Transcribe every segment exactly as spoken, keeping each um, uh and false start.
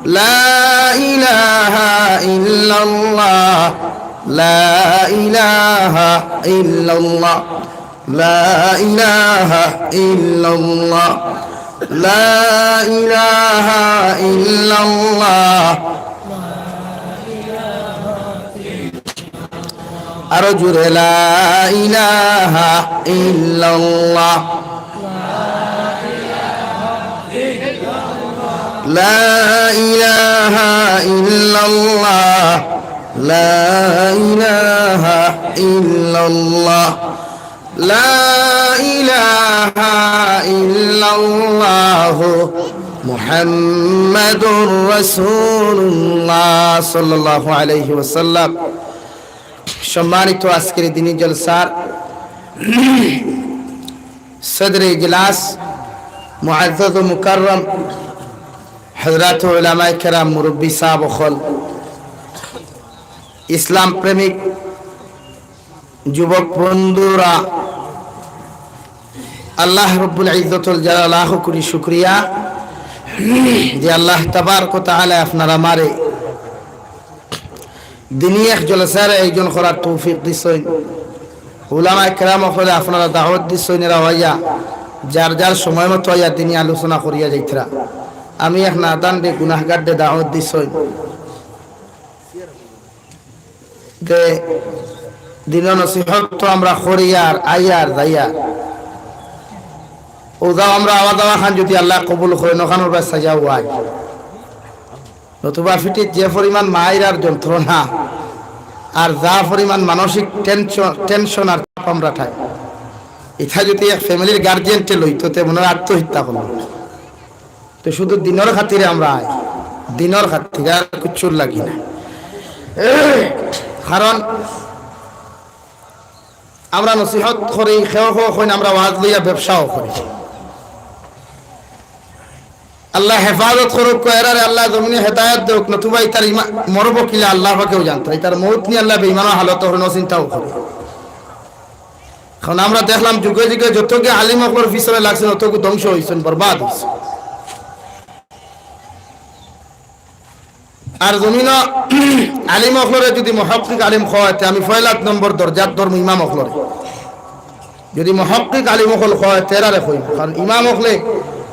لا إله إلا الله. لا إله إلا الله. لا إله إلا الله. لا إله إلا الله. আরো জোরে, لا إله إلا الله. لا إله إلا الله. لا إله إلا الله. لا إله إلا الله. محمد رسول الله صلى الله عليه وسلم. সম্মানিত আজকের দিনী জলসার সদরে ইজলাস, মুআজ্জাজ ও মুকাররম হযরত উলামায়ে কেরাম, মুরব্বী সাহেব অকল, ইসলাম প্রেমিক যুবক বন্ধুরা, আল্লাহ রব্বুল ইজ্জতুল জালাল লাখো কোটি শুকরিয়া যে আল্লাহ তাবারক ওয়া তাআলা আপনারা আমারে দিনী এক জলসার আয়োজন করার তৌফিক দিছইন। উলামায়ে কেরাম অকলে আপনারা দাওয়াত দিছইন, এরা আইয়া যার যার সময় মতো আইয়া দিনী আলোচনা করিয়া যাইতরা। আমি এক নাদান রে, গুনাহগার রে দাওয়াত দিছইন। যে দিনর নসিহত তো আমরা করিয়ার, আইয়ার, যাইয়ার। অউ যাও আমরা আওয়া যাওয়া খান যদি আল্লায় কবুল করইন, অখানর বায় সাজা অয়। নতুবা পিঠিত যে পরিমাণ মাইর আর যন্ত্রণা, আর যে পরিমাণ মানসিক টেনশন, টেনশন আর চাপ আমরা ঠাই, ইটা যদি এক ফ্যামিলির গার্জিয়ানরে লইতো, তে মনে অয় আত্মহত্যা করলো। তো শুধু দিনর খাতিরে আমরা আই, দিনর খাতিরে, আর কিচ্ছুর লাগি না। কারণ আমরা নসিহত করি, কেউ কেউ কইন আমরা ওয়াজ লইয়া ব্যবসাও করি। আল্লায় হেফাজত করউক, এরারে আল্লায় জমিনে হেদায়েত দেউক, নতুবা ইতার ইমা-, মরবো কিলা আল্লাহ পাকেউ জানতা। ইতার মউত নি আল্লায় বেইমানর হালত অকরে চিন্তাও করি। কারণ আমরা দেখলাম যুগে যুগে যতগু আলিম অকলর পিছনে লাগছইন, অতগু ধ্বংস অইছইন, বরবাদ অইছইন। আর জমিনো আলিম অকলরে যদি মুহাক্কিক আলিম কয়, তে আমি পয়লা নম্বর দরজাত ধরমু ইমাম অকলরে। যদি মুহাক্কিক আলিম অকল কয়, তে এরারে কইমু। কারণ ইমাম অকলে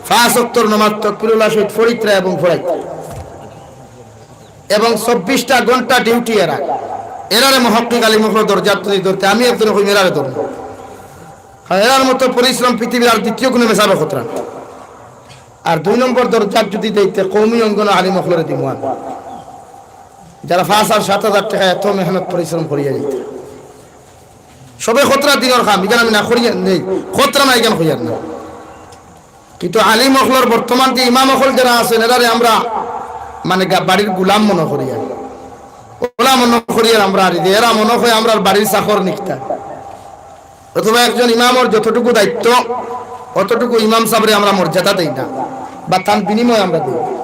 পাঁচ ওয়াক্তর নামাজ তকবিরুল্লাহ সহিত পড়িতরা এবং পড়াইতরা। এবং চব্বিশটা ঘন্টা ডিউটি এরা। এরারে মুহাক্কিক আলিম অকলর দরজাত যদি ধরতে, আমি একজনে কইমু এরারে ধরমু। কারণ এরার মতো পরিশ্রম পৃথিবীর আর দ্বিতীয় কুনু মেসাবে করতরা না। আর দুই নম্বর দরজাত যদি দেইতে, কওমি অঙ্গনর আলিম অকলরে দিমু আমি। যারা পাঁচ আর সাত হাজার টেকা এত মেহনত পরিশ্রম করিয়া যাইতরা। সবে করতরা দিনর কাম, ইখান আমি না করিয়া নেই, করতরা না ইখান কইয়ার না। কিন্তু আলিম অকলর বর্তমান যে ইমাম অকল যারা আছইন, এরারে আমরা মানে গা-, বাড়ির গুলাম মনো করিয়ার। ওলা মনো করিয়ার আমরা আর যে এরা মনো কয় আমরার বাড়ির চাকর নিকটা। অথবা একজন ইমামর যতটুকু দায়িত্ব, অতটুকু ইমাম সাবরে আমরা মর্যাদা দেই না, বা তান বিনিময়ে আমরা দেই।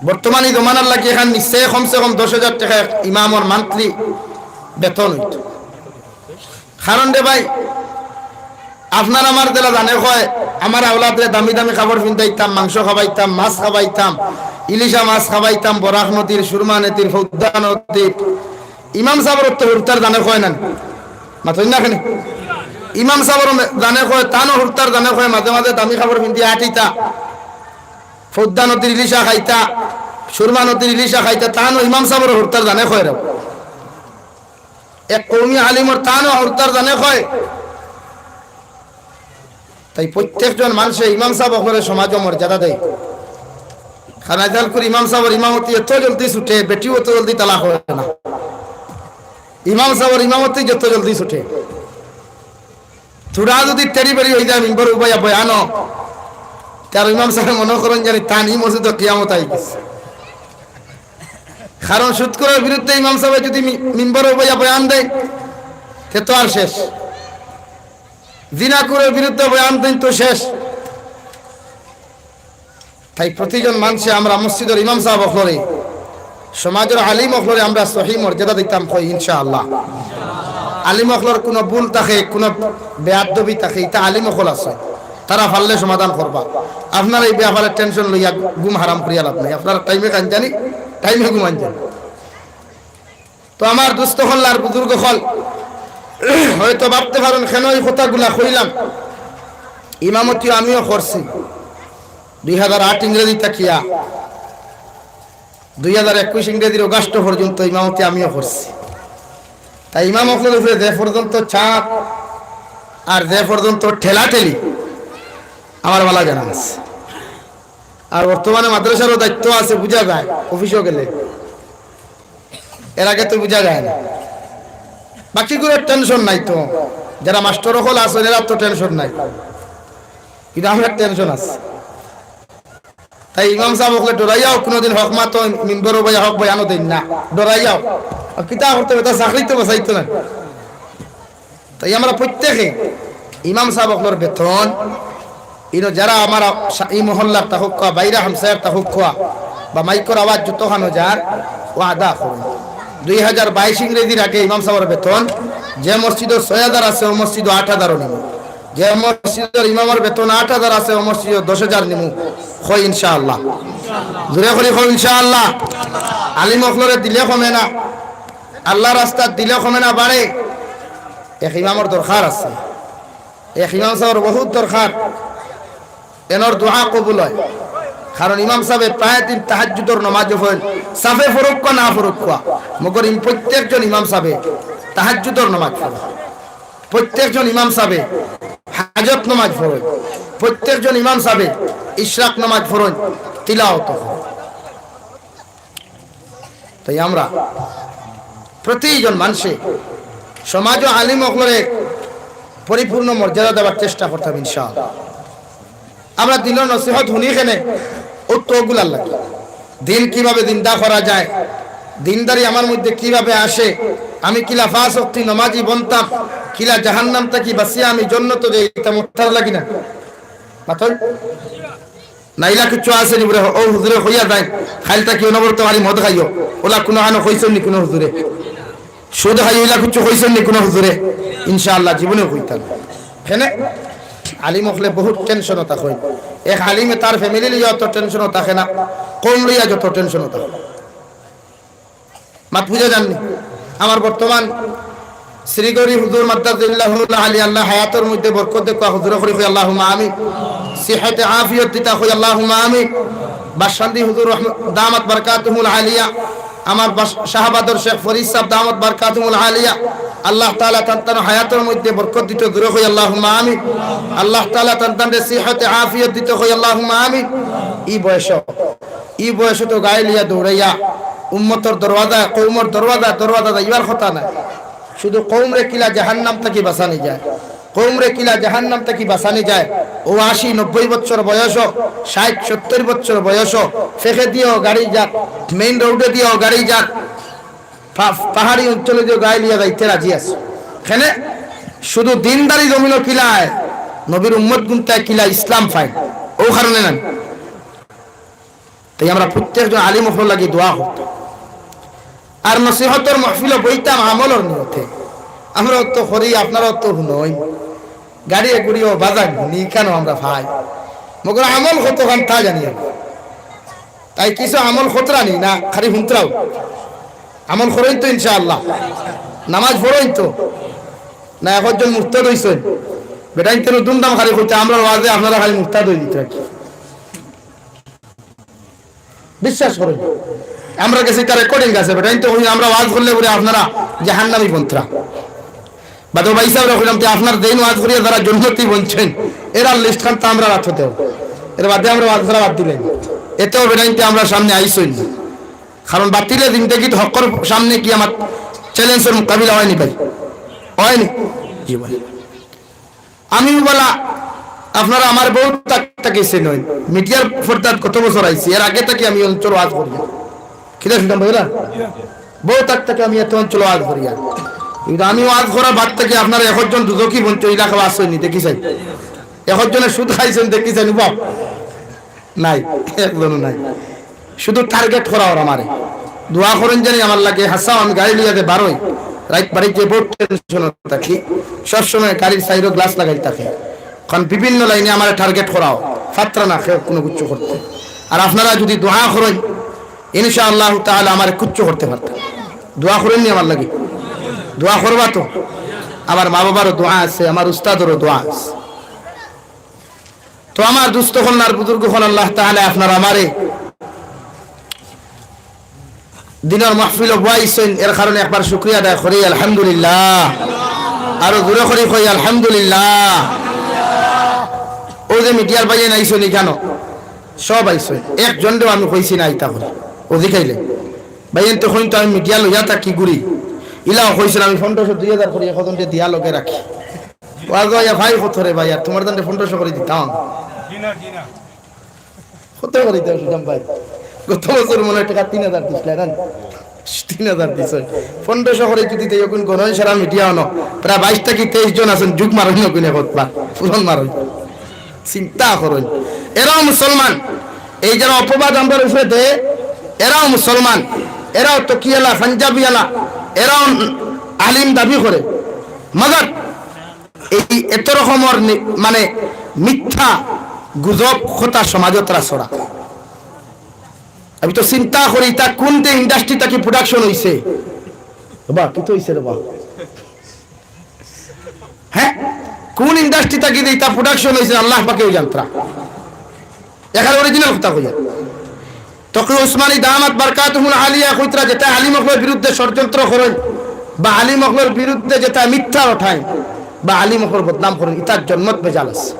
বর্তমান ই জমানার লাগি এখান নিশ্চয় কমসে কম দশ হাজার টেকা এক ইমামর monthly বেতন অইতো। কারণ রে ভাই, আপনার আমার যেলা জানে কয়, আমার আওলাদরে দামি দামি কাপড় পিন্দাইতাম, মাংস খাবাইতাম, মাছ খাবাইতাম, ইলিশা মাছ খাবাইতাম, বরাক নদীর, সুরমা নদীর, ফৌদ্দা নদীর, ইমাম সাবর তো হুরুতার জানে কয় না, মাতইন না কেনে? ইমাম সাবর মে-, জানে কয়, তানও হুরুতার জানে কয়, মাঝে মাঝে দামি কাপড় পিন্দি আটিতা, ফৌদ্দা নদীর ইলিশা খাইতা, সুরমা নদীর ইলিশা খাইতা, তানও ইমাম সাবর হুরুতার জানে কয় রে। এক কওমি আলিমর তানও হুরুতার জানে কয়। তাই প্রত্যেকজন মানষে ইমাম সাব অকলরে সমাজো মর্যাদা দেয়। কারণ আজকালকুর ইমাম সাবর ইমামতি এত জলদি ছুটে, বেটিও অত জলদি তালাক অয় না। ইমাম সাবর ইমামতি যত জলদি ছুটে, থুড়া যদি তেড়ি বেড়ি অই যায়, মিম্বর উবাইয়া বয়ানো, তার ইমাম সাবে মনো করইন জানি তান ই মসজিদো কিয়ামত আই গেছে। কারণ সুদখোরর বিরুদ্ধে ইমাম সাবে যদি মি-, মিম্বর উবাইয়া বয়ান দেয়, তে তো আর শেষ। জিনাখোরর বিরুদ্ধে বয়ান দেন তো শেষ। তাই প্রতিজন মানষে আমরা মসজিদর ইমাম সাব অকলরে, সমাজর আলিম অকলরে আমরা সহি মর্যাদা দিতাম কই ইনশাআল্লাহ। আলিম অকলর কুনু ভুল থাকে, কুনু বেয়াদবি থাকে, ইতা আলিম অকল আছে। তারা পারলে সমাধান করবা। আপনারা ই ব্যাপারে টেনশন লইয়া ঘুম হারাম করিয়া লাভ নাই। আপনারা টাইমে খাইন জানি, টাইমে ঘুমান জানি। তো আমার দোস্ত অকল আর বুজুর্গ অকল হয়তো ভাবতে পারেন, কেন এই কথাগুলা কইলাম? ইমামতি আমিও করছি দুই হাজার আট ইংরেজি থাকিয়া দুই হাজার একুশ ইংরেজির অগাস্ট পর্যন্ত ইমামতি আমিও করছি। তাই ইমাম অকলর উপরে যে পর্যন্ত চাপ আর যে পর্যন্ত ঠেলাঠেলি আমার ভালা জানা আছে। আর বর্তমানে মাদ্রাসারও দায়িত্ব আছে, বুঝা যায় অফিসও গেলে, এর আগে তো বুঝা যায় না। বাকিগুলোর টেনশন নাই তো, যারা মাস্টর অকল আছেন এরার তো টেনশন নাই, কিন্তু আমার টেনশন আছে। তাই ইমাম সাব অকলে ডরাইয়াও কোনোদিন হক মাত মিম্বরো বইয়া হক বয়ানও দেইন না, ডরাইয়াও। আর কিতা করতে হবে, তা চাকরি তো বাঁচাইতো না। তাই আমরা প্রত্যেকে ইমাম সাব অকলর বেতন, ইনো যারা আমার সা-, ই মহল্লার তাহুক্কা, বাইরা হামসায়ার তাহুক্কা, বা মাইকর আওয়াজ যতখানো যার, ও আদা করুন। দুই হাজার বাইশ ইংরেজির আগে ইমাম সাবর বেতন যে মসজিদো ছয় হাজার আছে, ও মসজিদো আট হাজারও নিমু। যে মসজিদর ইমামর বেতন আট হাজার আছে, ও মসজিদো দশ হাজার নিমু। কই ইনশাআল্লাহ। জোরে করি কই ইনশাআল্লাহ। আলিম অকলরে দিলে কমে না, আল্লাহ রাস্তাত দিলে কমে না, বাড়ে। এক ইমামর দরকার আছে, এক ইমাম সাবর বহুত দরকার। এনর দোয়া কবুল হয়, কারণ ইমাম সাবে প্রায় দিন তাহাজ্জুদর নমাজ পড়েন, সাফে ফরুক্কা না ফরুক্কা, মগর ইম-, প্রত্যেকজন ইমাম সাবে তাহাজ্জুদর নমাজ পড়েন, প্রত্যেকজন ইমাম সাবে হাজত নমাজ পড়েন, প্রত্যেকজন ইমাম সাবে ইশরাক নমাজ পড়েন, তিলাওয়াত পড়েন। তাই আমরা প্রতিজন মানুষে সমাজ ও আলিম অকলরে পরিপূর্ণ মর্যাদা দেওয়ার চেষ্টা করতাম ইনশাআল্লাহ। আমরা দিনর নসিহত হুনি কেনে, ও তো ওগুলার লাগে। দিন কিভাবে জিন্দা করা যায়, দিনদারি আমার মধ্যে কিভাবে আসে, আমি কিলা পাঁচ ওয়াক্তি নমাজি বনতাম, কিলা জাহান্নাম থাকি বাঁচিয়া আমি জন্নতো যাইতাম, ওটার লাগি না? মাতই? না, ইলা কিচ্ছু আছে নি বুলে, ও হুজুরে কইয়া যাইন, খাইল থাকি অনবরত খালি মদ খাইও, ওলা কোনো আনো কইছইন নি কোনো হুজুরে? সুদ খাইও, ইলা কিচ্ছু কইছইন নি কোনো হুজুরে? ইনশাআল্লাহ জীবনেও কইতা না। কেনে? আলিম অকলে বহুত টেনশনো থাকইন। এক আলিমে তার ফ্যামিলি লইয়া অত টেনশনো থাকে না, কওম লইয়া যত টেনশনো থাকে। মাত বুঝা যাননি? আমার বর্তমান শ্রীগৌরী হুজুর মাদ্দাজিল্লাহুল আলী, আল্লাহ হায়াতর মধ্যে বরকত দেখুয়া, হুজুরে করি কই আল্লাহুম্মা আমিন। সিহাতে আফিয়ত দিতা কই আল্লাহুম্মা আমিন। বাসকান্দি হুজুর রহম-, দামাত বারকাতুহুল আলিয়া, আমার বাস-, শাহবাদর শেখ ফরিদ সাহেব দামাত বারকাতুহুল আলিয়া, আল্লাহ তাআলা তান তান হায়াতর মধ্যে বরকত দিতা, জোরে কই আল্লাহুম্মা আমিন। আল্লাহ তাআলা তান তানরে সিহাতে আফিয়ত দিতা কই আল্লাহুম্মা আমিন। ই বয়স ই বয়সো তো গাইল ইয়া দৌড়াইয়া উম্মতর দরওয়াজা, কওমর দরওয়াজা, দরওয়াজা যাইবার কথা নায়। শুধু কওমরে কিলা জাহান্নাম থাকি বাঁচানি যায়, কওমরে কিলা জাহান্নাম থাকি বাঁচানি যায়। ও আশি নব্বই বছর বয়সো, ষাইট সত্তইর বছর বয়সো, ফেকে দিয়াও গাড়ি যার, মেইন রোডে দিয়াও গাড়ি যার, পা-, পাহাড়ি অঞ্চলে দিয়াও গাইল ইয়া যাইতে রাজি আছে। কেনে? শুধু দিনদারি জমিনো কিলায়, নবীর উম্মত গুনতায় কিলা ইসলাম পাইন, ও কারণে নায়। তাই আমরা প্রত্যেকজন আলিম অকলর লাগি দোয়া করতাম। আর নসিহতর মাহফিলো বইতাম আমলর নিয়তে। আমরা তো করি, আপনারা তো হুনইন। গাড়ি গুড়িও বাজান হুনি কেনে আমরা ভাই। মগর আমল কতখান তা জানি আমরা। তাই কিছু আমল খতরা নি না, খালি হুনতরাও। আমল করইন তো ইনশাআল্লাহ। নামাজ পড়ইন তো। না, একজন মুরতাদ অইছইন। বেটাইন তেন দুমদাম খালি কইতা, আমরার ওয়াজে আপনারা খালি মুরতাদ অই দিতা আর কি। বিশ্বাস করইন, আমরার গেছে ইটা রেকর্ডিং আছে, বেটাইন তো কইন আমরা ওয়াজ করলে বুলে আপনারা জাহান্নামী বনতরা। বাদে ভাই সাহেবরে কইলাম, তে আপনার যেইন ওয়াজ করিয়া যারা জন্নতি বনছইন, এরার লিস্ট খান তো আমরার আতো দেও। এর বাদে আমরা ওয়াজ করা বাদ দিলাইমু। এতেও বেটাইন তে আমরার সামনে আইছইন না। কারণ বাতিলে জিন্দেগিত হকর সামনে কিয়ামত চ্যালেঞ্জর মোকাবিলা অয়নি ভাই, অয়নি? জি ভাই। আমিও বালা, আপনারা আমারে বহুত আগ থাকি চিনইন। মিডিয়ার পর্দাত কত বছর আইছি, এর আগে থাকি আমি অঞ্চলো ওয়াজ করি। কিতা শুনতাম ভাইরা? বহুত আগ থাকি আমি এত অঞ্চলো ওয়াজ করি। কিন্তু আমি ওয়াজ করার বাদ থাকি আপনারা একজন দুজকি বনছইন, ইলা কেউ আছইন নি, দেখি চাই। একজনে সুদ খাইছইন, দেখি চাই, বাপ। নাই, একজনও নাই। শুধু টার্গেট করা অর আমারে। দোয়া করইন জানি আমার লাগি, হাছাউ আমি গাড়ি লইয়া যে বারই, রাইত বাড়িত যে বহুত টেনশনো থাকি, সবসময় গাড়ির সাইডো গ্লাস লাগাইল থাকে। কারণ বিভিন্ন লাইনে আমারে টার্গেট করাও, পারতা না কেউ কুনু কিচ্ছু করতে। আর আপনারা যুদি দোয়া করইন, ইনশাআল্লাহ তাআলা আমারে কিচ্ছু করতে পারতা। দোয়া করইন নি আমার লাগি? দোয়া করবা তো? আমার মা-বাবারও দোয়া আছে, আমার উস্তাদেরও দোয়া আছে। তো আমার দোস্ত অকল আর বুজুর্গ অকল, আল্লাহ তাআলা আপনারা আমারে দিনর মাহফিলো বওয়াইছইন, এর কারণে একবার শুকরিয়া আদায় করি, আলহামদুলিল্লাহ। আরো জোরে করি কই, আলহামদুলিল্লাহ। অউ যে মিডিয়ার ভাইয়াইন আইছইন ইখানো, সব আইছইন, একজনরেও আমি কইছি না আইতা করি। অউ দেখাইলে ভাইয়াইন্তে কইন তো আমি মিডিয়া লইয়া থাকি ঘুরি, ইলাও কইছইন আমি পনেরোশো দুই হাজার করি একজনরে দিয়া লগে রাখি। অউ আগে আইয়া ভাই কত রে ভাই, আর তুমার দানরে পনেরোশো করি দিতাম। কত করি দেও সুজাম ভাই? গত বছর মনে হয় টেকা তিন হাজার দিছলা না? তিন হাজার দিছইন। পনেরোশো করি যুদি দেই, অখন গণন সারা মিডিয়া অনো, প্রায় বাইশ থাকি তেইশ জন আছইন, জুক মারইন না কুনে কতবার, পূরণ মারইন। চিন্তা করইন, এরাও মুসলমান। এই যারা অপবাদ আমরার উপরে দেয়, এরাও মুসলমান, এরাও তকিয়ালা, পাঞ্জাবিয়ালা, এরাও আলিম দাবি করে। মগর এই এত রকমর নি-, মানে মিথ্যা গুজব কথা সমাজো তারা ছড়া। আমি তো চিন্তা করি, ইতা কুন ইন্ডাস্ট্রি থাকি প্রোডাকশন অইছে? বাবা, কিতা অইছে রে বাবা? হ্যাঁ, কুন ইন্ডাস্ট্রি থাকি যে ইতা প্রোডাকশন অইছে, আল্লাহ পাকেউ জানতরা। এখান অরিজিনাল কথা কইয়ার। তকি উসমানী দামাত বারকাতুহুল আলিয়া কইতরা, যেতা আলিম অকলর বিরুদ্ধে ষড়যন্ত্র করইন বা আলিম অকলর বিরুদ্ধে যেতা মিথ্যা উঠাইন বা আলিম অকলর বদনাম করইন, ইতার জন্মত ভেজাল আছে।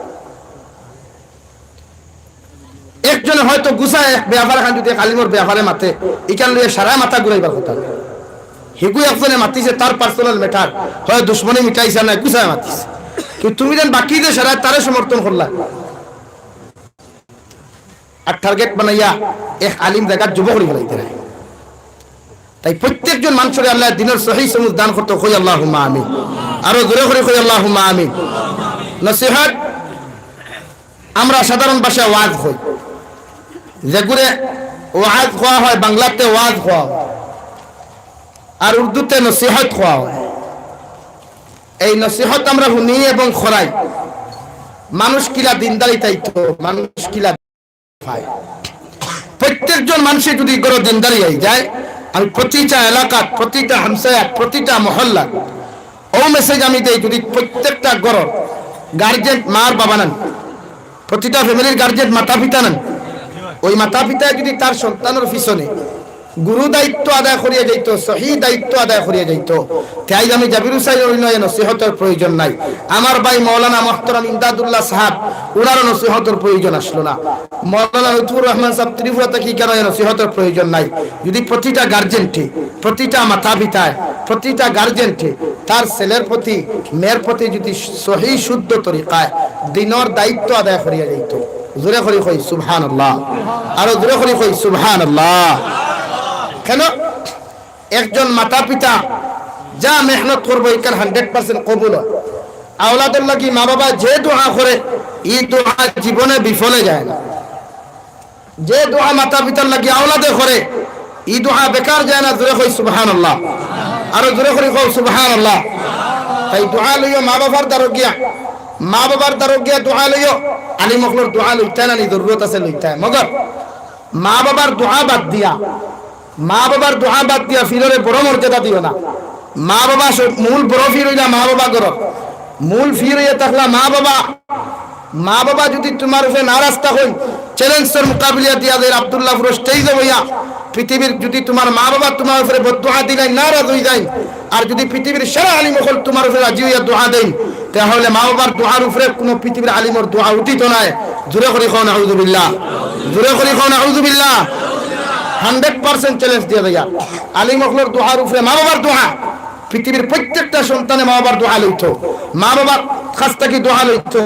একজনে হয়তো গুছায় এক বেয়াপার খান যুদি এক আলিমর বেয়াপারে মাতে, ইখান লইয়া সারা মাথা ঘুরাইবার কথা। হিগু একজনে মাতিছে, তার পার্সোনাল ম্যাটার, হয় দুশমনি মিটাইছে না, গুছায় মাতিছে। কিন্তু তুমি যেন বাকি যে সারা তারে সমর্থন করলা, আর টার্গেট বানাইয়া এক আলিম জাগাত যুব করি ফেলাইতে নাই। তাই প্রত্যেকজন মানুষরে আল্লাহ দিনর সহি সমুজ দান করতে কই, আল্লাহুম্মা আমিন। আরো জোরে করি কই, আল্লাহুম্মা আমিন। নসিহত আমরা সাধারণ ভাষায় ওয়াজ কই, যেগুরে ওয়াজ কওয়া হয়, বাংলাতে ওয়াজ কওয়া হয়, আর উর্দুতে নসিহত কওয়া হয়। এই নসিহত আমরা হুনি এবং করাই, মানুষ কিলা দিনদারি তাইতো, মানুষ কিলা পায়। প্রত্যেকজন মানুষে যুদি ঘরো দিনদারি আই যায়, আমি প্রতিটা এলাকাত, প্রতিটা হামসায়াত, প্রতিটা মহল্লাত অউ মেসেজ আমি দেই, যুদি প্রত্যেকটা ঘরর গার্জেন, মার বাবা নান, প্রতিটা ফ্যামিলির গার্জেন মাতা পিতা নান, ওই মাতা পিতায় যুদি তার সন্তানর পিছনে গুরু দায়িত্ব আদায় করিয়া যাইতো, সহি দায়িত্ব আদায় করিয়া যাইতো, তে আইজ আমি জাবির হুসাইন অইলে নসিহতর প্রয়োজন নাই। আমার ভাই মৌলানা মোহতরম ইমদাদুল্লাহ সাহেব, উনারও নসিহতর প্রয়োজন আসলো না। মৌলানা লুৎফুর রহমান সাহেব ত্রিপুরা থাকি কেনে নসিহতর প্রয়োজন নাই। যুদি প্রতিটা গার্জেন্টে, প্রতিটা মাতা পিতায়, প্রতিটা গার্জেন্টে তার ছেলের প্রতি, মেয়ের প্রতি যুদি সহি শুদ্ধ তরিকায় দিনর দায়িত্ব আদায় করিয়া যাইতো, জোরে করি কই সুবহানাল্লাহ, আরো জোরে করি কই সুবহানাল্লাহ। কেনে? একজন মাতা পিতা যা মেহনত করবো, ইখান হান্ড্রেড পার্সেন্ট কবুল হয়। আওলাদর লাগি মা বাবা যে দোয়া করে, ই দোয়া জীবনে বিফলে যায় না। যে দোয়া মাতা পিতার লাগি আওলাদে করে, ই দোয়া বেকার যায় না। জোরে কই সুবহানাল্লাহ, আরো জোরে করি কও সুবহানাল্লাহ। তাই দোয়া লইও মা বাবার দ্বারো গিয়া, মা বাবার দ্বারো গিয়া দোয়া লইও। আলিম অকলর দোয়া লইতা না নি, জরুরত আছে লইতা, মগর মা বাবার দোয়া বাদ দিয়া, মা বাবার দোয়া বাদ দিয়া পীররে বড় মর্যাদা দিও না। মা বাবা সব, মূল বড় পীর অইলা মা বাবা ঘরর। মূল পীর অইয়া থাকলা মা বাবা। মা বাবা যুদি তুমার উপরে নারাজ থাকইন, চ্যালেঞ্জর মোকাবিলা দিয়া যাইর আব্দুল্লাহপুর স্টেজে বইয়া, পৃথিবীর যুদি তুমার মা বাবা তুমার উপরে বদদোয়া দিলাইন, নারাজ অই যাইন, আর যুদি পৃথিবীর সারা আলিম অকল তুমার উপরে রাজি অইয়া দোয়া দেইন, তাহলে মা বাবার দোয়ার উপরে কুনু পৃথিবীর আলিমর দোয়া উঠিতো নায়। জোরে করি কও নাউজুবিল্লাহ, জোরে করি কও নাউজুবিল্লাহ। হান্ড্রেড পার্সেন্ট চ্যালেঞ্জ দিয়া যাইয়ার। আলিম অকলর দোয়ার উপরে মা বাবার দোয়া। পৃথিবীর প্রত্যেকটা সন্তানে মা বাবার দোয়া লইতো, মা বাবার কাছ থাকি দোয়া লইতো,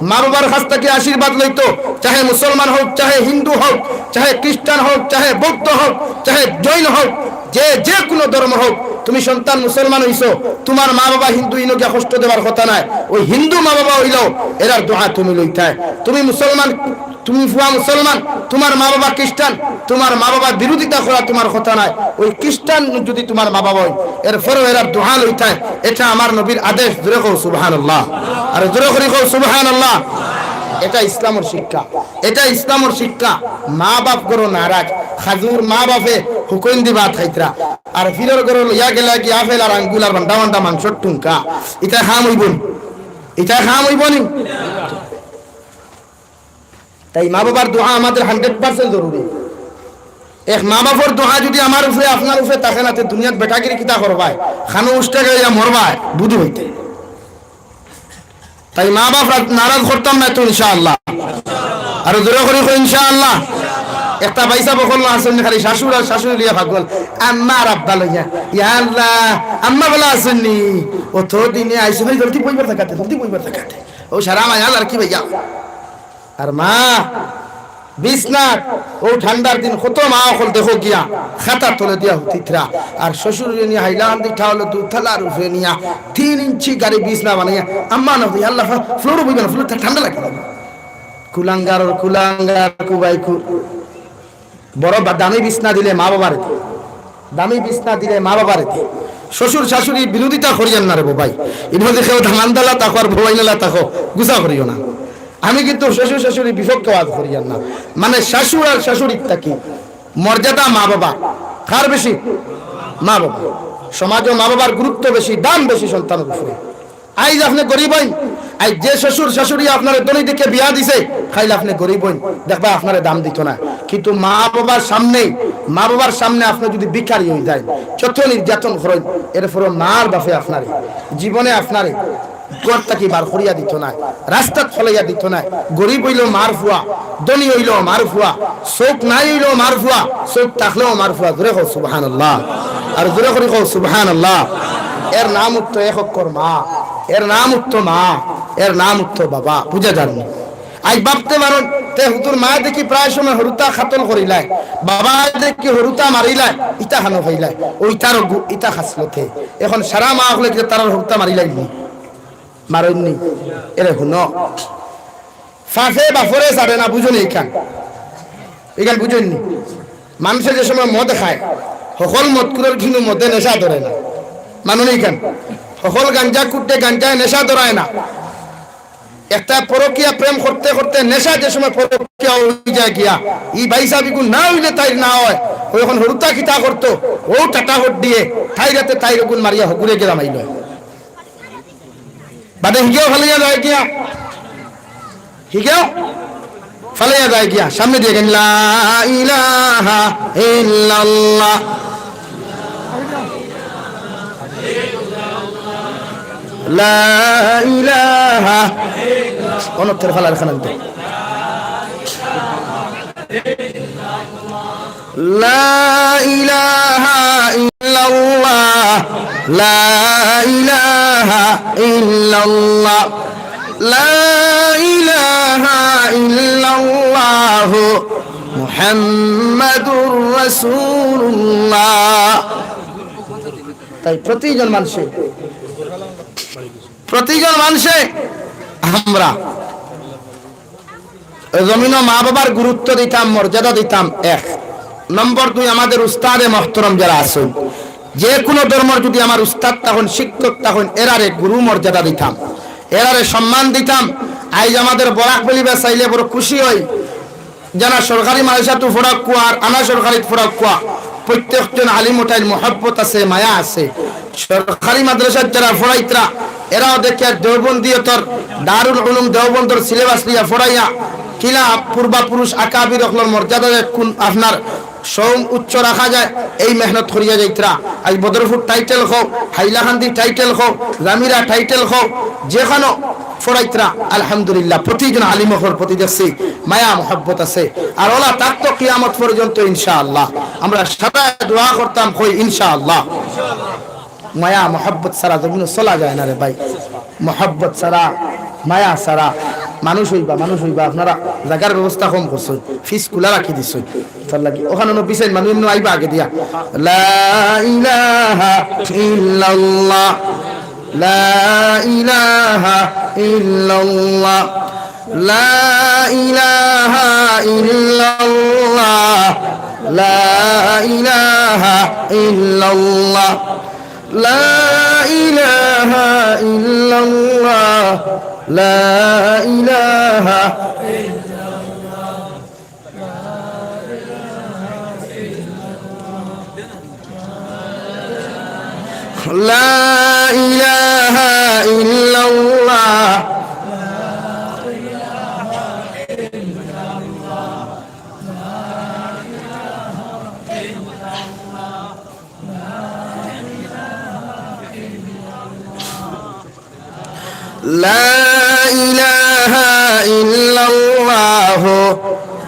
মা বাবার কাছ থাকি আশীর্বাদ লইতো। চাহে মুসলমান হউক, চাহে হিন্দু হউক, চাহে খ্রিস্টান হউক, চাহে বৌদ্ধ হউক, চাহে জৈন হউক, যে, যে কুনু ধর্ম হউক, তুমি সন্তান মুসলমান অইছো, তুমার মা বাবা হিন্দু, ইনো গিয়া কষ্ট দেবার কথা নায়। ওই হিন্দু মা বাবা অইলেও এরার দোয়া তুমি লইতায়। তুমি মুসলমান, তুমি ফুয়া মুসলমান, তুমার মা বাবা খ্রিস্টান, তুমার মা বাবার বিরোধিতা করা তুমার কথা নায়। ওই খ্রিস্টান যদি তুমার মা বাবা অয়, এরপরেও এরার দোয়া লইতায়। এটা আমার নবীর আদেশ। জোরে কও সুবহানাল্লাহ। আর জোরে করি কও সুবহানাল্লাহ। এটা ইসলামর শিক্ষা, এটা ইসলামর শিক্ষা। মা বাপ ঘরো নারাজ, খাজুর মা বাপে হুকুম দি ভাত খাইতরা, আর ফিরর ঘরো লইয়া গেলা কি আপেল আর আঙ্গুল আর বান্ডা বান্ডা মাংসর টুঙ্কা। ইতা কাম অইবো নি? ইতা কাম অইবো নি? তাই মা বাবার দোয়া আমাদের হান্ড্রেড পার্সেন্ট জরুরি। এক মা বাপর দোয়া যদি আমার উপরে, আপনার উপরে থাকে না, তে দুনিয়াত বেটাগিরি কিতা করবায়? খানো উষ্টা গেলে মরবায়, বুদ্ধি হইতে। তাই মা বাপ রা-, নারাজ করতাম না তো ইনশাআল্লাহ। আর জোরে করি কই ইনশাআল্লাহ। একটা ভাইসাব অকল আছইন খালি শাশুড় আর শাশুড়ি লইয়া পাগল। আম্মা আর আব্বা লইয়া। ইয়া আল্লাহ, আম্মা ভালা আছইন নি? অত দিনে আইসো ভাই, জলদি বইবার থাকাতে, জলদি বইবার থাকাতে। ও সারা মায়া আর কি ভাইয়া। আর মা বিছনাত, ও ঠান্ডার দিন কত মা অকল দেখো গিয়া খাতা তলে দিয়া হুতিতরা। আর শ্বশুর নিয়া হাইলাকান্দি ঠাউলে দুতলার উপরে নিয়া তিন ইঞ্চি গাড়ি বিছনা বানাইয়া, আম্মা না হই আল্লাহ ফ্লোর বইবে না, ফ্লোর ঠান্ডা লাগে। কুলাঙ্গার, কুলাঙ্গার, কুবাইকু। বড় বা-, দামি বিছনা দিলে মা বাবার, দামি বিছনা দিলে মা বাবার। শ্বশুর শাশুড়ি বিরোধিতা করিয়েন না রে বাবাই। ইন মধ্যে কেউ ধামান্দালা থাকো আর ভবাইনালা থাকো, গুসা করিও না। আমি কিন্তু শ্বশুর শাশুড়ি বিপক্ষে ওয়াজ করিয়ার না। মানে শাশুড় আর শাশুড়ির থাকি মর্যাদা মা বাবা। কার বেশি? মা বাবা। সমাজে মা বাবার গুরুত্ব বেশি, দাম বেশি সন্তানের উপরে। আইজ আপনে গরিব অইন, আইজ যে শ্বশুর শাশুড়ি আপনারে ধনী দেখে বিয়া দিছে, কাইল আপনে গরিব অইন, দেখবা আপনারে দাম দিত না। কিন্তু মা বাবার সামনে, মা বাবার সামনে আপনে যদি ভিখারি অই যাইন, যত নির্যাতন করইন, এরপরও মার বাপে আপনারে, জীবনে আপনারে ঘর থাকি বার করিয়া দিত নায়, রাস্তাত ফালাইয়া দিত নায়। গরিব অইলেও মার ফুয়া, ধনী অইলেও মার ফুয়া, চউখ নাই অইলেও মার ফুয়া, চউখ থাকলেও মার ফুয়া। জোরে কও সুবহানাল্লাহ, আর জোরে করি কও সুবহানাল্লাহ। এর নাম উঠতো এক অক্ষর মা, এর নাম উঠতো মা, এর নাম উঠতো বাবা। বুঝা যার নি? আইজ ভাবতে পারইন, তে হুজুর মা দেখি প্রায় সময় হুরুতা কাতল করিলায়, বাবা দেখি হুরুতা মারিলায়, ইতা খানো পাইলায়, ওইটার গু-, ইতা খাসলতে। এখন সারা মা অকলে কিতা তারার হুরুতা মারিলাইন নি? মারইন নি? এরে হুনো, ফাফে বাফরে ছাড়ে না, বুঝো নি ইখান? ইখান বুঝইন নি? মানষে যে সময় মদ খায়, হকল মদকুরর কিন্তু মদে নেশা ধরে না, মানো নি ইখান? হকল গাঞ্জা কুটে গাঞ্জায় নেশা ধরায় না। একটা পরকিয়া প্রেম করতে করতে নেশা যে সময় পরকিয়া অই যায় গিয়া, ই ভাইসাব ইগু না অইলে তাইর না অয়। ও এখন হুরুতা কিতা করতো, ও টাটা হট দিয়ে তাইর হাতে তাইর অগুন মারিয়া হগুরে গেলা মাইল। বাদে হিগেও ফালাইয়া যায় গিয়া, হিগেও ফালাইয়া যায় গিয়া, সামনে দিয়া গাইন, লা ইলাহা ইল্লাল্লাহ, লা ইলাহা, অনত্তর ফালার খানান্তে। لا إله إلا الله، لا إله إلا الله، لا إله إلا الله، محمد رسول الله। তাই প্রতিজন মানষে, প্রতিজন মানষে আমরা জমিনো মা বাবার গুরুত্ব দিতাম, মর্যাদা দিতাম, এক। নম্বর দুই, আমাদের উস্তাদে মহতরম যারা আছইন, যে কোনো ধর্মর যদি আমার উস্তাদ থাকইন, শিক্ষক থাকইন, এরারে গুরু মর্যাদা দিতাম, এরারে সম্মান দিতাম। আইজ আমাদের বরাক ভ্যালি বা চাইলে বড় খুশি অই, যারা সরকারি মাদ্রাসাত পড়াউক্কা আর আনা সরকারিত পড়াউক্কা, প্রত্যেকজন আলিম ওটাইর মহব্বত আছে, মায়া আছে। সরকারি মাদ্রাসাত যারা পড়াইতরা, এরাও দেখে দেওবন্দি অতর, দারুল উলুম দেওবন্দর সিলেবাস লইয়া পড়াইয়া, কিলা পূর্বাপুরুষ আকাবির অকলর মর্যাদা কোন আপনার সৌম উচ্চ রাখা যায়, এই মেহনত করিয়া যাইতরা। আইজ বদরপুর টাইটেল কও, হাইলাকান্দি টাইটেল কও, জামিরা টাইটেল কও, যেখানো পড়াইতরা, আলহামদুলিল্লাহ, প্রতিজন আলিম অকলর প্রতি দেখছি মায়া মহব্বত আছে। আর ওলা থাকতো কিয়ামত পর্যন্ত ইনশাআল্লাহ। আমরা সারা দোয়া করতাম, কই ইনশাআল্লাহ। মায়া মহব্বত ছাড়া জমিনো চলা যায় না রে ভাই, মহব্বত ছাড়া, মায়া ছাড়া। মানুষ অইবা, মানুষ অইবা, আপনারা জাগার ব্যবস্থা কম করছইন, পিছ খুলা রাখি দিছইন। তার লাগি অখানো নবী চাইন মানুষ এমনে আইবা আগে দিয়া। লা ইলাহা ইল্লাল্লাহ, লা ইলাহা ইল্লাল্লাহ, লা ইলাহা ইল্লাল্লাহ, লা ইলাহা ইল্লাল্লাহ, লা ইলাহা ইল্লাল্লাহ, লা ইলাহা লা ইলাহা ইল্লাল্লাহ। লা ইলাহা ইল্লাল্লাহ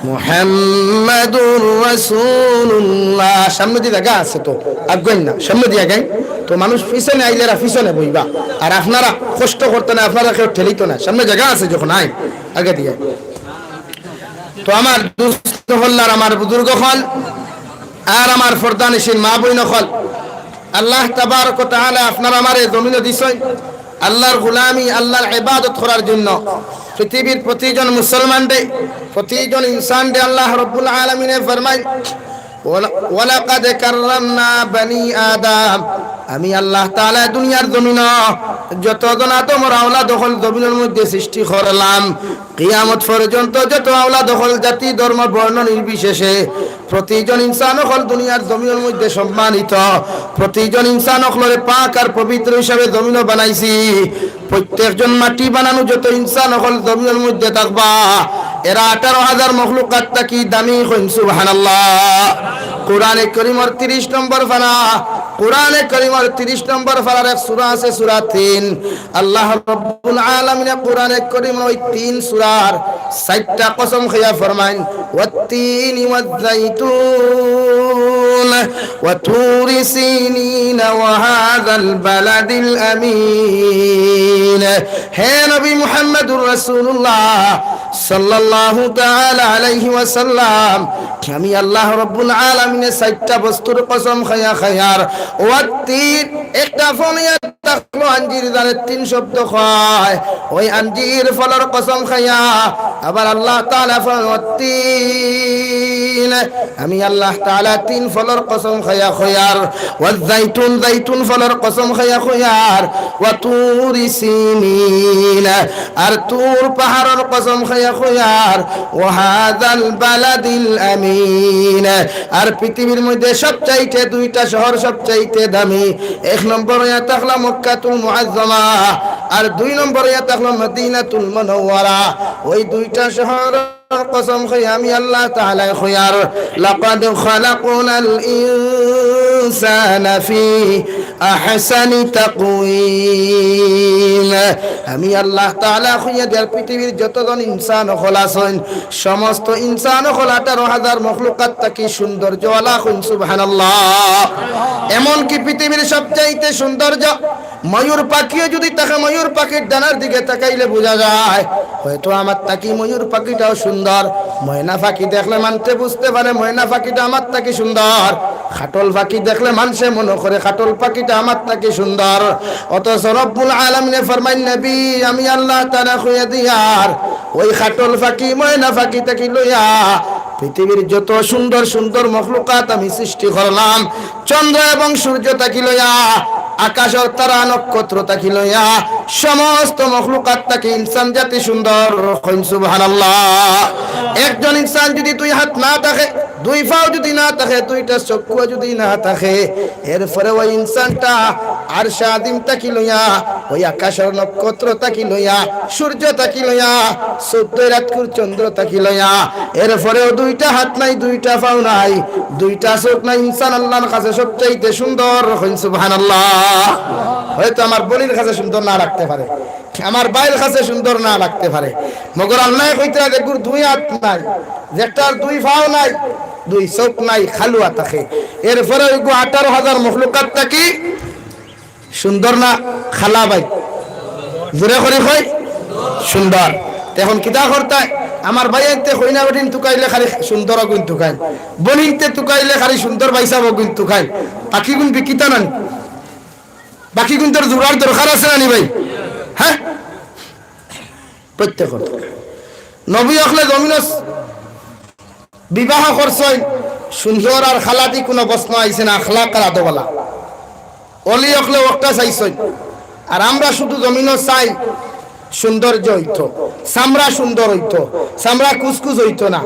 মুহাম্মাদুর রাসূলুল্লাহ। সামনেদি জাগা আছে তো, আগুয়াইন না, সামনেদি আগাইন। তো মানুষ পিছনে আইলে এরা পিছনে বইবা, আর আপনারা কষ্ট করতা নায়, আপনারা কেউ ঠেলিতা নায়, সামনে জাগা আছে যখন আইন আগে দিয়া। তো আমার দুস্ত অকল আর আমার বুজুর্গ অকল আর আমার পর্দানিশীন মা বইন অকল, আল্লাহ তাবারক ওয়া তাআলা আপনার আমারে জমিনো দিছইন আল্লাহর গোলামি, আল্লাহর ইবাদত করার জন্য। পৃথিবীর প্রতিজন মুসলমানরে, প্রতিজন ইনসানরে আল্লাহ রব্বুল আলামিনে ফরমাইন, "ওয়ালা-, ওয়ালাকাদ কাররামনা বানি আদম।" আমি আল্লাহ তাআলা দুনিয়ার জমিনো যতজন আদমর আওলাদ অকল জমিনর মধ্যে সৃষ্টি করলাম, কিয়ামত পর্যন্ত যত আওলাদ অকল, জাতি, ধর্ম, বর্ণ নির্বিশেষে প্রতিজন ইনসান অকল দুনিয়ার জমিনর মধ্যে সম্মানিত। প্রতিজন ইনসান অকলরে পাক আর পবিত্র হিসাবে জমিনো বানাইছি। প্রত্যেকজন মাটি বানানো যত ইনসান অকল জমিনর মধ্যে থাকবা, এরা আঠারো হাজার মখলুকাত থাকি দামি, কইন সুবহানাল্লাহ। কোরআনে করিমর তিরিশ নম্বর পারা, কোরআনে করিমর তিরিশ নম্বর পারার এক সূরা আছে, সূরা তিন। আল্লাহ রব্বুল আলামিনে কোরআনে করিম ওই তিন সূরার চাইরটা কসম খাইয়া ফরমাইন, "ওয়াত্তিনি ওয়াজ্জাইতুন ওয়া তুরি সিনিন ওয়া হাযাল বালাদিল আমিন।" হে নবী মুহাম্মদুর রাসূলুল্লাহ সাল্লাল্লাহু তাআলা আলাইহি ওয়াসাল্লাম, আমি আল্লাহ রব্বুল আলামিনে চাইরটা বস্তুর কসম খাইয়া খাইয়ার, ওয়াত্তিন, একটা ফল ইয়া থাকলো আঞ্জির, যারে তিন শব্দ কয়, ওই আঞ্জির ফলর কসম খাইয়া, আবার আল্লাহ তাআলা ফরমাইন, "ওয়াত্তিন", আমি আল্লাহ তাআলা তিন ফলর কসম খাইয়া কইয়ার, "ওয়াজ জাইতুন", জাইতুন ফলর কসম খাইয়া কইয়ার, "ওয়া তুরি সিনিন", আর তুর পাহাড়র কসম খাইয়া কইয়ার, "ওয়া হাযাল বালাদিল আমিন", আর পৃথিবীর মধ্যে সবচাইতে দুইটা শহর সবচাইতে দামি, এক নম্বর অইয়া থাকলা মক্কাতুল মুআজ্জামা, আর দুই নম্বর অইয়া থাকলা মদিনাতুল মুনাওয়ারা। ওই দুইটা শহরর কসম খাইয়া আমি আল্লাহ তাআলায় কইয়ার, "লাকাদ খালাকনাল ইনসানা ফি আহসানি তাকওয়িম।" আমি আল্লাহ তাআলা কইয়া দিয়ার পৃথিবীর যতজন ইনসান অকল আছইন, সমস্ত ইনসান অকল আঠারো হাজার মখলুকাত থাকি সৌন্দর্যওয়ালা, কইন সুবহানাল্লাহ। এমনকি পৃথিবীর সবচাইতে সৌন্দর্য ময়ূর পাখিও যদি থাকে, ময়ূর পাখির ডানার দিকে তাকাইলে বুঝা যায় হয়তো আমার থাকি ময়ূর পাখিটাও সুন্দর। ময়না পাখি দেখলে মানষে বুঝতে পারে ময়না পাখিটা আমার থাকি সুন্দর। খাটল পাখি দেখলে মানষে মনো করে খাটল পাখিটা আমার থাকি সুন্দর। অথচ রব্বুল আলামিনে ফরমাইন, "নবী, আমি আল্লাহ তাআলা কইয়া দিয়ার, ওই খাটল পাখি, ময়না পাখি থাকি লইয়া পৃথিবীর যত সুন্দর সুন্দর মখলুকাত আমি সৃষ্টি করলাম, চন্দ্র এবং সূর্য থাকি লইয়া আকাশর তারা নক্ষত্র থাকি লইয়া সমস্ত মখলুকাত থাকি ইনসান জাতি সুন্দর।" কইন সুবহানাল্লাহ। একজন ইনসান যদি দুই হাত না থাকে, দুই পাও যদি না থাকে, দুইটা চক্ষু যদি না থাকে, এরপরে ওই ইনসানটা আরশে আজিম থাকি লইয়া, ওই আকাশর নক্ষত্র থাকি লইয়া, সূর্য থাকি লইয়া, চৌদ্দ রাতকুর চন্দ্র থাকি লইয়া, এরপরেও দুইটা হাত নাই, দুইটা পাও নাই, দুইটা চোখ নাই, ইনসান আল্লাহর কাছে সবচাইতে সুন্দর। কইন সুবহানাল্লাহ। হয়তো আমার বলির কাছে সুন্দর না লাগতে পারে, আমার ভাইর কাছে সুন্দর না লাগতে পারে, মগর আল্লায় কইতরা যেগুর দুই হাত নাই, যেটার দুই পাও নাই, দুই চোখ নাই, কালুয়া থাকে, এরপরে ওইগু আঠারো হাজার মখলুকাত থাকি সুন্দর না কালা ভাই? জোরে করি কই, সুন্দর। তে অখন কিতা করতায়? আমার ভাইয়াইন্তে কইনা বেটিন তুকাইলে খালি সুন্দর অগুইন তুকাইন, বইনিন্তে তুকাইলে খালি সুন্দর ভাইসাব অগুইন তুকাইন। বাকিগুইন বিকিতা নানি? বাকিগুইনতর জুড়ার দরকার আছে নানি ভাই? হ্যাঁ, প্রত্যেক নবী অকলে জমিনো বিবাহ করছইন সুন্দর আর খালাদি কুনু প্রশ্ন আইছে না, আখলাক আর আদবআলা। অলি অকলে অকটা চাইছইন। আর আমরা শুধু জমিনো চাই সৌন্দর্য অইতো, চামড়া সুন্দর অইতো, চামড়া কুচকুচ অইতো না,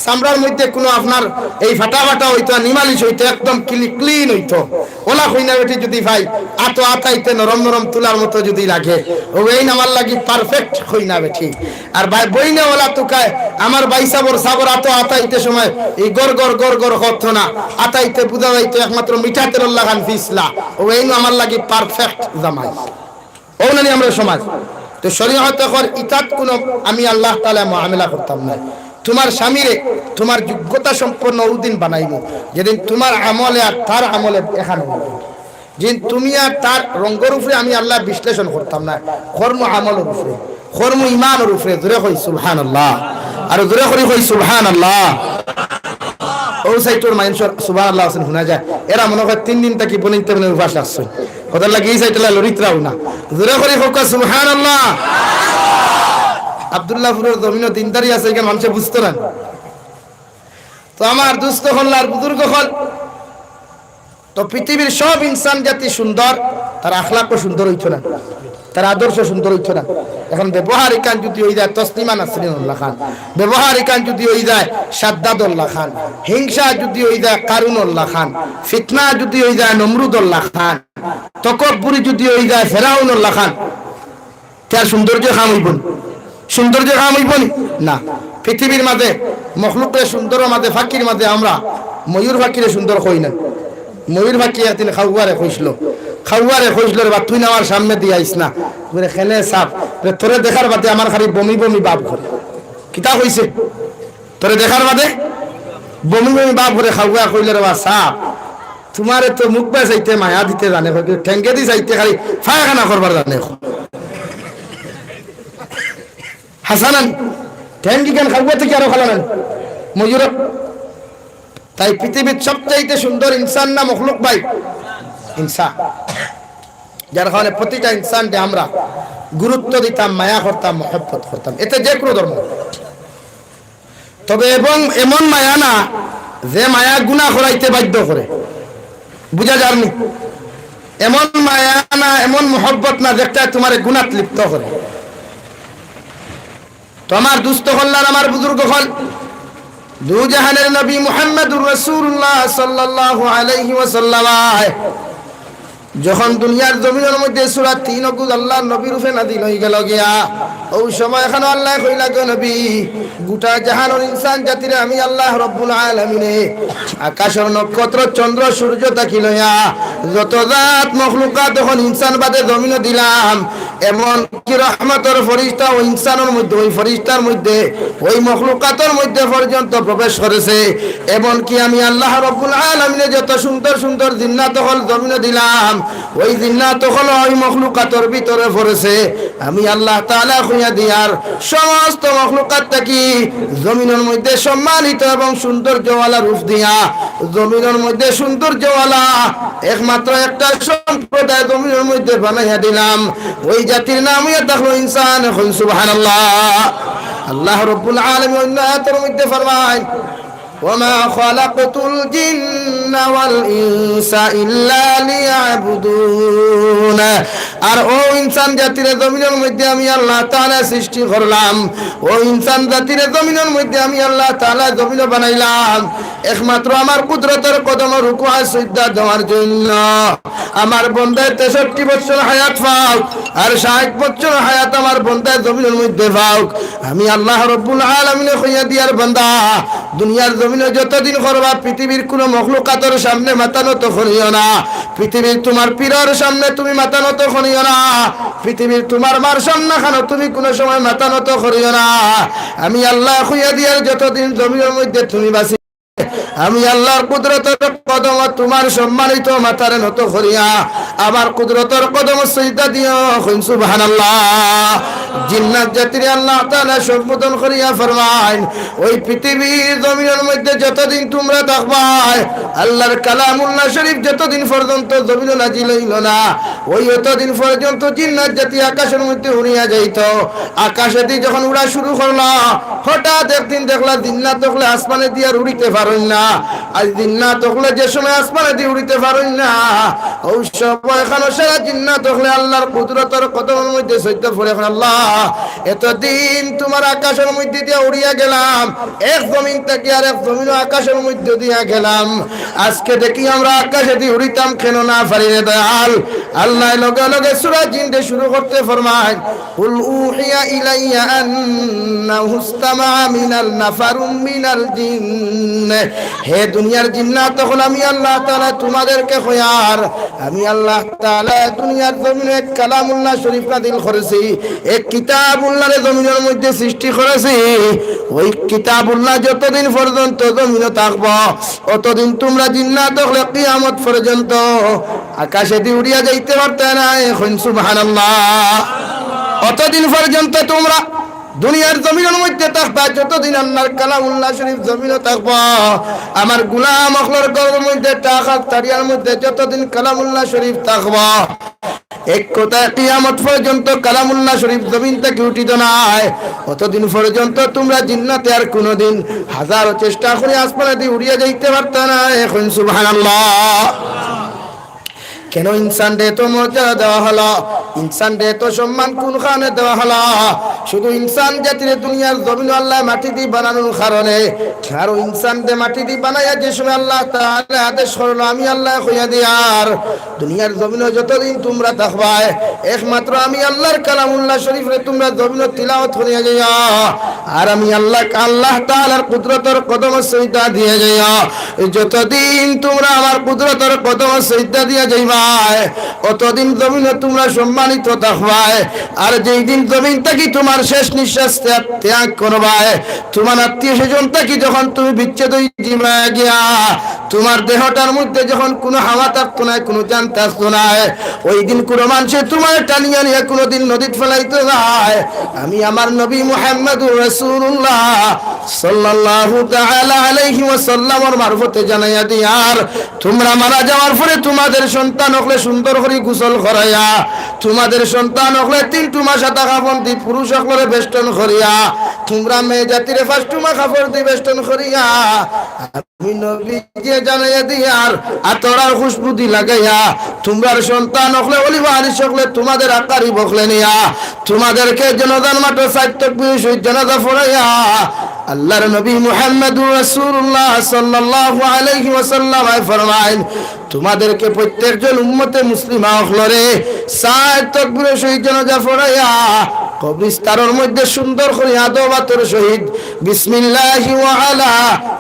চামড়ার মধ্যে কুনু আপনার এই ফাটা ফাটা অইতো না, নিমালিশ অইতো, একদম ক্লি-, ক্লিন অইতো। অলা কইনা বেটি যুদি পাই, আতো আতাইতে নরম নরম তুলার মতো যুদি লাগে, অউ এইন আমার লাগি perfect কইনা বেটি। আর ভাই বইনে অলা তুকায়, আমার ভাইসাবর সাবর আতো আতাইতে সময় এই গড় গড় গড় গড় করতো না, আতাইতে বুঝা যাইতো একমাত্র মিঠা তেলর লাখান ফিছলা। অউ এইন আমার লাগি perfect জামাই। অউ নানি আমরার সমাজ। তে শরীয়তে কর ইতাত কুনু আমি আল্লাহ তাআলা মুআমালা করতাম না। তুমার স্বামীরে তুমার যোগ্যতা সম্পন্ন অউ দিন বানাইমু, যেদিন তুমার আমলে আর তার আমলে এখান অইবো। যেদিন তুমি আর তার রঙ্গর উপরে আমি আল্লাহ বিশ্লেষণ করতাম না, করমু আমলর উপরে, করমু ইমানর উপরে। জোরে কই সুবহানাল্লাহ, আর জোরে করি কই সুবহানাল্লাহ। অউ সাইটর মানুষর সুবহানাল্লাহ আছেন হুনা যায়, এরা মনে কয় তিন দিন থাকি বইনিন্তে মানে উপাস রাখছইন। কথার লাগি ই সাইটর লড়িত্রাও না। জোরে করি কউক্কা সুবহানাল্লাহ। আব্দুল্লাহপুরর জমিনো দিনদারি আছে, ইখান মানুষে বুঝতো না। তো আমার দোস্ত অকল আর বুজুর্গ অকল, তো পৃথিবীর সব ইনসান জাতি সুন্দর, তার আখলাকও সুন্দর অইতো না, তার আদর্শ সুন্দর অইতো না। অখন ব্যবহার ইখান যুদি অই যায় তসলিমা নাসরিনর লাখান, ব্যবহার ইখান যুদি অই যায় সাদ্দাদর লাখান, হিংসা যুদি অই যায় কারুনর লাখান, ফিতনা যুদি অই যায় নমরুদর লাখান, তকব্বুরি যুদি অই যায় ফেরাউনর লাখান, তে আর সৌন্দর্য কাম অইবো নি? সৌন্দর্য কাম অইবো নি? না। পৃথিবীর মাঝে মখলুকরে সুন্দরর মাঝে, পাখির মাঝে আমরা ময়ূর পাখিরে সুন্দর কই না। ময়ূর পাখি একদিন কাউয়ারে কইছিল, কাউয়ারে কইছিল, "রে বা, তুই না আমার সামনেদি আইস না।" বলে, "কেনে সাব?" বলে, "তোরে দেখার বাদে আমার খালি বমি বমি ভাব করে।" কিতা কইছে? "তোরে দেখার বাদে বমি বমি ভাব করে।" কাউয়ায় কইল, "রে বা সাব, তুমারে তো মুখবায় চাইতে মায়া দিতে জানে, ঠেঙ্গেদি চাইতে খালি পায়খানা করবার জানে।" হাছা নানি? ঠেঙ্গিখান কাউয়া থাকি আরো কালা নানি? ময়ূর। তাই পৃথিবীত সবচাইতে সুন্দর ইনসান না মখলুক ভাই? ইনসান। যার কারণে প্রতিটা ইনসানরে আমরা গুরুত্ব দিতাম, মায়া করতাম, মহব্বত করতাম, এতে যে কুনু ধর্ম। তবে এবং এমন মায়া না যে মায়া গুনা করাইতে বাধ্য করে, বুঝা যার নি? এমন মায়া না, এমন মহব্বত না যেটা তুমারে গুনাত লিপ্ত করে। তো আমার দোস্ত অকল আর আমার বুজুর্গ অকল, দু জাহানের নবী মুহাম্মাদুর রাসূলুল্লাহ সাল্লাল্লাহু আলাইহি ওয়াসাল্লাম যখন দুনিয়ার জমিনর মধ্যে সূরা তিন অগুজ আল্লাহর নবীর উপরে নাজিল অইগেলো গিয়া, অউ সময় অখানো আল্লায় কইলা, "গো নবী, গোটা জাহানর ইনসান জাতিরে আমি আল্লাহ রব্বুল আলামিনে আকাশর নক্ষত্র, চন্দ্র, সূর্য থাকি লইয়া যত জাত মখলুকাত অখন ইনসান বাদে জমিনো দিলাম, এমন কি রহমতর ফিরিস্তা অউ ইনসানর মধ্যে, অউ ফিরিস্তার মধ্যে, অউ মখলুকাতর মধ্যে পর্যন্ত প্রবেশ করেছে। এমন কি আমি আল্লাহ রব্বুল আলামিনে যত সুন্দর সুন্দর জিন্নাত অকল জমিনো দিলাম, অউ জিন্নাত অকল অউ মখলুকাতর ভিতরে পড়েছে।" আমি আল্লাহ তাআলা কইয়া দিয়ার সমস্ত মখলুকাত থাকি জমিনর মধ্যে সম্মানিত এবং সৌন্দর্যওয়ালা রূপ দিয়া, জমিনর মধ্যে সৌন্দর্যওয়ালা একমাত্র একটা সম্প্রদায় জমিনর মধ্যে বানাইয়া দিলাম। অউ জাতির নাম অইয়া থাকলো ইনসান। অখন সুবহানাল্লাহ। আল্লাহ রব্বুল আলামিন অন্য আয়াতর মধ্যে ফরমাইন, "ওয়া মা খালাকতুল জিন্না ওয়াল ইনসা ইল্লা লিয়াবুদুন।" আর অউ ইনসান জাতিরে জমিনর মধ্যে আমি আল্লাহ তাআলা সৃষ্টি করলাম, অউ ইনসান জাতিরে জমিনর মধ্যে আমি আল্লাহ তাআলা জমিনো বানাইলাম, একমাত্র আমার কুদরতর কদমো রুকু আর সিজদা দেওয়ার জন্য। আমার বন্দায় তেষট্টি বছর হায়াত পাউক, আর ষাইট বছর হায়াত আমার বন্দায় জমিনর মধ্যে পাউক। আমি আল্লাহ রব্বুল আলামিনে কইয়া দিয়ার, বান্দা, দুনিয়ার জমিনো যতদিন করবা, পৃথিবীর কুনু মখলুকাতর সামনে মাথা নত করিও না। পৃথিবীর তুমার পীরর সামনে তুমি মাথা নত করিও না। পৃথিবীর তুমার মার সামনে খানো তুমি কুনু সময় মাথা নত করিও না। আমি আল্লায় কইয়া দিয়ার, যতদিন জমিনর মধ্যে তুমি বাঁচি আমি আল্লাহর কুদরতর কদমো তুমার সম্মানিত মাথারে নত করিয়া আমার কুদরতর কদমো সিজদা দিও, কইন সুবহানাল্লাহ। জিন্নাত জাতিরে আল্লাহ তাআলা সম্বোধন করিয়া ফরমাইন, ওই পৃথিবীর জমিনর মধ্যে যতদিন তুমরা থাকবায়, আল্লাহর কালামুল্লাহ শরীফ যতদিন পর্যন্ত জমিনো নাজিল অইলো না, ওই অতদিন পর্যন্ত জিন্নাত জাতি আকাশর মধ্যে উড়িয়া যাইতো। আকাশেদি যখন উড়া শুরু করলা, হঠাৎ একদিন দেখলা জিন্নাত অকলে আসমানেদি আর উড়িতে পারইন না। আর জিন্নাত অকলে যে সময় আসমানেদি উড়িতে পারইন না, ওই সময় খানো সারা জিন্নাত অকলে আল্লাহর কুদরতর কদমর মধ্যে সিজদা পড়ে, কইন, আল্লাহ, এতদিন তুমার আকাশর মধ্যে দিয়া উড়িয়া গেলাম, এক জমিন থাকি আর এক জমিনো আকাশর মধ্যে দিয়া গেলাম, আজকে দেখি আমরা আকাশেদি উড়িতাম কেনে না পারি রে দয়াল। আল্লাহ লগে লগে সূরা জিনরে শুরু করতে ফরমাইন, قل أوحي إلي أنه استمع من نفر من الجن। হে দুনিয়ার জিন্নাত অকল, আমি আল্লাহ তাআলা তুমাদেরকে কইয়ার, আমি আল্লাহ তাআলা দুনিয়ার জমিনো এক কালামুল্লাহ শরীফ নাজিল করছি, এক কিতাবুল্লাহরে জমিনর মধ্যে সৃষ্টি করছি। ওই কিতাবুল্লাহ যতদিন পর্যন্ত জমিনো থাকবো, অতদিন তুমরা জিন্নাত অকলে কিয়ামত পর্যন্ত আকাশেদি উড়িয়া যাইতে পারতায় নায়, কইন সুবহানাল্লাহ। অতদিন পর্যন্ত তুমরা দুনিয়ার জমিনর মধ্যে থাকবা, যতদিন আল্লাহর কালামুল্লাহ শরীফ জমিনো থাকবো, আমার গোলাম অকলর ঘরর মধ্যে, টাকার তারিয়ার মধ্যে যতদিন কালামুল্লাহ শরীফ থাকবো, এক কথায় কিয়ামত পর্যন্ত কালামুল্লাহ শরীফ জমিন থাকি উঠিতো নায়, অতদিন পর্যন্ত তুমরা জিন্নাতে আর কুনুদিন হাজারো চেষ্টা করি আসমানেদি উড়িয়া যাইতে পারতায় নায়, কইন সুবহানাল্লাহ। কেনে ইনসানরে এত মর্যাদা দেওয়া হলো? ইনসানরে এত সম্মান কুন কারণে দেওয়া হলো? শুধু ইনসান জাতিরে দুনিয়ার জমিনো আল্লায় মাটিদি বানানোর কারণে। কারণ ইনসানরে মাটিদি বানাইয়া যে সময় আল্লাহ তাআলায় আদেশ করলো, আমি আল্লায় কইয়া দিয়ার, দুনিয়ার জমিনো যতদিন তুমরা থাকবায়, একমাত্র আমি আল্লাহর কালামুল্লাহ শরীফরে তুমরা জমিনো তিলাওয়াত করিয়া যাইও। আর আমি আল্লাহ, আল্লাহ তাআলার কুদরতর কদমো সিজদা দিয়া যাইও। যতদিন তুমরা আমার কুদরতর কদমো সিজদা দিয়া যাইবায়, অতদিন জমিনো তুমরা সম্মানিত থাকবায়। আর যেই দিন জমিন থাকি তুমার শেষ নিঃশ্বাস ত্যাগ, ত্যাগ করবায়, তুমার আত্মীয় স্বজন থাকি যখন তুমি বিচ্ছেদ অইযিবায় গিয়া, তুমার দেহটার মধ্যে যখন কুনু হাওয়া থাকতো নায়, কুনু জান থাকতো নায়, ওই দিন কুনু মানষে তুমারে টানিয়া নিয়া কুনুদিন নদীত ফালাইতো নায়। আমি আমার নবী মুহাম্মাদুর রাসূলুল্লাহ সাল্লাল্লাহু তাআলা আলাইহি ওয়াসাল্লামর মারফতে জানাইয়া দিয়ার, তুমরা মারা যাওয়ার পরে তুমাদের সন্তান অকলে সুন্দর করি গোসল করাইয়া, তুমাদের সন্তান অকলে তিনটু মাস আতা কাফন দি পুরুষ অকলরে বেষ্টন করিয়া, তুমরা মেয়ে জাতিরে পাঁচটু মা কাপড় দি বেষ্টন করিয়া, আমি নবীজিয়ে জানাইয়া দিয়ার, আতর আর খুশবু দি লাগাইয়া, তুমরার সন্তান অকলে, অলি ওয়ারিস অকলে, তুমাদের আকারিব অকলে নিয়া, তুমাদেরকে জানাজার মাঠো চাইর তকবীর সহিত জানাজা পড়াইয়া, আল্লাহর নবী মুহাম্মাদুর রাসূলুল্লাহ সাল্লাল্লাহু আলাইহি ওয়াসাল্লাম আয় ফরমাইন, তুমাদেরকে প্রত্যেকজন উম্মতে মুসলিমা অকলরে চাইর তকবীর সহিত জানাজা পড়াইয়া কবরস্থানর মধ্যে সুন্দর করি আদব আতর সহিত বিসমিল্লাহি ওয়া আলা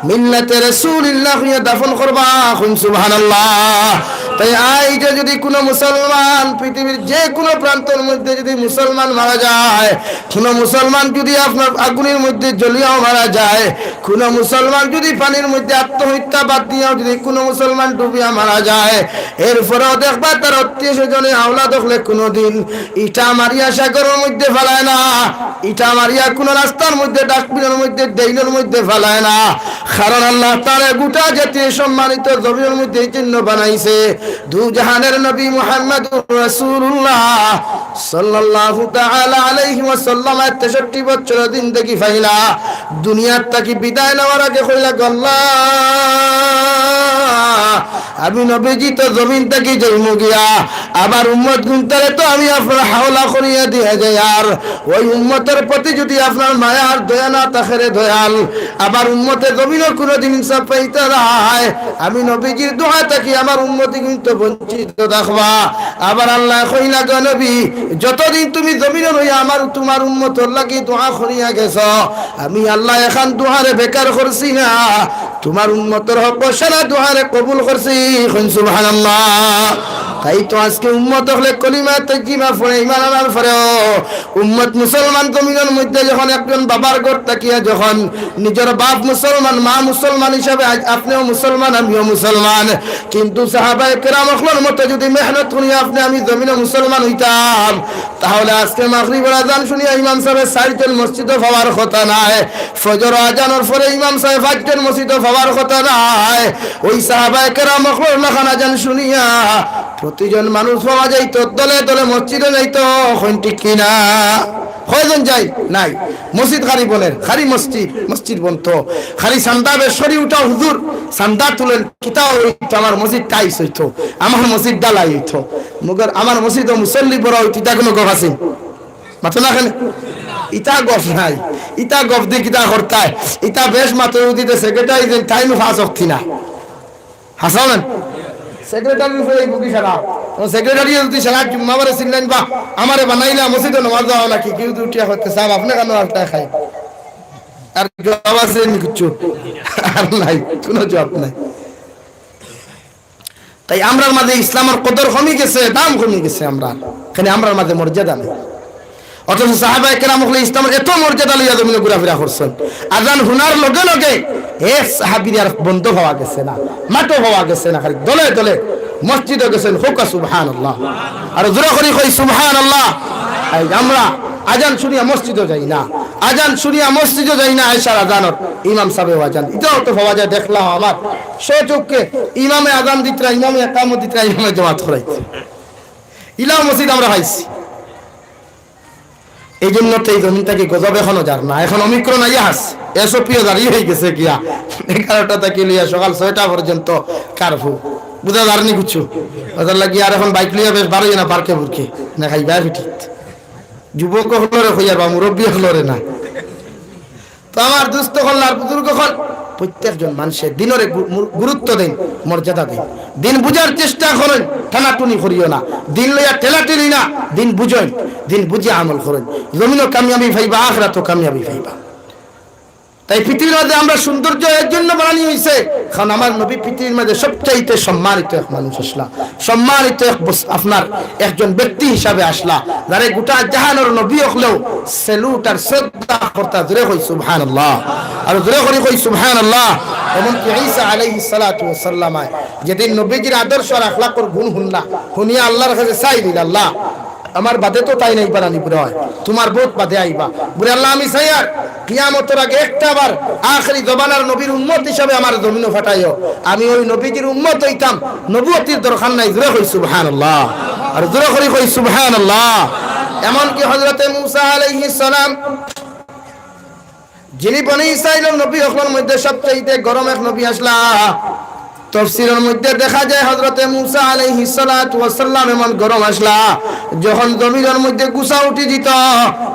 মিল্লাতি রাসূলিল্লাহ কইয়া দাফন করবা। কইন সুবহানাল্লাহ। তাই আইজ যদি কুনু মুসলমান, পৃথিবীর যে কুনু প্রান্তর মধ্যে যদি মুসলমান মারা যায়, কুনু মুসলমান যদি আপনার আগুনের মধ্যে জ্বলিয়াও মারা যায়, কুনু মুসলমান যদি পানির মধ্যে আত্মহত্যা বাদ দিয়াও যদি কুনু মুসলমান ডুবিয়া মারা যায়, এরপরেও দেখবা তার আত্মীয় স্বজনে আওলাদ অকলে কুনুদিন ইটা মারিয়া সাগরর মধ্যে ফালায় না, ইটা মারিয়া কুনু রাস্তার মধ্যে, ডাস্টবিনর মধ্যে, ড্রেইনর মধ্যে ফালায় না। কারণ আল্লাহ তাআলায় গোটা জাতিরে সম্মানিত জমিনর মধ্যে এই জন্য বানাইছে। দু জাহানের নবী মুহাম্মাদুর রাসূলুল্লাহ সাল্লাল্লাহু তাআলা আলাইহি ওয়াসাল্লাম তেষট্টি বছর জিন্দেগি পাইলা। দুনিয়ার থাকি বিদায় নেওয়ার আগে কইলা, "আল্লাহ, আমি নবীজি তো জমিন থাকি যাইমু গিয়া, আমার উম্মত গুনতারে তো আমি আপনার হাওলা করিয়া দিয়া যাইয়ার।" ওই উম্মতের প্রতি যদি আপনার মায়া আর দয়া না থাকে রে দয়াল, আমার উম্মতে জমিনও কুনুদিন ইনসাফ পাইতা নায়। আমি নবীজির দোয়া থাকি আমার উম্মতি কিন্তু বঞ্চিত থাকবা। আবার আল্লায় কইলা, "গো নবী, যতদিন তুমি জমিনো রইয়া আমার, তুমার উম্মতর লাগি দোয়া করিয়া গেছো, আমি আল্লায় এখান দোয়ারে বেকার করছি না, তুমার উম্মতর হক সারা দোয়ারে কবুল করছি।" কইন সুবহানাল্লাহ। তাই তো আজকে উম্মত অকলে কলিমা তৈয়্যিবা পড়ে ইমান আনার পরেও উম্মত মুসলমান জমিনর মধ্যে যখন একজন বাবার ঘর থাকিয়া যখন নিজর বাপ মুসলমান, মা মুসলমান হিসাবে আজ আপনেও মুসলমান, আমিও মুসলমান, কিন্তু সাহাবায়ে কেরাম অকলর মতো যুদি মেহনত করিয়া আপনে আমি জমিনো মুসলমান অইতাম, তাহলে আজকে মাগরিবর আজান শুনিয়া ইমাম সাবে চাইরজন মসজিদো পাওয়ার কথা নায়, ফজর আজানর পরে ইমাম সাবে পাঁচজন মসজিদো পাওয়ার কথা নায়। ওই সাহাবায়ে কেরাম অকলর লাখান আজান শুনিয়া প্রতিজন মানুষ পাওয়া যাইতো, দলে দলে মসজিদো যাইতো। কইন ঠিক কি না? কয়জন যায়? নাই। মসজিদ খালি বনের, খালি মসজিদ, মসজিদ বনতো, খালি চান্দা বেশ করি উঠা হুজুর, চান্দা তুলেন, কিতা অইতো, আমার মসজিদ টাইস অইতো, আমার মসজিদ ঢালাই অইতো, মগর আমার মসজিদো মুসল্লি বড় অইতো, ইতা কুনু গফ আছে? মাতো না কেনে? ইতা গফ নাই, ইতা গফ দি কিতা করতায়? ইতা বেশ মাতো যদি তে সেক্রেটারি দিন, তাইনও পাঁচ অক্তি না। হাছা নানি? সেক্রেটারির উপরে এই বুকি সারা। ও সেক্রেটারি যদি সারা জুম্মাবারে চিল্লাইন বা আমারে বানাইলা মসজিদো নামাজ যাওয়া নাকি, কেউ যদি উঠিয়া কইতে, "সাব, আপনে কেনে আলতায় খাই?" আর জবাব আছে নি কিচ্ছু? আর নাই, কুনু জবাব নাই। তাই আমরার মাঝে ইসলামর কদর কমি গেছে, দাম কমি গেছে আমরার। কেনে আমরার মাঝে মর্যাদা নাই। অথচ সাহাবায়ে কেরাম অকলে ইসলামর এত মর্যাদা লইয়া জমিনো ঘুরাফিরা করছইন। আজান হুনার লগে লগে এক সাহাবীরে আর বন্দো পাওয়া গেছে না, মাঠো পাওয়া গেছে না, খালি দলে দলে মসজিদো গেছইন। কউক্কা সুবহানাল্লাহ। আর জোরে করি কই সুবহানাল্লাহ। এই আমরা আজান শুনিয়া মসজিদো যাই না, আজান শুনিয়া মসজিদো যাই না, এশার আজানর ইমাম সাবেও আজান, ইতাও তো পাওয়া যায়। দেখলাম আমার স্বচক্ষে ইমামে আজান দিতরা, ইমামে একামত দিতরা, ইমামে জমাত করাইতরা। ইলাও মসজিদ আমরা পাইছি। এই জন্য তো এই জমিন থাকি গজব এখনো যার না। এখন ওমিক্রন আইয়া হাস, এসওপিও জারি হয়ে গেছে গিয়া। এগারোটা থাকি লইয়া সকাল ছয়টা পর্যন্ত কারফিউ। বুঝা যার নি কিচ্ছু? ওটার লাগি আর এখন বাইক লইয়া বেশ বারোই না পার্কে বুরকে। না খাইবা ফিটিত। যুবক অকলরে কইয়ার বা মুরব্বী অকলরে না। তো আমার দোস্ত অকল আর বুজুর্গ অকল, প্রত্যেকজন মানুষে দিনরে গু-, মু-, গুরুত্ব দেইন, মর্যাদা দেইন। দিন বুঝার চেষ্টা করইন, টানাটুনি করিও না। দিন লইয়া ঠেলাঠেলি না, দিন বুঝইন, দিন বুঝিয়া আমল করইন। জমিনো কামিয়াবি পাইবা, আখেরাতো কামিয়াবি পাইবা। তাই পৃথিবীর মাঝে আমরা সৌন্দর্য এর জন্য বানানি হইছে, কারণ আমার নবী পৃথিবীর মাঝে সবচাইতে সম্মানিত এক মানুষ আসলা, সম্মানিত এক বস-, আপনার একজন ব্যক্তি হিসাবে আসলা, যারে গোটা জাহানর নবী অকলেও salute আর শ্রদ্ধা করতা। জোরে কই সুবহানাল্লাহ, আর জোরে করি কই সুবহানাল্লাহ। এমনকি ঈসা আলাইহিস সালাতু ওয়াস সালাম আয়, যেদিন নবীজির আদর্শ আর আখলাকর গুণ হুনলা, হুনিয়া আল্লাহর কাছে চাই দিল, "আল্লাহ, আমার বাদে তো তাইন আইবা নানি বুড়া অয়, তুমার বউত বাদে আইবা। বুড়া আল্লাহ, আমি চাইয়ার কিয়ামতর আগে একটা বার আখেরি জমানার নবীর উম্মত হিসাবে আমার জমিনো ফাটাইও, আমি ওই নবীজির উম্মত অইতাম, নবুয়তির দরকার নাই।" জোরে কই সুবহানাল্লাহ, আর জোরে করি কই সুবহানাল্লাহ। এমনকি হযরতে মুসা আলাইহিস সালাম, যিনি বনি ইসরাইলর নবী অকলর মধ্যে সবচাইতে গরম এক নবী আসলা। তফসিরর মধ্যে দেখা যায় হযরতে মুসা আলাইহিস সালাতু ওয়াস সালাম এমন গরম আসলা, যখন জমিনর মধ্যে গুছা উঠি যিত,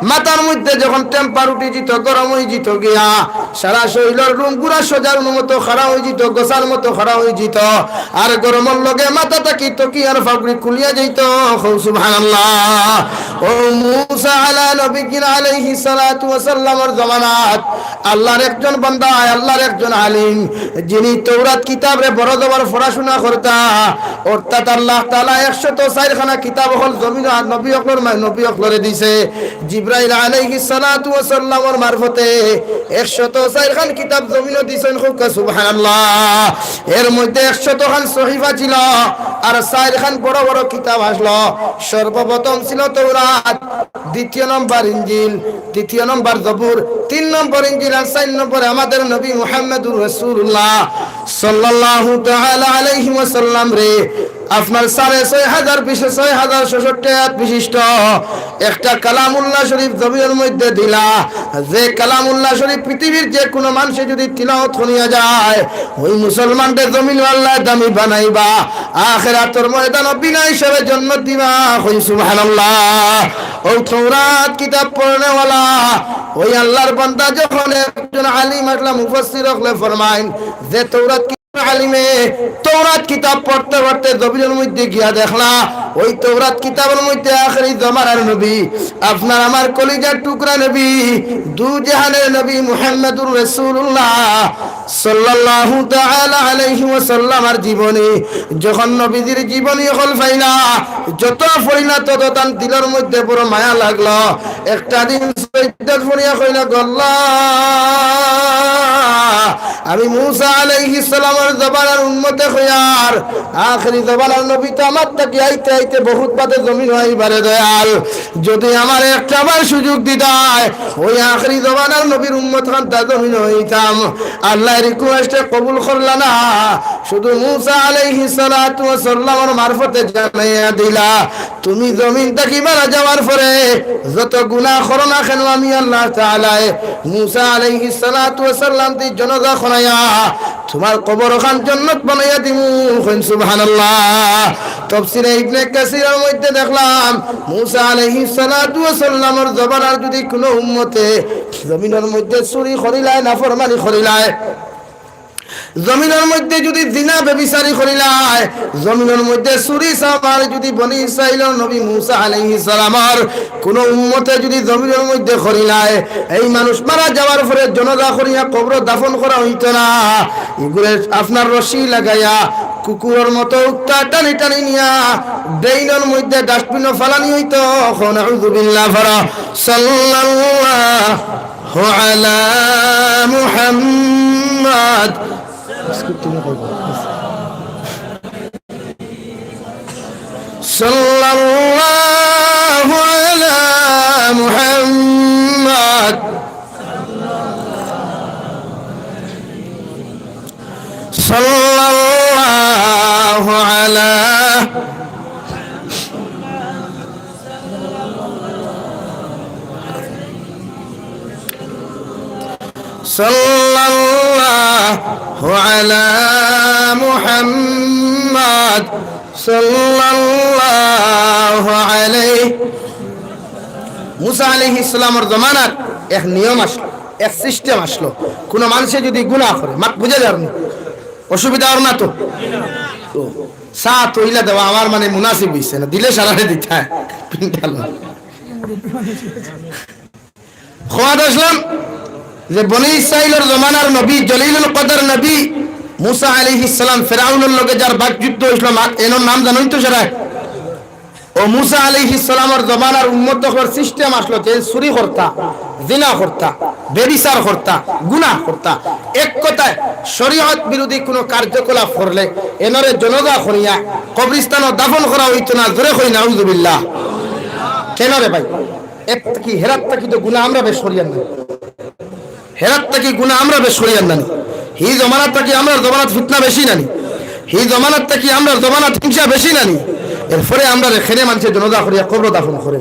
মাথার মধ্যে যখন টেম্পার উঠি যিত, গরম অই যিত গিয়া, সারা শরীলর রুম গুড়া সজার মতো খাড়া অই যিত, গোছার মতো খাড়া অই যিত। আর গরমর লগে মাথা থাকি তকিয়ার ফাগড়ি খুলিয়া যাইত। কও সুবহানাল্লাহ। ও মুসা আলা নবিয়িনা আলাইহিস সালাতু ওয়াস সালামর জমানাত আল্লাহর একজন বান্দা, আল্লাহর একজন আলিম, যিনি তৌরাত কিতাবরে বড় জবর পড়াশোনা করতা, অর্থাৎ আল্লাহ তাআলা একশত চাইর খানা কিতাব অকল জমিন আর নবী অকলর মা-, নবী অকলরে দিছে। জিব্রাইল আলাইহিস সালাতু ওয়াস সালামর মারফতে একশত চাইর খান কিতাব জমিনো দিছইন। কউক্কা সুবহানাল্লাহ। এর মধ্যে একশত খান সহিফা ছিল, আর চাইর খান বড় বড় কিতাব আসলো। সর্বপ্রথম ছিল তৌরাত, দ্বিতীয় নম্বর ইঞ্জিল, তৃতীয় নম্বর জবুর, তিন নম্বর ইঞ্জিল, আর চাইর নম্বরে আমাদের নবী মুহাম্মদুর রাসূলুল্লাহ সাল্লাল্লাহু তাআলা আলাইহি ওয়াসাল্লামরে আপনার সাড়ে ছয় হাজার, বিশে ছয় হাজার ছয়ষট্টি আয়াত বিশিষ্ট একটা কালামুল্লাহ শরীফ জমিনর মধ্যে দিলা। যে কালামুল্লাহ শরীফ পৃথিবীর যে কোনো মানুষে যদি তিলাওয়াত করিয়া যায়, ওই মুসলমানরে জমিনো আল্লায় দামি বানাইবা, আখেরাতর ময়দানো বিনা হিসাবে জান্নাত দিবা। কই সুবহানাল্লাহ। ও তৌরাত কিতাব পড়নেওয়ালা ওই আল্লাহর বান্দা যখন একজন আলিম আসলা, মুফাসসির অকলে ফরমাইন যে তৌরাত আলিমে তৌরাত কিতাব পড়তে পড়তে জমিনর মধ্যে গিয়া দেখলা, ওই তৌরাত কিতাবর মধ্যে আখেরি জমানার নবী, আপনার আমার কলিজার টুকরা নবী, দু জাহানের নবী মুহাম্মাদুর রাসূলুল্লাহ সাল্লাল্লাহু তাআলা আলাইহি ওয়াসাল্লামর জীবনী, যখন নবীজির জীবনী হকল পাইলা, যত পড়িলা তত তান দিলর মধ্যে বড় মায়া লাগলো। একটা দিন সইজ্জাত পড়িয়া কইলা, "গো আল্লাহ, আমি মুসা আলাইহিস সালামর জমানার উম্মতে অইয়ার, আখেরি জমানার নবী তো আমার থাকি আইতে আইতে বহুত বাদে জমিনো আইবারে দয়াল। যদি আমারে একটাবার সুযোগ দিতায়, ওই আখেরি জমানার নবীর উম্মত খান্তা জমিনো অইতাম।" আল্লাহর request এ কবুল করলা না, শুধু মুসা আলাইহিস সালাতু ওয়াস সালামর মারফতে জানাইয়া দিলা, "তুমি জমিন থাকি মারা যাওয়ার পরে যত গুনাহ করো না কেন, আমি আল্লাহ তাআলায় মুসা আলাইহিস সালাতু ওয়াস সালামদি জানাজা করাইয়া তুমার কবর খান জন্নত বানাইয়া দিমু।" কইন সুবহানাল্লাহ। তফসিরে ইবনে কাসিরর মধ্যে দেখলাম, মুসা আলাইহিস সালাতু ওয়াস সালামর জমানার যদি কুনু উম্মতে জমিনর মধ্যে চুরি করিলায়, নাফরমানি করিলায়, জমিনর মধ্যে যদি জিনা ব্যভিচারী করিলায়, জমিনর মধ্যে চুরি চামারি যদি বনি ইসরাইলর নবী মুসা আলাইহিস সালামর কুনু উম্মতে যদি জমিনর মধ্যে করিলায়, এই মানুষ মারা যাওয়ার পরে জানাজা করিয়া কবরো দাফন করা অইতো না। ইগুরে আপনার রশি লাগাইয়া কুকুরর মতো উক্তা টানি টানি নিয়া ড্রেইনর মধ্যে, ডাস্টবিনো ফালানি অইতো। কও নাউযুবিল্লাহ, পড়ো সাল্লাল্লাহু আলা মুহাম্মাদ। সাল্লাল্লাহু আলা মুহাম্মাদ। সাল্লাল্লাহু আলা সাল্লাল্লাহু আলা মুহাম্মাদ সাল্লাল্লাহু আলাইহি। মুসা আলাইহিস সালামর জমানাত এক নিয়ম আসলো, এক system আসলো। কুনু মানষে যদি গুনা করে, মাত বুঝা যার নি? অসুবিধা অর না তো? ও, চা তো ইলা দেওয়া আমার মানে মুনাসিব অইছে না, দিলে সারারে দিতা। পিন্ডাল। খোয়াদ আসলাম যে বনি ইসরাইলর জমানার নবী, জলিলুল কদর নবী মুসা আলাইহিস সালাম, ফেরাউনর লগে যার বাকযুদ্ধ অইছিল, মা-, এনর নাম জানইন তো সারায়? ও মুসা আলাইহিস সালামর জমানার উম্মত অকলর system আসলো যে চুরি করতা, জিনা করতা, ব্যভিচার করতা, গুনাহ করতা, এক কথায় শরীয়ত বিরোধী কুনু কার্যকলাপ করলে এনরে জানাজা করিয়া কবরস্থানো দাফন করা অইতো না। জোরে কই নাউজুবিল্লাহ। কেন রে ভাই? এর থাকি, হেরার থাকি তো গুনা আমরা বেশ করিয়ার না। হেরার থাকি গুনা আমরা বেশ করিয়ার না নি? হি জমানার থাকি আমরার জমানাত ফিতনা বেশি না নি? হি জমানার থাকি আমরার জমানাত হিংসা বেশি না নি? এরপরে আমরারে কেনে মানষে জানাজা করিয়া কবরো দাফন করে,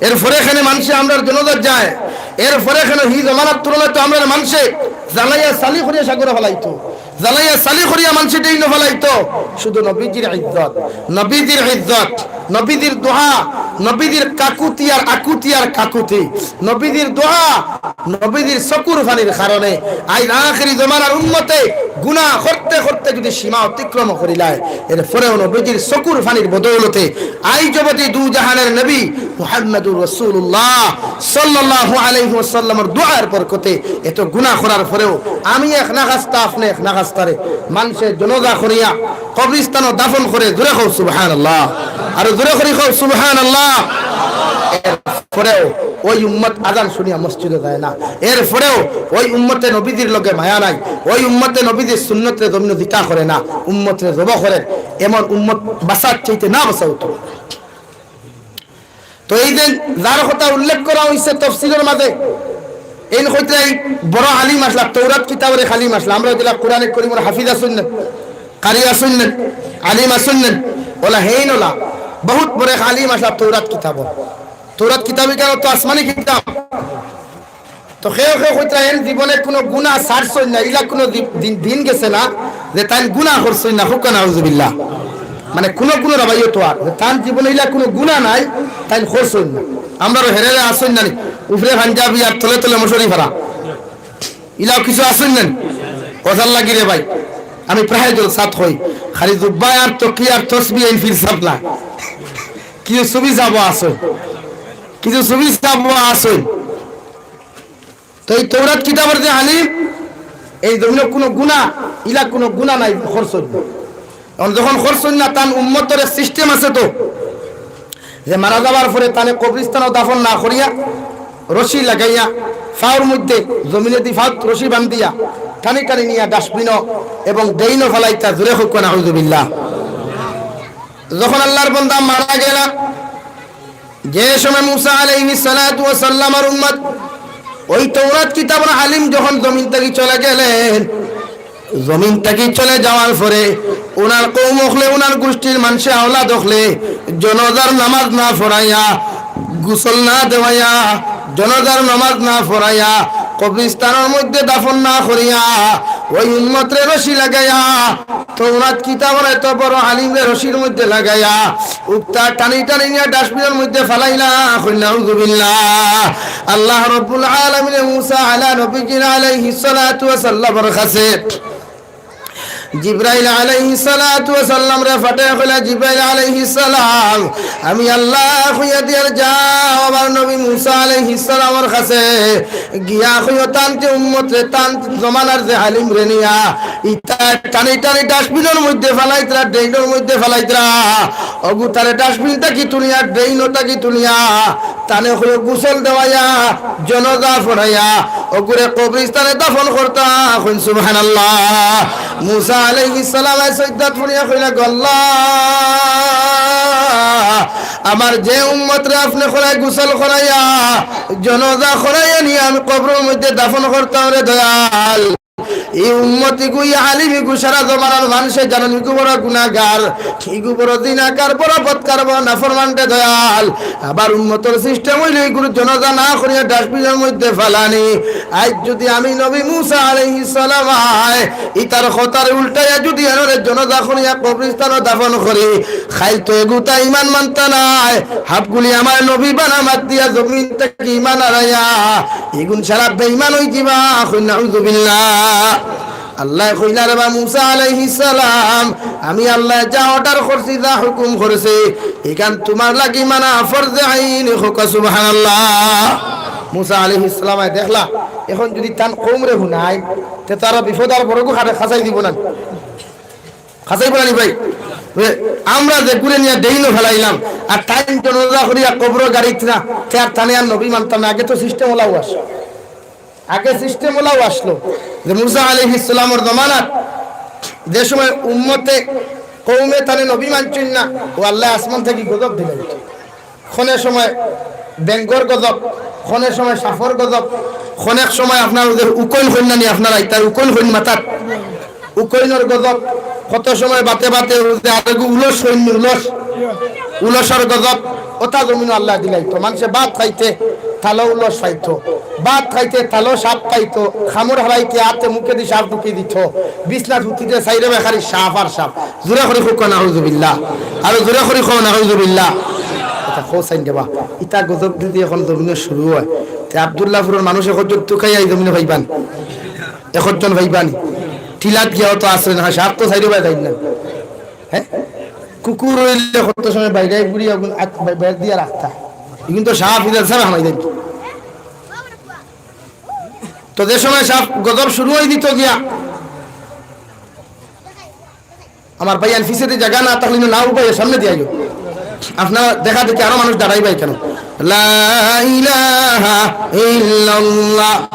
এরপরে কেনে মানষে আমরার জানাজাত যায়, এরপরে কেনে হি জমানার তুলনায় তো আমরারে মানষে জ্বালাইয়া ছালি করিয়া সাগরো ফালাইতো। জ্বালাইয়া ছালি করিয়া মানষে ড্রেইনো ফালাইতো। শুধু নবীজির ইজ্জত, নবীজির ইজ্জত, নবীজির দোয়া, নবীজির কাকুতি আর আকুতি আর কাকুতি, নবীজির দোয়া, নবীজির চকুর পানির কারণে আইজ আখেরি জমানার উম্মতে গুনা করতে করতে যদি সীমা অতিক্রম করিলায়, এরপরেও নবীজির চকুর পানির বদৌলতে আইজ অবধি দু জাহানের নবী মুহাম্মাদুর রাসূলুল্লাহ সাল্লাল্লাহু আলাইহি ওয়াসাল্লামর দোয়ার বরকতে এত গুনা করার পরেও আমি এক না খাস্তা, আপনে এক না খাস্তারে মানষে জানাজা করিয়া কবরস্থানো দাফন করে। জোরে কও সুবহানাল্লাহ, আরো জোরে করি কও সুবহানাল্লাহ। এরপরেও ওই উম্মত আজান শুনিয়া মসজিদো যায় না, এরপরেও ওই উম্মতে নবীজির লগে মায়া নাই, ওই উম্মতে নবীজির সুন্নতরে জমিনো জিকা করে না, উম্মতরে জবো করে। এমন উম্মত বাঁচার চাইতে না বাঁচা উত্তম। তো এই যে যার কথা উল্লেখ করা অইছে তফসিরর মাঝে, এইন কইতরা এই বড় আলিম আছলা, তৌরাত কিতাবর এক আলিম আছলা, আমরা যেলা কোরআনে করিমর হাফিজ আছইন না, কারি আছইন না, আলিম আছইন না, অলা হেইন অলা, বহুত বড় এক আলিম আছলা তৌরাত কিতাবর। তৌরাত কিতাব ইখান তো আসমানি কিতাব। তো কেউ কেউ কইতরা এন জীবনে কুনু গুনা ছাড়ছইন না, ইলা কুনু দি-, দিন, দিন গেছে না যে তাইন গুনা করছইন না, কউক্কা নাউজুবিল্লাহ। মানে কুনু কুনু রাবাইও তো আর যে তান জীবনে ইলা কুনু গুনা নাই, তাইন করছইন না। আমরারও হেরারে আছইন না নি, উপরে পাঞ্জাবি আর তলে তলে মশারি ফারা, ইলাও কিছু আছইন না নি? অজার লাগি রে ভাই, আমি প্রায় জলসাত কই, খালি জুব্বা আর তকি আর তসবি এইন ফিরসাব না। কিছু সুফি সাব আছইন, কিছু সুফি সাব আছইন। তো এই তৌরাত কিতাবর যে আলিম, এই জমিনো কুনু গুনা, ইলা কুনু গুনা নাই, করছইন না। এখন যখন করছইন না, তান উম্মতর system আছে তো, যে মারা যাওয়ার পরে তানে কবরস্থানো দাফন না করিয়া রশি লাগাইয়া ফাওর মধ্যে, জমিনেদি ফাওত রশি বান্ধিয়া টানি টানি নিয়া dustbin-ও এবং drain-ও ফালাইতা। জুরে কউক্কা নাউজুবিল্লাহ। যখন আল্লাহর বান্দা মারা গেলা, যে সময় মুসা আলাইহিস সালাতু ওয়াস সালামর উম্মত, ওই তৌরাত কিতাবর আলিম যখন জমিন থাকি চলে গেলেন, জমিন থাকি চলে যাওয়ার পরে উনার কওম অকলে, উনার গোষ্ঠীর মানষে, আওলাদ অকলে জনাজার নামাজ না পড়াইয়া, গোসল না দেওয়াইয়া, জনাজার নামাজ না পড়াইয়া, কবরস্থানর মধ্যে দাফন না করিয়া, ওই উম্মতরে রশি লাগাইয়া, তৌরাত কিতাবর এত বড় আলিমরে রশির মধ্যে লাগাইয়া, উক্তা টানি টানি নিয়া dustbin-র মধ্যে ফালাইলা। কইন নাউজুবিল্লাহ। আল্লাহ রাব্বুল আলামিনে মুসা আলা নবীজিনা আলাইহিস সালাতু ওয়াস সালামর কাছে জিব্রাইল আলাইহিস সালাতু ওয়াস সালামরে পাঠাইয়া কইলা, "জিব্রাইল আলাইহিস সালাম, আমি আল্লাহ কইয়া দিয়ার যাও আমার নবী মুসা আলাইহিস সালামর কাছে, গিয়া কইও তান যে উম্মতরে, তান জমানার যে আলিমরে নিয়া, ইতা টানি টানি dustbin-র মধ্যে ফালাইতরা, drain-র মধ্যে ফালাইতরা, অগু তারে dustbin থাকি তুলিয়া, drain-ও থাকি তুলিয়া, তানে কইও গোসল দেওয়াইয়া, জনাজা পড়াইয়া, অগুরে কবরস্থানে দাফন করতা।" কইন সুবহানাল্লাহ। মুসা আলাইহিস সালামে সইজদাত পড়িয়া কইলা, "গো আল্লাহ, আমার যে উম্মতরে আপনে কইরা গোসল করাইয়া, জনাজা করাইয়া নিয়া আমি কবরর মধ্যে দাফন করতাম রে দয়াল, ই উম্মত ইগু, ই আলিম ইগু, সারা জমানার মানষে জানইন ইগু বড় গুনাগার, ইগু বড় জিনাকার, বড় বদকার, বড় নাফরমান রে দয়াল। আমার উম্মতর system অইলো ইগুর জনাজা না করিয়া dustbin-র মধ্যে ফালানি। আইজ যুদি আমি নবী মুসা আলাইহিস সালাম আয়, ইতার কথারে উল্টাইয়া যুদি এনরে জনাজা করিয়া কবরস্থানো দাফন করি, কাইল তো এগুতা ইমান মানতা নায়। হাবগুলি আমার নবী বানা মাত দিয়া জমিন থাকি ইমান হারাইয়া, ইগুন সারা বেইমান অইযিবা। কইন নাউজুবিল্লাহ। আল্লায় কইলা, "রে বা মুসা আলাইহিস সালাম, আমি আল্লায় যা order করছি, যা হুকুম করছি, ইখান তুমার লাগি মানা ফরজে আইন।" কউক্কা সুবহানাল্লাহ। মুসা আলাইহিস সালামে দেখলা, এখন যুদি তান কওমরে হুনাইন, তে তারা বিপদ আর বড়গু খাড়ে খাসাই দিবো না। খাসাই বলানি ভাই, আমরা যেগুরে নিয়া drain-ও ফালাইলাম, আর তাইন জনাজা করিয়া কবরো গাড়িত না, তে আর তানে আর নবী মানতাম না। আগে তো system অলাউ আস-, আগে system অলাউ আসলো যে মুসা আলাইহিস সালামর জমানাত যে সময় উম্মতে, কওমে তানে নবী মানছইন না, ও আল্লায় আসমান থাকি গজব দিলা। খনে সময় বেঙ্গর গজব, খনে সময় সাফর গজব, খনেক সময় আপনার ওই যে উকইন কইন না নি, আপনার আইতার উকইন কইন মাথাত, উকইনর গজব, কত সময় বাতে বাতে ওই যে আরেকগু উলস কইন নি, উলস, উলসর গজব, ওটা জমিনো আল্লায় দিলাইতো। মানষে ভাত খাইতে তালো উলস পাইতো, ভাত খাইতে তালো সাপ পাইতো, কামড় হারাইতে আতে মুখেদি সাপ ঢুকি দিতো, বিছনাত হুতিতে চাইরোবায় খালি সাপ আর সাপ। জুরে করি কউক্কা নাউজুবিল্লাহ। আরো জুরে করি কও নাউজুবিল্লাহ। ইতা কও চাইন দেবা। ইতা গজব যুদি এখন জমিনো শুরু অয়, তে আব্দুল্লাহপুরর মানুষ একজন তুকাইয়া ই জমিনো পাইবা নি? একজন পাইবা নি? টিলাত গিয়াও তো আশ্রয় না, সাপ তো চাইরোবায় যাইন না। হে? কুকুর অইলে কত সময় বাইরে ঘুরি আগুন আত-, বে-, বের দিয়া রাখতা। ইগুন তো সাপ ইদার সাপ হামাই যাইতো। তো যে সময় সাপ গজব শুরু অই দিতো গিয়া, আমার ভাইয়াইন, পিছেদি জাগা না থাকলে না উবাইয়া সামনেদি আইও। আপনারা দেখা দেখি আরো মানুষ দাঁড়াইবা কেনে? লা ইলাহা ইল্লাল্লাহ,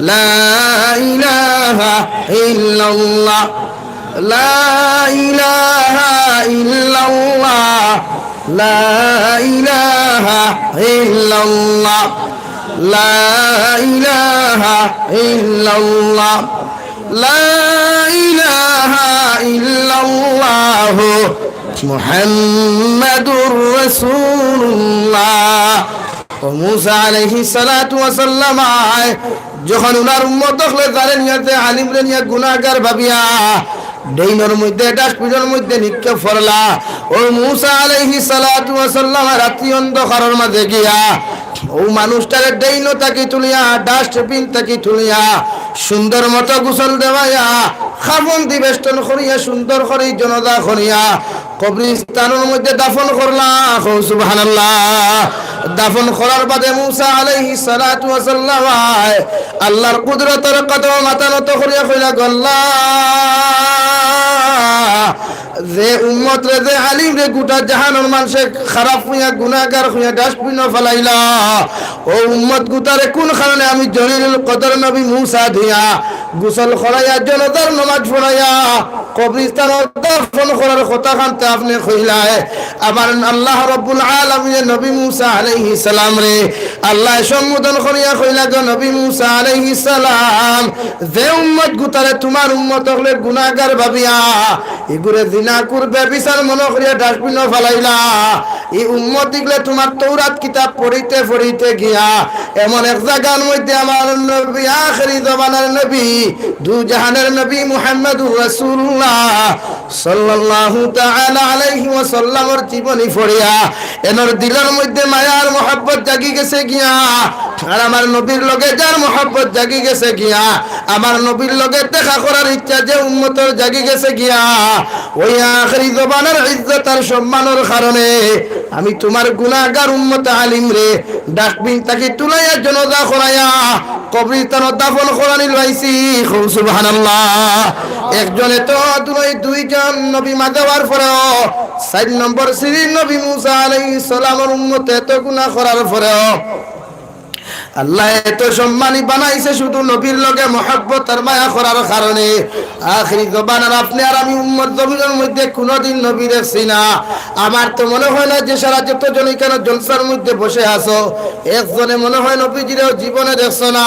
লা ইলাহা ইল্লাল্লাহ, লা ইলাহা ইল্লাল্লাহ, লা ইলাহা ইল্লাল্লাহ, লা ইলাহা ইল্লাল্লাহ। লা ইলাহা ইল্লাল্লাহু মুহাম্মাদুর রাসূলুল্লাহ। ও মুসা আলাইহিস সালাতু ওয়াস সালাম আয়, যখন উনার উম্মত অকলে তারে নিয়া, তে আলিমরে নিয়া গুনাহগার ভাবিয়া ড্রেইনর মধ্যে, ডাস্টবিনর মধ্যে নিক্ষেপ করলা, ও মুসা আলাইহিস সালাতু ওয়াস সালাম রাত্রি অন্ধকারর মাঝে গিয়া ও মানুষটারে ড্রেইন থাকি তুলিয়া, ডাস্টবিন থাকি তুলিয়া, সুন্দর মতো গোসল দেওয়াইয়া, কাফন দি বেষ্টন করিয়া, সুন্দর করি জনাজা করিয়া, কবরস্থানর মধ্যে দাফন করলা। কও সুবহানাল্লাহ। দাফন করার বাদে মুসা আলাইহিস সালাতু ওয়াস সালাম আল্লাহর কুদরতর কাছে মাথা নত করিয়া কইলা, "গো আল্লাহ, যে উম্মতরে, যে আলিমরে গুটা জাহানর মানষে খারাপ কইয়া, গুনাগার কইয়া ডাস্টবিনো ফালাইলা, অউ উম্মত গুটারে কুন কারণে আমি জলিলুল কদর নবী মুসা দিয়া গোসল করাইয়া, জানাজার নামাজ পড়াইয়া, কবরস্থানো দাফন করার কথা কানতে আপনে কইলায়?" আমার আল্লাহ রব্বুল আলামিনে নবী মুসা আলাইহিস সালামরে আল্লায় সম্বোধন করিয়া কইলা, "গো নবী মুসা আলাইহিস সালাম, যে উম্মত গুটারে তুমার উম্মত অকলে গুনাগার ভাবিয়া, ইগুরে জিনাকুর, ব্যভিচার মনো করিয়া ডাস্টবিনো ফালাইলা, ই উম্মত ইগলে তুমার তৌরাত কিতাব পড়িতে পড়িতে গিয়া এমন এক জাগার মধ্যে আমার নবী, আখেরি জমানার নবী, দু জাহানের নবী মুহাম্মদুর রাসূলুল্লাহ সাল্লাল্লাহু তাআলা আলাইহি ওয়াসাল্লামর জীবনী পড়িয়া এনর দিলর মধ্যে মায়ার মহব্বত জাগি গেছে গিয়া, আর আমার নবীর লগে যার মহব্বত জাগি গেছে গিয়া, আমার নবীর লগে দেখা করার ইচ্ছা যে উম্মতর জাগি গেছে গিয়া, অউ আখেরি জমানার ইজ্জত আর সম্মানর কারণে আমি তুমার গুনাগার উম্মত আলিমরে ডাস্টবিন থাকি তুলাইয়া জানাজা করাইয়া কবরস্থানো দাফন করানি লইছি।" কও সুবহানাল্লাহ। একজনে তো দুই, দুইজন নবী মাঝে অওয়ার পরেও, চাইর নম্বর সিরির নবী মুসা আলাইহিস সালামর উম্মতে এত গুনা করার পরেও আল্লায় এত সম্মানী বানাইছে শুধু নবীর লগে মহব্বত আর মায়া করার কারণে। আখেরি জমানার আপনে আর আমি উম্মত জমিনর মধ্যে কুনুদিন নবী দেখছি না। আমার তো মনে হয় না যে সারা যতজন ইখানো জলসার মধ্যে বসে আছো, একজনে মনে হয় নবীজিরেও জীবনে দেখছো না।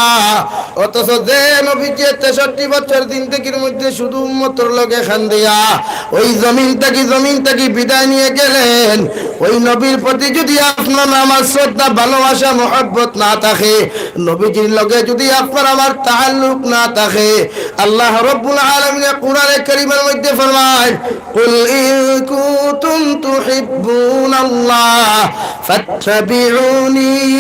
অথচ যে নবীজি তেষট্টি বছর জিন্দেগির মধ্যে শুধু উম্মতর লগে কান্দিয়া অউ জমিন থাকি, জমিন থাকি বিদায় নিয়া গেলেন, অউ নবীর প্রতি যুদি আপনার আমার শ্রদ্ধা, ভালোবাসা, মহব্বত না থাকে, নবীজির লগে যুদি আপনার আমার তাআল্লুক না থাকে, আল্লাহ রব্বুল আলামিনে কুরআনে কারীমর মধ্যে ফরমায়, "কুল ইন কুনতুম তুহিব্বুনাল্লাহ ফাত্তাবিউনি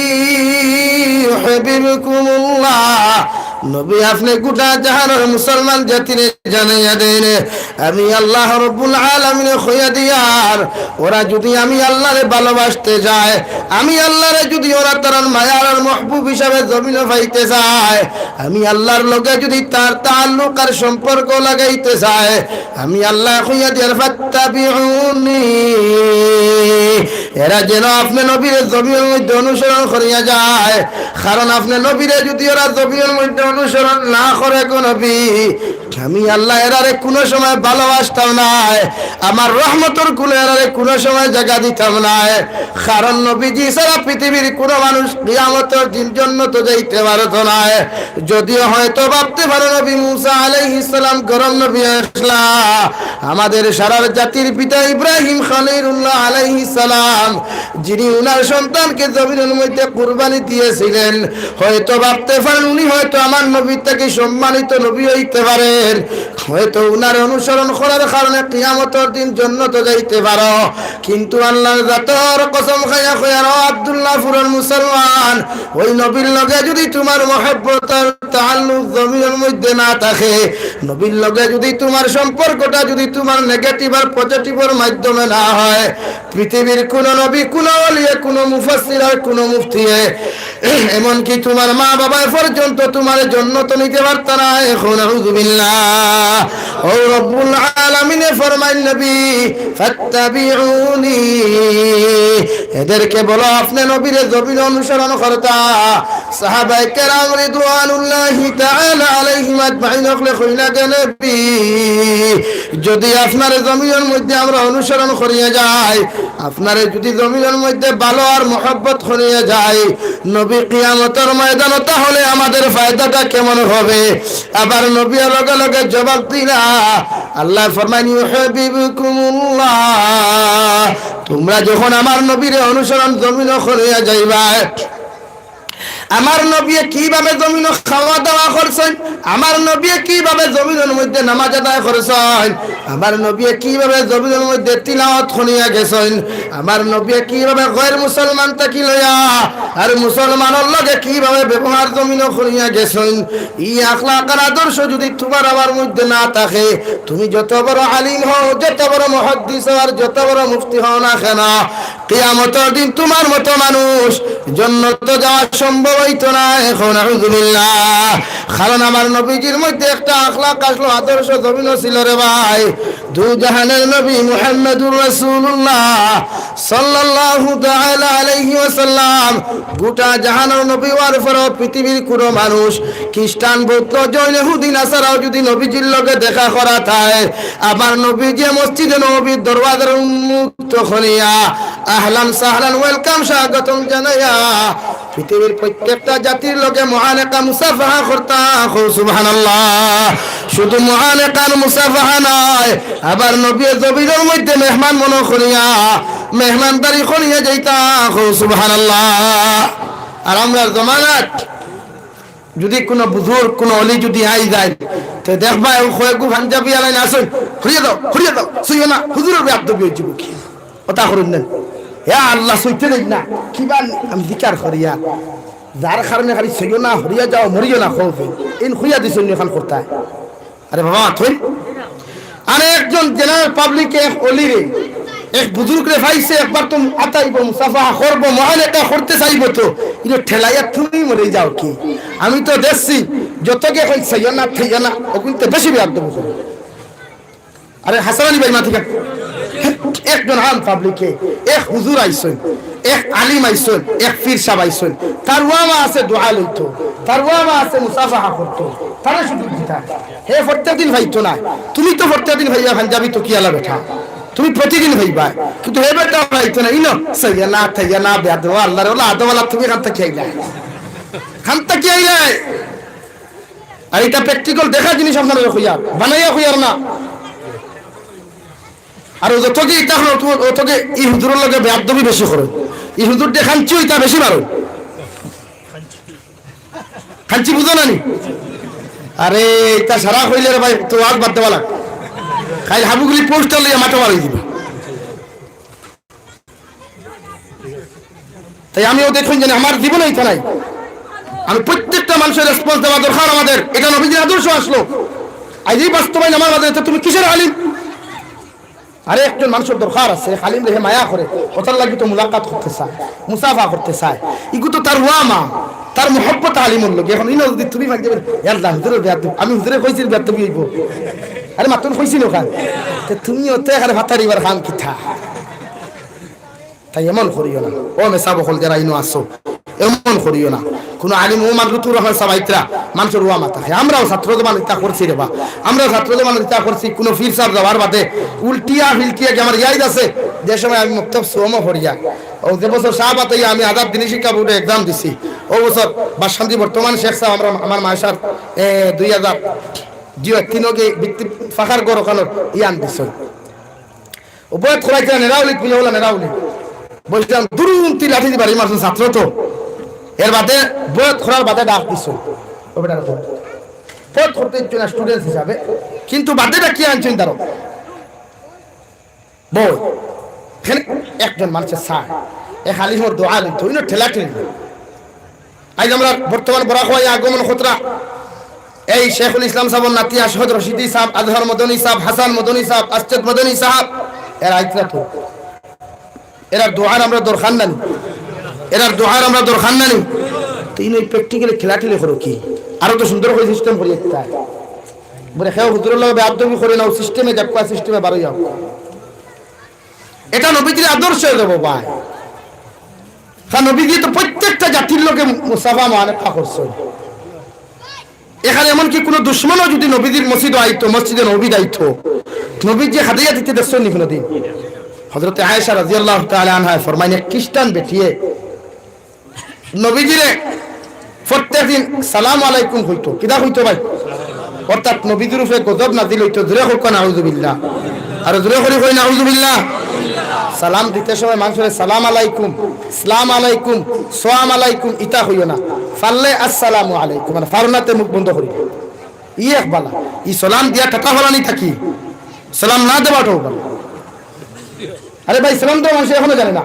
ইউহিব্বুকুমুল্লাহ।" নবী, আপনে গুটা জাহানর মুসলমান জাতিরে জানাইয়া দেইন, আমি আল্লাহ রব্বুল আলামিনে কইয়া দিয়ার, ওরা যুদি আমি আল্লাহরে ভালোবাসতে চায়, আমি আল্লাহরে যুদি ওরা তারার মায়ার আর মাহবুব হিসাবে জমিনো পাইতে চায়, আমি আল্লাহর লগে যুদি তার তাআল্লুক আর সম্পর্ক লাগাইতে চায়, আমি আল্লায় কইয়া দিয়ার, "ফাত্তাবিউনি।" এরা যেন আপনে নবীরে জমিনর মধ্যে অনুসরণ করিয়া যায়, কারণ আপনে নবীরে যুদি ওরা জমিনর মধ্যে অনুসরণ না করে গো নবী, আমি আল্লায় এরারে কুনু সময় ভালোবাসতাম নায়, আমার রহমতর কুলে এরারে কুনু সময় জাগা দিতাম নায়। কারণ নবীজি ছাড়া পৃথিবীর কুনু মানুষ কিয়ামতর দিন জন্নতো যাইতে পারতো নায়। যদিও হয়তো ভাবতে পারো নবী মুসা আলাইহিস সালাম গরম নবী আছলা, আমাদের সারার জাতির পিতা ইব্রাহিম খলিলুল্লাহ আলাইহিস সালাম যিনি উনার সন্তানকে জমিনর মধ্যে কুরবানি দিয়েছিলেন, হয়তো ভাবতে পারেন উনি হয়তো আমার নবীর থাকি সম্মানিত নবী হইতে পারেন, হয়তো উনার অনুসরণ করার কারণে কিয়ামতর দিন জন্নতো যাইতে পারো। কিন্তু আল্লাহর জাতর কসম খাইয়া কইয়ার, ও আব্দুল্লাহপুরর মুসলমান, ওই নবীর লগে যুদি তুমার মহব্বত আর তাআল্লুক জমিনর মধ্যে না থাকে, নবীর লগে যুদি তুমার সম্পর্কটা যুদি তুমার negative আর positive-র মাধ্যমে না হয়, পৃথিবীর কুনু নবী, কুনু ওলিয়ে, কুনু মুফাসসির আর কুনু মুফতিয়ে, এমনকি তুমার মা-বাবায় পর্যন্ত তুমারে জন্নতো নিতে পারতা নায়। এখন আউযুবিল্লাহ। ও রব্বুল আলামিনে ফরমাইন, নবী, ফাত্তাবিউনি। এদেরকে বলো, আপনে নবীরে জমিনো অনুসরণ করতা। সাহাবায়ে কেরাম রিদওয়ানুল্লাহি তাআলা আলাইহিম আজমাইন অকলে কইলা, গে নবী, যুদি আপনারে জমিনর মধ্যে আমরা অনুসরণ করিয়া যাই, আপনারে যুদি জমিনর মধ্যে ভালো আর মহব্বত করিয়া যাই, নবী কিয়ামতর ময়দানো তাহলে আমাদের ফায়দাটা কেমন হবে? আবার নবী লগে লগে জবাব দিলা, আল্লায় ফরমাইন, ইউহিব্বুকুমুল্লাহ, তুমরা যখন আমার নবীরে অনুসরণ জমিনো করিয়া যাইবায়, আমার নবীয়ে কিভাবে জমিনো খাওয়া দাওয়া করছইন, আমার নবীয়ে কিভাবে জমিনর মধ্যে নামাজ আদায় করছইন, আমার নবীয়ে কিভাবে জমিনর মধ্যে তিলাওয়াত করিয়া গেছইন, আমার নবীয়ে কিভাবে গয়র মুসলমান থাকি লইয়া আর মুসলমানর লগে কিভাবে ব্যবহার জমিনো করিয়া গেছইন, ই আখলাক আর আদর্শ যুদি তুমার আমার মধ্যে না থাকে, তুমি যত বড় আলিম হও, যত বড় মুহাদ্দিস হও, আর যত বড় মুফতি হও না কেন, কিয়ামতর দিন তুমার মতো মানুষ জন্নতো যাওয়া সম্ভব অইতো নায়। কও নাউজুবিল্লাহ। কারণ আমার নবীজির মধ্যে একটা আখলাক আছলো, আদর্শ জমিনো ছিল রে ভাই। দুজাহানের নবী মুহাম্মাদুর রাসূলুল্লাহ সাল্লাল্লাহু তাআলা আলাইহি ওয়াসাল্লাম, গোটা জাহানর নবী অওয়ার পরেও পৃথিবীর কুনু মানুষ, খ্রিস্টান, বৌদ্ধ, জৈন, ইহুদি, নাসারাও যুদি নবীজির লগে দেখা করাত আয়, আমার নবীজিয়ে মসজিদে নববীর দরওয়াজার উন্মুক্ত করিয়া আহলান সাহলান, welcome, স্বাগতম জানাইয়া পৃথিবীর প্রত্যেকটা জাতির লগে মুআনাকা মুসাফাহা করতা। কও সুবহানাল্লাহ। শুধু মুআনাকা আর মুসাফাহা নায়, আবার নবীয়ে জমিনর মধ্যে মেহমান মনো করিয়া, মেহমানদারি করিয়া যাইতা। কও সুবহানাল্লাহ। আর আমরার জমানাত যুদি কুনু বুজুর্গ, কুনু অলি যুদি আই যায়, তে দেখবায় অউ কয়েকগু পাঞ্জাবি আলাইন আছইন, "হরিয়া দেও, হরিয়া দেও, ছইও না, হুজুরর বেয়াদবি অইযিবো গি।" কথা কইন না। ইয়া আল্লাহ, ছইতে দেইন না। কিবা আমি জিকার করিয়ার, যার কারণে খালি ছইও না, হরিয়া যাও, মরিও না, কও যে। ইন কইয়া দিছইন নি অখান করতায়। আরে বাবা, থইন। আরে একজন general public এ এক অলিরে, এক বুজুর্গরে পাইছে, একবার তো আতাইবো, মুসাফাহা করবো, মুআনাকা করতে চাইবো তো, ইরে ঠেলাইয়া তুমি মরি যাও কি? আমি তো দেখছি, যতগে কই ছইও না, ছইও না, অগুনতে বেশি বেয়াদবি করে। আরে হাসান আলী ভাই মাতিকা, একজন আম public এ, এক হুজুর আইছইন, এক আলিম আইছইন, এক পীর সাব আইছইন, তার ওয়ামা আছে দোয়া লইতো, তার ওয়ামা আছে মুসাফাহা করতো, তারে সুযোগ দিতা। হে প্রত্যেক দিন পাইতো না, তুমি তো প্রত্যেক দিন পাইবা পাঞ্জাবি তো কি আলা বেটা, তুমি প্রতিদিন পাইবা, কিন্তু হে বেটা পাইতো না। ইনো ছইও না, ছইও না, বেয়াদব, আল্লাহর ওলা আদব আলা, তুমি কান্তা কি আইলা, কান্তা কি আইলা? আর ইটা practical দেখা জিনিস, আপনারারে কইয়ার, বানাইয়া কইয়ার না। আর অউ যতগি ইতা করো, অতগি ই হুজুরর লগে বেয়াদবি বেশি করো। ই হুজুররে খাঞ্চি ইতা বেশি মারো। খাঞ্চি বুঝো না নি? আরে, ইতা সারা কইলে রে ভাই, তো ওয়াজ বাদ দেওয়া লাগ। কাইল হাবুগুলি poster লইয়া মাথা মারি দিবা। তাই আমিও দেখইন যে আমার জীবনে ইতা নাই। আমি প্রত্যেকটা মানুষর response দেওয়া দরকার আমাদের। ইটা নবীজির আদর্শ আছলো। আইজ ই বাস্তবায়ন আমার মাঝে, তো তুমি কিসের আলিম? আরে একজন মানুষর দরকার আছে, এক আলিমরে হে মায়া করে, অতার লাগি তো মুলাকাত করতে চায়, মুসাফা করতে চায়। ইগু তো তার ওয়ামা, তার মহব্বত আলিমর লগে। এখন ইনো যুদি তুমি মানতে পারো, "ইয়াল্লা, হুজুরর বেয়াদবি, আমি হুজুরে কইছি বেয়াদবি অইবো।" আরে মাতুন কইছি না অখান। তে তুমি অতে এখানে ফাতারিবার কাম কিতা? তাই এমন করিও না। ও মেসাব অকল যারা ইনো আছো, এমন করিও না। কুনু আলিম ওমার লুতুর রহমান সাব আইতরা, মানষর ওয়ামা থাকে। আমরাও ছাত্র জমানাত ইতা করছি রে বা, আমরাও ছাত্র জমানাত ইতা করছি। কুনু পীর সাব যাওয়ার বাদে উল্টিয়া ফিল্টিয়া গিয়া আমার ইয়াদ আছে, যে সময় আমি মক্তব সোমো পড়িয়া, অউ যে বছর শাহবাত আইয়া আমি আজাদ দিনী শিক্ষা বোর্ডে exam দিছি, অউ বছর বাসন্তী বর্তমান শেখ সাব আমরা, আমার মাসার, এ, দুই হাজার, জি, তিন অগে ভিত্তি ফাঁকার গড় অখানর ইয়ান দিছইন। অউ বয়ত করাইছিলা নেরাউলিত, বুঝা অলা নেরাউলিত। বলছিলাম, দুরুন্তি লাঠি দি বাড়ি মারছইন ছাত্র তো। এর বাদে বয়ত করার বাদে ডাক দিছইন। ও বেটা, বয়ত করতে ইচ্ছু না students হিসাবে। কিন্তু বাদে ডাকিয়া আনছইন তারা। বই। এখানে একজন মানুষে চায়। এ খালি হর দোয়া লইতো, ইনো ঠেলা ঠেলি। আইজ আমরা বর্তমান বরাক অইয়া আগমন খতরা এই শেখুল ইসলাম সাবর নাতি আশহদ রশিদি সাব, আজহার মদনী সাব, হাসান মদনী সাব, আসজেদ মদনী সাব, এরা আইতরা তো। এরার দোয়ার আমরা দরকার নানি, এরার দোয়ার আমরা দরকার নানি। তো ইনো practical এ খেলাঠেলি করো কি? আরো তো সুন্দর করে system করি একটা। বলে, "কেউ হুজুরের লগে বেয়াদবি করে না, system এ যাক, system এ বারো যাও।" এটা নবীজির আদর্শ অইলো ভাই। কারণ নবীজি তো প্রত্যেকটা জাতির লগে মুসাফা মুআনাকা করছইন। এখানে এমনকি কোনো দুশমনও যদি নবীজির মসজিদে আইতো, মসজিদে নববীত আইতো, নবীজি হাদিয়া দিতে দেখছইন নি কোনোদিন? হযরতে আয়েশা রাদিয়াল্লাহু তাআলা আনহা ফরমাইন, এক খ্রিস্টান বেটিয়ে নবীজিরে প্রত্যেক দিন সালাম আলাইকুম কইতো। কিতা কইতো ভাই? অর্থাৎ নবীজির উপরে গজব নাজিল অইতো। জোরে কউক্কা নাউজুবিল্লাহ। আর জোরে করি কই নাউজুবিল্লাহ। সালাম দিতে সময় মানষরে সালাম আলাইকুম, সালাম আলাইকুম, সালাম আলাইকুম ইতা কইও না। পারলে আসসালামু আলাইকুম, মানে পারো না তে মুখ বন্ধ করি। ই এক বালা, ই সালাম দিয়া টাটা ফালানি থাকি সালাম না দেওয়াটাও বালা। আরে ভাই, সালাম দেওয়া মানষে এখনো জানে না,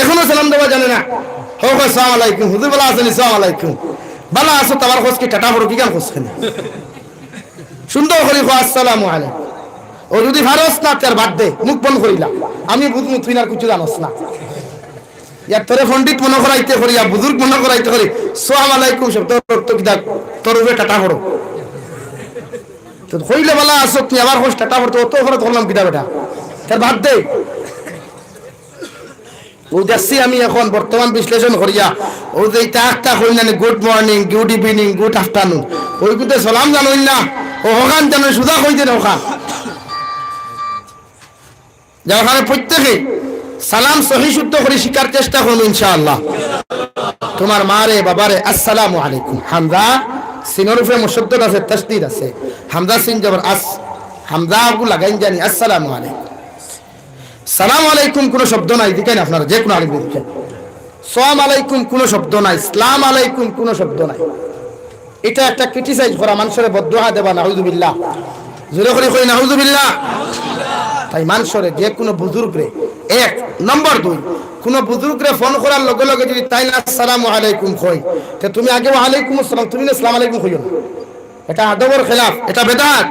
এখনো সালাম দেওয়া জানে না। হো, হো, সালাম আলাইকুম, হুজুর বালা আছইন নি? সালাম আলাইকুম। বালা আছো, তারপর কস কি টাটা পড়ো, কিখান কস কেনে? সুন্দর করি কো, "আসসালামু আলাইকুম।" ও যদি পারস না, তার বাদ দে, মুখ বন্ধ করিলা। আমি বুঝমু, তুই আর কিছু জানস না। ইয়ার তোরে পণ্ডিত মনো করাইতে করি, আর বুজুর্গ মনো করাইতে করি, "সালাম আলাইকুম" শব্দ অর্থ কিতা? তোর উপরে টাটা পড়ো। তো কইলে বালা আছো, তুই আবার কস টাটা পড়তে, অত অপরাধ করলাম কিতা বেটা? তার বাদ দে। ও দেখছি আমি এখন বর্তমান বিশ্লেষণ করিয়া, ও যে ইতা একটা কইন না, good morning, good evening, good afternoon, ওইগুতে সালাম জানইন না, ও হখান জানইন, সুজা কই দেন হখান। যার কারণে প্রত্যেকে সালাম সহি শুদ্ধ করি শিখার চেষ্টা করবো ইনশাআল্লাহ। তোমার মারে, বাবারে, আসসালামু আলাইকুম। হামজা সিনর উপরে মুশাদ্দাদ আছে, তাশদিদ আছে। হামজা সিন জবর আস, হামজা আগু লাগাইন জানি, আসসালামু আলাইকুম। সালাম আলাইকুম কোনো শব্দ নাই, দেখেন আপনারা, যে কোনো আলিম দেখেন। সালাম আলাইকুম কোনো শব্দ নাই, সালাম আলাইকুম কোনো শব্দ নাই। এটা একটা criticize করা, মানষরে বদদোয়া দেবা, নাউজুবিল্লাহ। জোরে করি কই, নাউজুবিল্লাহ। তাই মানষরে, যে কোনো বুজুর্গরে, এক। নম্বর দুই, কোনো বুজুর্গরে ফোন করার লগে লগে যদি তাইন আসসালামু আলাইকুম কই, তে তুমি আগে ওয়ালাইকুম আসসালাম, তুমি না সালাম আলাইকুম কইও না। এটা আদবর খেলাফ, এটা বেদাত।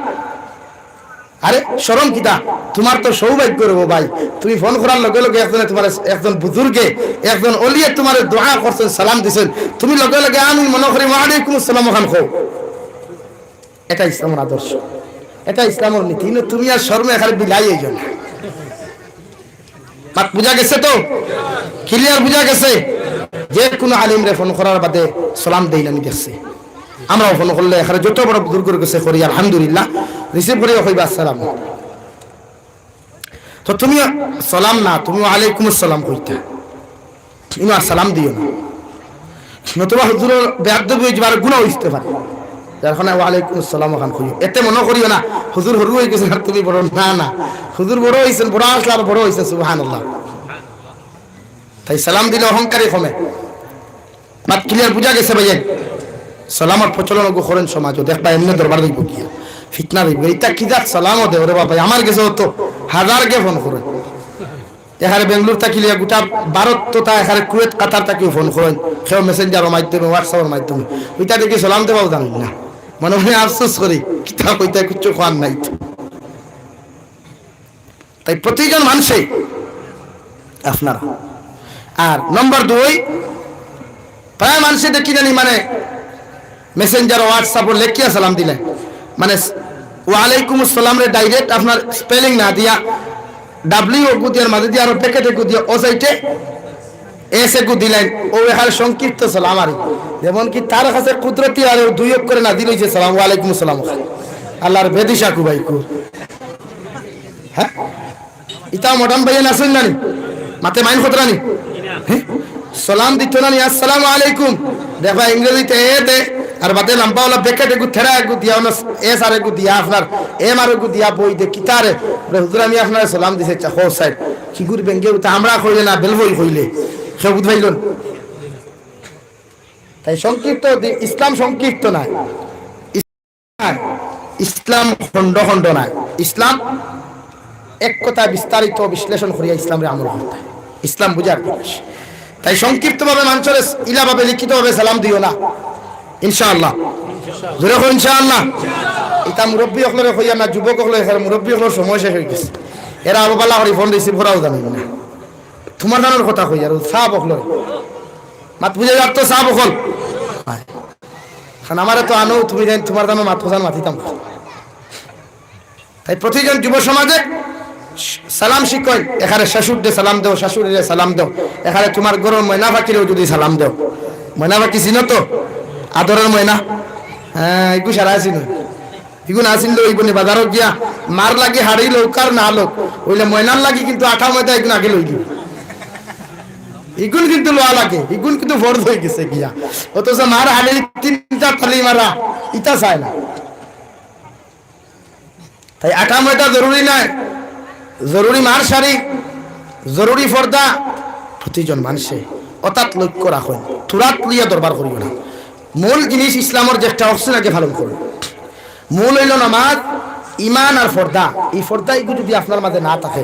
আরে শরম কিতা? তোমার তো সৌভাগ্য রে ভাই, তুমি ফোন করার লগে লগে একজনে তোমার, একজন বুজুর্গে, একজন অলিয়ে তোমার দোয়া করছেন, সালাম দিছেন, তুমি লগে লগে আমি মনে করি ওয়ালাইকুম আসসালাম ওখান কও। এটা ইসলামর আদর্শ, এটা ইসলামর নীতি। কিন্তু তুমি আর শরমে এখানে বিলাই এই জন্য। মাত বুঝা গেছে তো? Clear বুঝা গেছে? যে কোনো আলিমরে ফোন করার বাদে সালাম দেইন, আমি দেখছি। আমরাও ফোন করলে এখানে যত বড় বুজুর্গর গেছে করি, আলহামদুলিল্লাহ, receive করিয়া কইবা আসসালাম। তো তুমি সালাম না, তুমি ওয়ালাইকুম আসসালাম কইতা। ইনো আর সালাম দিও না। নতুবা হুজুরর বেয়াদবি অই যাইবার গুনা অইতে পারে। যার কারণে ওয়ালাইকুম আসসালাম ওখান কইও। এতে মনে করিও না, হুজুর হুরু অই গেছেন আর তুমি বড়। না, না। হুজুর বড় অইছেন, বড় আসলে আর বড় অইছেন, সুবহানাল্লাহ। তাই সালাম দিলে অহংকারী কমে। মাত clear বুঝা গেছে ভাইয়া? সালামর প্রচলন অগু করেন সমাজও। দেখবা এমনে দরবার অইব গিয়া। ফিতনা অইব। ইতা কি জাত সালামও দেও রে বাবা? আমার গেছে অত হাজার গে ফোন করে। এখানে বেঙ্গালুর থাকি লইয়া গোটা ভারত তথা এখানে কুয়েত, কাতার থাকিও ফোন করেন, কেউ মেসেঞ্জারর মাধ্যমে, WhatsApp-র মাধ্যমে। ওইটা দেখি সালাম দেওয়াও জানেন না। মনে মনে আফসোস করি, কিতা কইতা কিচ্ছু কওয়ার নাই তো। তাই প্রতিজন মানুষে আপনারা। আর নম্বর দুই, প্রায় মানুষে দেখি জানি মানে মেসেঞ্জার, WhatsApp-ও লেখিয়া সালাম দিলে, মানে, ওয়ালাইকুম আসসালাম রে direct আপনার spelling না দিয়া, W অগু দিয়ার মাঝে দিয়া আরো bracket এগু দিয়া ও side-এ S এগু দিলেন, ও এখানে সংক্ষিপ্ত সালাম আর যেমন কি তার কাছে কুদরতি আর দুই অক্ষরে নাজিল অইছে সালাম, ওয়ালাইকুম আসসালাম। আল্লাহর বেদিশা কুবাইকু। হ্যাঁ? ইতা modern ভাইয়াইন আছইন না নি? মাতে মাইন খতরা নি? হ্যাঁ? সালাম দিত না নি, "আসসালামু আলাইকুম।" দেখবা, ইংরেজিতে A দে, আর বাদে লম্বা ওলা bracket এগু, থেরা এগু দিয়া, অনো S আর এগু দিয়া, আপনার M আর এগু দিয়া বই দে, কিতারে? বলে, "হুজুর, আমি আপনারে সালাম দিছি।" আচ্ছা, কও সাহেব, কিগুর বেঙ্গে উতা আমরা কইলে না, বেলবই কইলে। কেউ বুঝ পাইল না? তাই সংক্ষিপ্ত দি-, ইসলাম সংক্ষিপ্ত নায়। ইসলাম খণ্ড খণ্ড নায়। ইসলাম এক কথা বিস্তারিত বিশ্লেষণ করিয়া ইসলামরে আমল করতে। ইসলাম বুঝার জিনিস। তাই সংক্ষিপ্তভাবে মানষরে ইলাভাবে লিখিতভাবে সালাম দিও না। ইনশাআল্লাহ। জোরে কও ইনশাআল্লাহ। ইতা মুরব্বী অকলরে কইয়া না, যুবক অকলরে, মুরব্বী অকলর সময় শেষ অই গেছে। এরা আবু বালা করি ফোন receive করাও জানেন না। তোমার জানোর কথা কই আর সাব অকলরে। মাত বুঝা যার তো সাব অকল? কারণ আমারে তো আনো, তুমি জানি তোমার জানো মাত খোঁজান মাতিতাম। তাই প্রতিজন যুব সমাজে সালাম শিখইন, এখানে শ্বশুররে সালাম দেও, শাশুড়িরে সালাম দেও, এখানে তোমার ঘরর ময়না পাখিরেও যদি সালাম দেও, ময়না পাখি চিনো তো? আদরের ময়না, হ্যাঁ, এগু সারা চিনো। ইগুন আসিল লইব নি বাজারো গিয়া, মার লাগি হাড়ি লউক আর না লউক, অইলে ময়নার লাগি কিন্তু আটা ময়দা ইগুন আগে লই দিব। ইগুন কিন্তু লওয়া লাগে, ইগুন কিন্তু ফরজ অই গেছে গিয়া। অথচ মার হাড়ি তিনটা তালি মারা, ইতা চায় না। তাই আটা ময়দা জরুরি নায়, জরুরি মার শাড়ি। জরুরি পর্দা প্রতিজন মানষে অতাত লক্ষ্য রাখইন, থুড়াত লইয়া দরবার করিও না। মূল জিনিস ইসলামর যেটা অকসিন আগে পালন করইন। মূল অইলো নামাজ, ইমান আর পর্দা। ই পর্দা ইগু যুদি আপনার মাঝে না থাকে,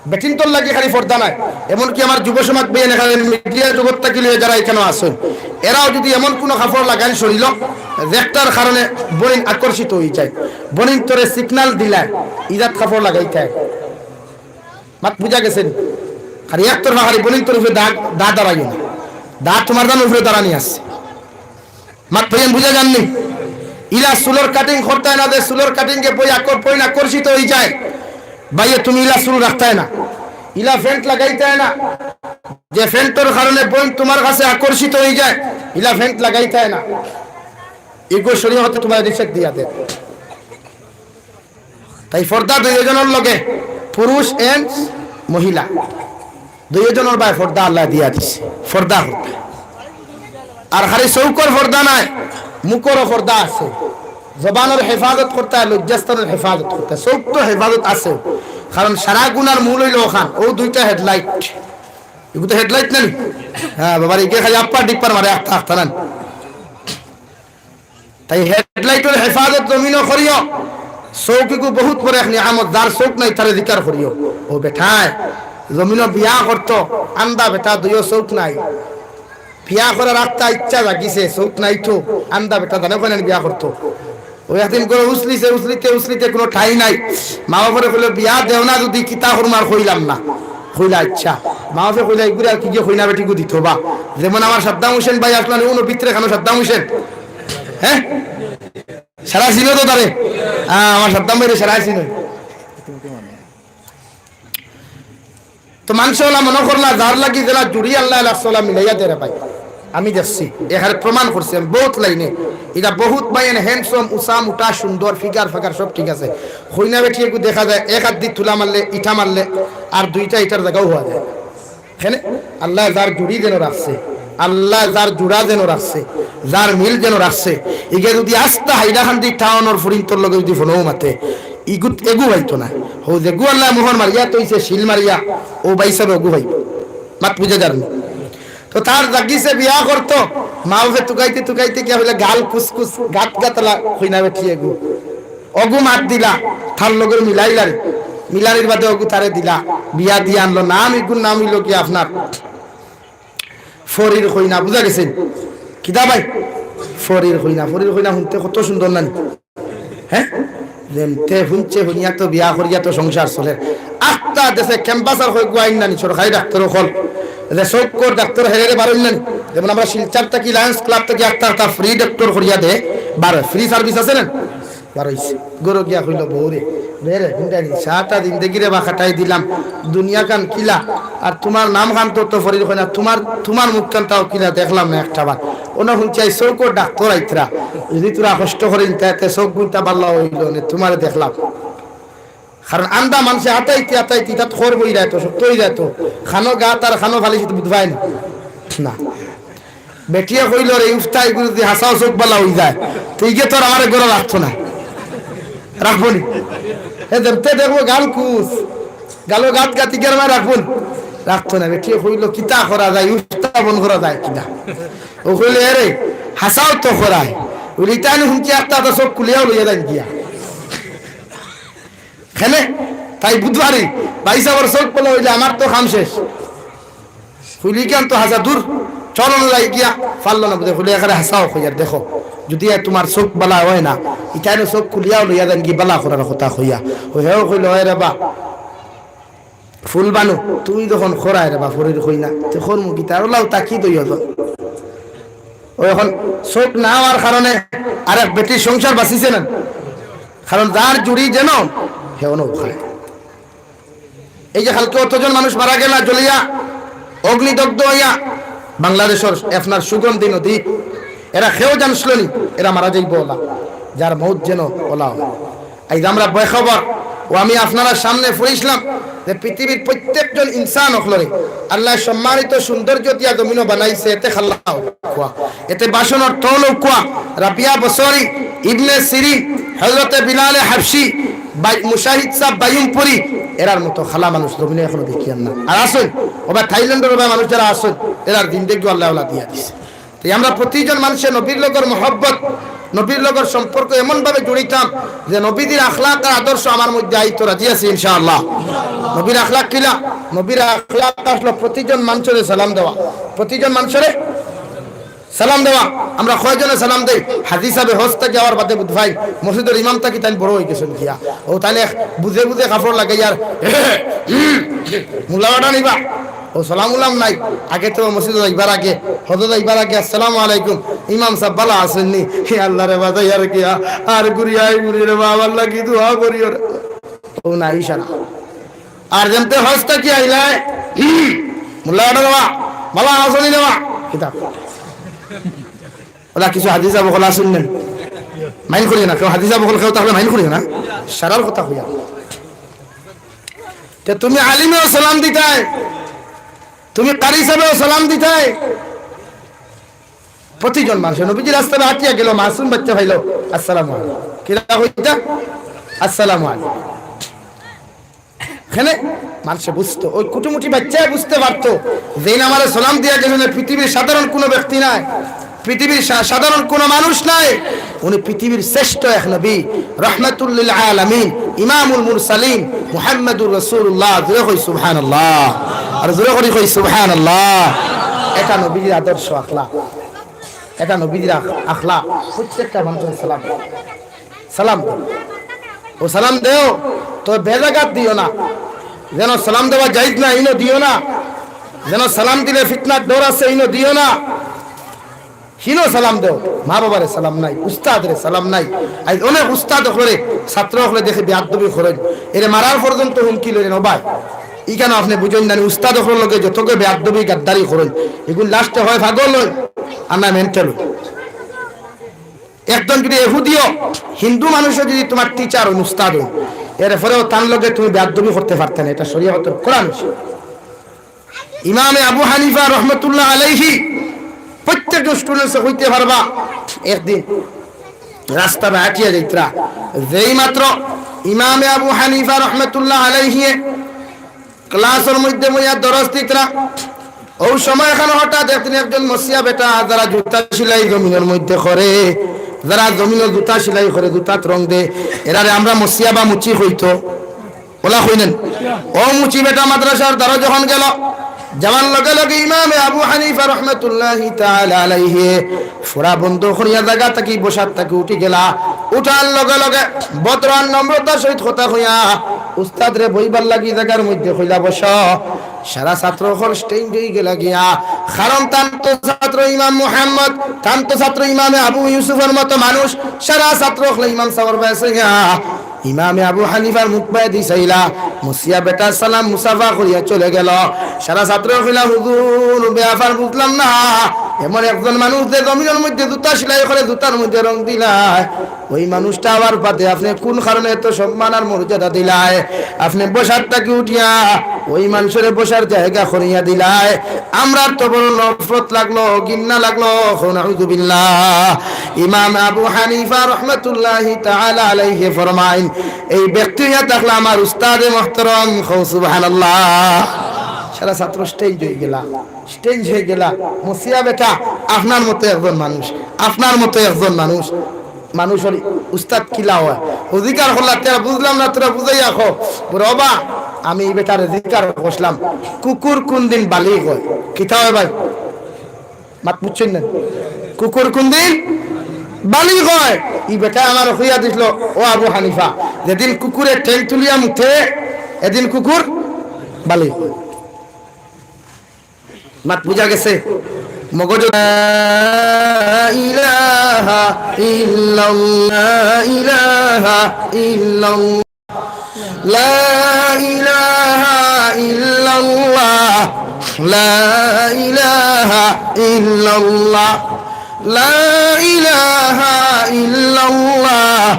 বেটিন্তর লাগি খালি পর্দা নায়, এমনকি আমার যুব সমাজ ভাইয়াইন, এখানে মিডিয়া জগৎ থাকি লইয়া যারা এখানো আছইন, এরাও যুদি এমন কুনু কাপড় লাগাইন শরীলো, যেটার কারণে বইন আকর্ষিত অইযায়, বইনতরে signal দিলায়, ইজাত কাপড় লাগাইতায়। মাত বুঝা গেছেনি? আর একতরফা খালি বইনতর উপরে দা, দা দাঁড়াইও না। দা তুমার জান উপরে দাঁড়ানি আছে। মাত ভাইয়াইন বুঝা যারনি? ইলা চুলর cutting করতায় না, যে চুলর cutting এ বইন আকর-, বইন আকর্ষিত অইযায়। ভাইয়ে, তুমি ইলা চুল রাখতায় না, ইলা pant লাগাইতায় না, যে pant অর কারণে বইন তুমার কাছে আকর্ষিত অইযায়, ইলা pant লাগাইতায় না। ইগু শরীয়তে তুমারে নিষেধ দিয়া দেয়। তাই পর্দা দুইওজনর লগে, পুরুষ and মহিলা, দুইওজনর বায় পর্দা আল্লায় দিয়া দিছে, পর্দা করতা। আর খালি চউখর পর্দা নায়, মুখরও পর্দা আছে। জবানর হেফাজত করতা, লজ্জাস্থানর হেফাজত করতা। চউখ তো হেফাজত আছে, কারণ সারা গুনার মূল অইলো অখান, অউ দুইটা headlight। ইগু তো headlight নানি? হ্যাঁ বাবা, ইগে খালি আপ্পার ডিপ্পার মারে আখতা আখতা নানি। তাই headlight অর হেফাজত জমিনো করিও। চউখ ইগু বহুত বড় এক নিয়ামত, যার চউখ নাই তারে জিকার করিও। ও বেটায়, জমিনো বিয়া করতো, আন্দা বেটা, দুইও চউখ নাই। বিয়া করার আখতা ইচ্ছা জাগিছে, চউখ নাই তো, আন্দা বেটা জানে কয়নানি বিয়া করতো। অউ একদিন করে উছলিছে, উছলিতে উছলিতে কুনু ঠাই নাই। মা বাপরে কইলো, "বিয়া দেও না যুদি কিতা করমু আর কইলাম না।" কইলা, "আচ্ছা।" মা বাপে কইলা, "ইগুরে আর কিগিয়ে কইনা বেটিগু দিতো বা?" যেমন আমার সাদ্দাম হোসেন ভাই আছলা নি, অনো ভিতরে খানো সাদ্দাম হোসেন। হ্যাঁ? সারা চিনো তো তারে? হ্যাঁ, আমার সাদ্দাম ভাইরে সারা চিনো। তো মানষে অলা মনো করলা, যার লাগি যেলা জুড়ি আল্লায় লাগছে অলা মিলাইয়া দেয় রে ভাই। আমি দেখছি, এখানে প্রমাণ করছি আমি বহুত লাইনে। ইটা বহুত ভাইয়াইন handsome, উচা, মুটা, সুন্দর, figure ফাগার সব ঠিক আছে। কইনা বেটি এগু দেখা যায়, এক আত দি তুলা মারলে, ইটা মারলে, আর দুইটা ইটার জাগাও অওয়া যায়। কেনে? আল্লায় যার জুড়ি যেন রাখছে, আল্লায় যার জুড়া যেন রাখছে, যার মিল যেন রাখছে, ইগে যুদি আস্তা হাইলাকান্দি টাউনর ফুরিন্তর লগে যুদি ফোনও মাতে, ইগুত এগু অইতো না। হউ যেগু আল্লায় মোহর মারিয়া থইছে, সিল মারিয়া, অউ ভাইসাবে অগু অইবো। মাত বুঝা যারনি? তো তার জাগিছে বিয়া করতো, মা বাপে তুকাইতে তুকাইতে গিয়া অইলে গাল কুসকুস, গাত গাতলা, কইনা বেটি এগু। অগু মাত দিলা, তার লগে মিলাইলারে। মিলানির বাদে অগু তারে দিলা, বিয়া দিয়া আনলো। নাম, ইগুর নাম অইলো কি আপনার? ফরির কইনা, বুঝা গেছে? কিতা ভাই? ফরির কইনা, ফরির কইনা হুনতে কত সুন্দর নানি? হ্যাঁ? যেমতে হুনছে, হুনিয়া তো বিয়া করিয়া তো সংসার চলের। আখতা দেশে campus আর কয় গুয়াইন নানি, সরকারি ডাক্তার অকল। যে চউখর ডাক্তার হেরে বারইন নানি। যেমন আমরা শিলচর থাকি Lions Club থাকি আখতা আখতা free doctor করিয়া দে, বারয়, free service আছে না? বারইছে। ঘরো গিয়া কইলো, "বউরে, রে রে, হুন্ডানি, সারাটা জিন্দেগিরে বা কাটাই দিলাম, দুনিয়াখান কিলা, আর তুমার নামখান তো, তো ফরির কইনা, তুমার, তুমার মুখখান তাও কিলা দেখলাম না একটা বার।" অনো হুনছি আইজ চউখর ডাক্তার আইতরা, যুদি থুড়া কষ্ট করিন, তে, তে চউখ গুনতা বালা অইলো নে, তুমারে দেখলাম। কারণ আন্দা মানষে আতাইতে আতাইতে তাত খর বই যায় তো, শক্ত অই যায় তো, খানো গাত আর খানো ফালিশ তো বুঝবায় না। না। বেটিয়ে কইলো, "রে উস্তা, ইগুর যুদি হাছাউ চউখ বালা অই যায়, তে ইগে তো আর আমারে ঘরো রাখতো না।" রাখবো নি? হে যেমতে দেখবো গাল কুস, গালো গাত গাত ইগে আর আমারে রাখবো নি? রাখতো না। বেটিয়ে কইলো, "কিতা করা যায়, উস্তা বন করা যায় কিনা?" অউ কইলো, "এরে, হাছাউ তো করায়।" অউ ইতানি হুনছি আখতা আখতা চউখ খুলিয়াও লইয়া যাইন গিয়া। কেনে? তাই বুধবারে ভাইসাবর চউখ বালা অইলে আমার তো কাম শেষ। কইলো, "ইখান তো হাছা দূর, চলো না যাই গিয়া।" পারলো না বুঝে, কইলো, "এখানে হাছাউ কইয়ার দেখো, যুদি এ তুমার চউখ বালা অয় না, ইখানে চউখ খুলিয়াও লইয়া যাইন গি বালা করার কথা কইয়া।" অউ হেও কইলো, "অয় রে বা, ফুলবানু, তুমি যখন করায় রে বা ফরির কইনা, তে করমু কিতা, আর অলাউ তাকি দইও তো।" অউ অখন চউখ না অওয়ার কারণে আরেক বেটির সংসার বাচিছে না, কারণ যার জুড়ি যেন হেও নৌকায়। এই যে কালকে অতজন মানুষ মারা গেলা জ্বলিয়া, অগ্নিদগ্ধ অইয়া, বাংলাদেশর আপনার সুগন্ধি নদী, এরা কেউ জানছিল নি, এরা মারা যাইবো অলা, যার মউত যেন অলা অয়। আইজ আমরা বেখবর, অউ আমি আপনারার সামনে পড়ছিলাম যে পৃথিবীর প্রত্যেকজন ইনসান অকলরে আল্লায় সম্মানিত সৌন্দর্য দিয়া জমিনো বানাইছে, এতে খাল্লা অউক্কা, এতে বাসনর তল অউক্কা, রাবিয়া বসরি, ইবনে সিরিন, হযরতে বিলালে হাবশি, ভাই মুশাহিদ সাব বায়ুমপুরি, এরার মতো খালা মানুষ জমিনো এখনো দেখিয়ার না। আর আছইন, ওবা থাইল্যান্ডর ওবা মানুষ যারা আছইন, এরার জিন্দেগি আল্লায় ওলা দিয়া দিছে। তাই আমরা প্রতিজন মানুষে নবীর লগর মহব্বত, নবীর লগর সম্পর্ক এমন ভাবে জুড়িতাম যে নবীজির আখলাক আর আদর্শ আমার মধ্যে আইতো। রাজি আছি ইনশাআল্লাহ। নবীর আখলাক কিলা? নবীর আখলাক আসলো প্রতিজন মানুষরে সালাম দেওয়া, প্রতিজন মানুষরে সালাম দেওয়া। আমরা কয়জনে সালাম দেই? হাজি সাবে হজ থাকি আওয়ার বাদে বুধ ভাই মসজিদর ইমাম থাকি তাইন বড় অই গেছইন গিয়া। ও তাইন এক বুঝে বুঝে কাপড় লাগাইয়ার মুলাওয়াটা নিবা। ও সালাম উলাম নাই। আগে তো মসজিদো যাইবার আগে, হজো যাইবার আগে, "আসসালামু আলাইকুম।" ইমাম সাব বালা আছইন নি? হে আল্লাহ রে, বাজাইয়ার গিয়া আর ঘুরি আই ঘুরি রে বাবা, আল্লাহ কি দোয়া করিও রে। ও না, ইশারা। আর যেমতে হজ থাকি আইলায়, হুম, মোল্লা ওটা দেওয়া, বালা আছইন নি দেওয়া? কিতাব। ওরা কিছু হাজি সাব অকল আছইন নি? মাইন্ড করিও না, কেউ হাজি সাব অকল কেউ থাকলে মাইন্ড করিও না। সারার কথা কইয়া। তে তুমি আলিমেও সালাম দিতায়, তুমি কারি সাবেও সালাম দিতায়। প্রতিজন মানুষে নবীজি রাস্তায় হাঁটিয়া গেল, মাসুম বাচ্চা পাইল, "আসসালামু আলাইকুম।" কিরা কইতা? "আসসালামু আলাইকুম।" এখানে মানুষে বুঝতো, ওই কুটুমুটি বাচ্চায় বুঝতে পারতো যে এই আমারে সালাম দিয়া গেছেন, পৃথিবীর সাধারণ কোনো ব্যক্তি নাই, পৃথিবীর সা-, সাধারণ কোনো মানুষ নাই, উনি পৃথিবীর শ্রেষ্ঠ এক নবী, রহমাতুল্লিল আলামিন, ইমামুল মুরসালিন, মুহাম্মাদুর রাসূলুল্লাহ। জোরে কই সুবহানাল্লাহ, আর জোরে করি কই সুবহানাল্লাহ। এটা নবীর আদর্শ আখলাক, এটা নবীর আখ-, আখলাক। প্রত্যেকটা মানুষের সালাম, সালাম দেও। ও সালাম দেও, তো বেজাগাত দিও না, যেন সালাম দেওয়া জায়েজ না, ইনো দিও না, যেন সালাম দিলে ফিতনার ডর আছে, ইনো দিও না। হিনো সালাম দেও, মা বাবারে সালাম নাই, উস্তাদরে সালাম নাই। আজ অনেক উস্তাদ অকলরে ছাত্র অকলে দেখে বেয়াদবি করইন, এরে মারার পর্যন্ত হুমকি লইন। ও ভাই, ইখান আপনে বুঝইন না নি, উস্তাদ অকলর লগে যতগু বেয়াদবি গাদ্দারি করইন, এগুন লাস্টে হয় পাগল অইন, আর না মেন্টাল অইন। একজন যদি এহুদিও হিন্দু মানুষও যদি তোমার টিচার অইন, উস্তাদ অইন, এরপরেও তার লগে তুমি বেয়াদবি করতে পারতে না, এটা শরীয়তর কোরআন। ইমামে আবু হানিফা রহমতুল্লাহ আলাইহি প্রত্যেক স্টুডেন্টসে কইতে পারবা, একদিন রাস্তা বায় আটিয়া যাইতরা, যেই মাত্র ইমামে আবু হানিফা রহমতুল্লাহ আলাইহি ক্লাসর মধ্যে বইয়া দরস দিতরা, ওই সময় এখানে হঠাৎ একদিন একজন মসিয়া বেটা যারা জুতা সিলাই জমিনর মধ্যে করে, যারা জমিনর জুতা সিলাই করে, জুতাত রং দে, এরারে আমরা মসিয়া বা মুচি কইতো। ওলা কইলেন, ও মুচি বেটা মাদ্রাসার দ্বারা যখন গেল, যাওয়ার লগে লগে ইমামে আবু হানিফা রহমতুল্লাহি তাআলা আলাইহি ফুরা বন্ধ করিয়া জাগা থাকি বসার থাকি উঠি গেলা। উঠার লগে লগে ভদ্র আর নম্রতার সহিত কথা কইয়া উস্তাদরে বইবার লাগি জাগার মধ্যে কইলা, "বস।" সারা ছাত্র অকল স্টেইন অই গেলা গিয়া, কারণ তান তো ছাত্র ইমাম মুহাম্মদ, তান তো ছাত্র ইমামে আবু ইউসুফর মতো মানুষ, সারা ছাত্র অকলে ইমাম সাবর বায় চাইয়া ইমামে আবু হানিফার মুখ বায়দি চাইলা, মুসিয়া বেটা সালাম মুসাফা করিয়া চলে গেল। সারা ছাত্র কইলা, "হুজুর, ব্যাপার বুঝলাম না, এমন একজন মানুষ যে জমিনর মধ্যে জুতা সিলাই করে, জুতার মধ্যে রং দিলায়, ওই মানুষটা আবার বাদে আপনে কোন কারণে এত সম্মান আর মর্যাদা দিলায়? আপনে বসার থাকি উঠিয়া ওই মানুষরে বসার জায়গা করিয়া দিলায়।" আমরার তো বড় নফরত লাগলো, ঘিন্না লাগলো। কও নাউজুবিল্লাহ। ইমাম আবু হানিফা রহমতুল্লাহি তাআলা আলাইহি ফরমাইন, এই ব্যক্তি হইয়া থাকলে আমার উস্তাদে মুহতারাম। কও সুবহানাল্লাহ। সারা ছাত্র স্টেইন অই গেলা, স্টেইন অই গেলা। মুসিয়া বেটা, আপনার মতো একজন মানুষ, আপনার মতো একজন মানুষ, মানুষর উস্তাদ কিলা হয়? অধিকার করলা, তেরা বুঝলাম না, তোরা বুঝাইয়া কও। বলে, "ওবা, আমি এই বেটার অধিকার করছিলাম, কুকুর কোন দিন বালিগ হয়?" কিতা হয় ভাই? মাত বুঝছইন না? কুকুর কোন দিন বালিগ হয়? ই বেটা আমার কইয়া দিছিল, "ও আবু হানিফা, যেদিন কুকুরে ঠেং তুলিয়া মুতে, এদিন কুকুর বালিগ হয়।" মাত বুঝা গেছে? মগজ। লা ইলাহা ইল্লাল্লাহ, লা ইলাহা ইল্লাল্লাহ, লা ইলাহা ইল্লাল্লাহ, লা ইলাহা ইল্লাল্লাহ, লা ইলাহা ইল্লাল্লাহ,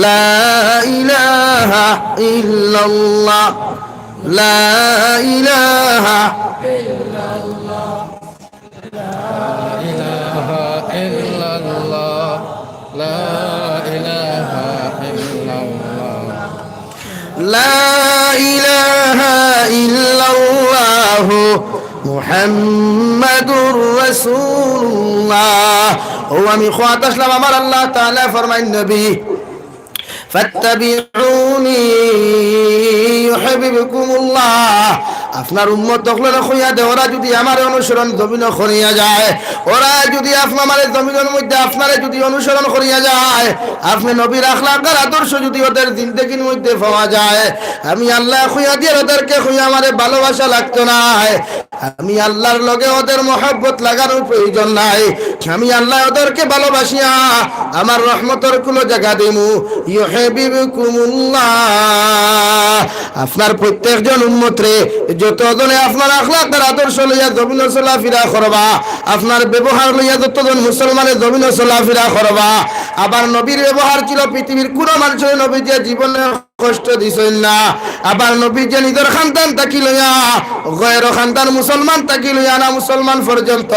লা ইলাহা ইল্লাল্লাহ। لا إله إلا الله. لا إله إلا الله. لا إله إلا الله. لا إله إلا الله محمد رسول الله। ও আমি কওয়াত আসলাম, আমার আল্লাহ তাআলা ফরমাইন, নবী, فاتبعوني يحببكم الله। আপনার উম্মত অকলরে কইয়া দে, ওরা যুদি আমারে অনুসরণ জমিনো করিয়া যায়, ওরা যুদি আপ-, আমারে জমিনর মধ্যে আপনারে যুদি অনুসরণ করিয়া যায়, আপনে নবীর আখলাক আর আদর্শ যুদি ওদের জিন্দেগির মধ্যে পাওয়া যায়, আমি আল্লায় কইয়া দিয়ার ওদেরকে কইয়া আমারে ভালোবাসা লাগতো নায়। আমি আল্লাহর লগে ওদের মহব্বত লাগানোর প্রয়োজন নাই। আমি আল্লায় ওদেরকে ভালোবাসিয়া আমার রহমতর কুলো জাগা দিমু। ইউহিব্বুকুমুল্লাহ। আপনার প্রত্যেকজন উম্মতরে, যতজনে আপনার আখলাক আর আদর্শ লইয়া জমিনো চলাফিরা করবা, আপনার ব্যবহার লইয়া যতজন মুসলমানে জমিনো চলাফিরা করবা, আবার নবীর ব্যবহার ছিল পৃথিবীর কুনো মানুষরে নবীজিয়ে জীবনে কষ্ট দিছইন না। আবার নবীজিয়ে নিজর খানদান থাকি লইয়া, গয়রো খানদান মুসলমান থাকি লইয়া না মুসলমান পর্যন্ত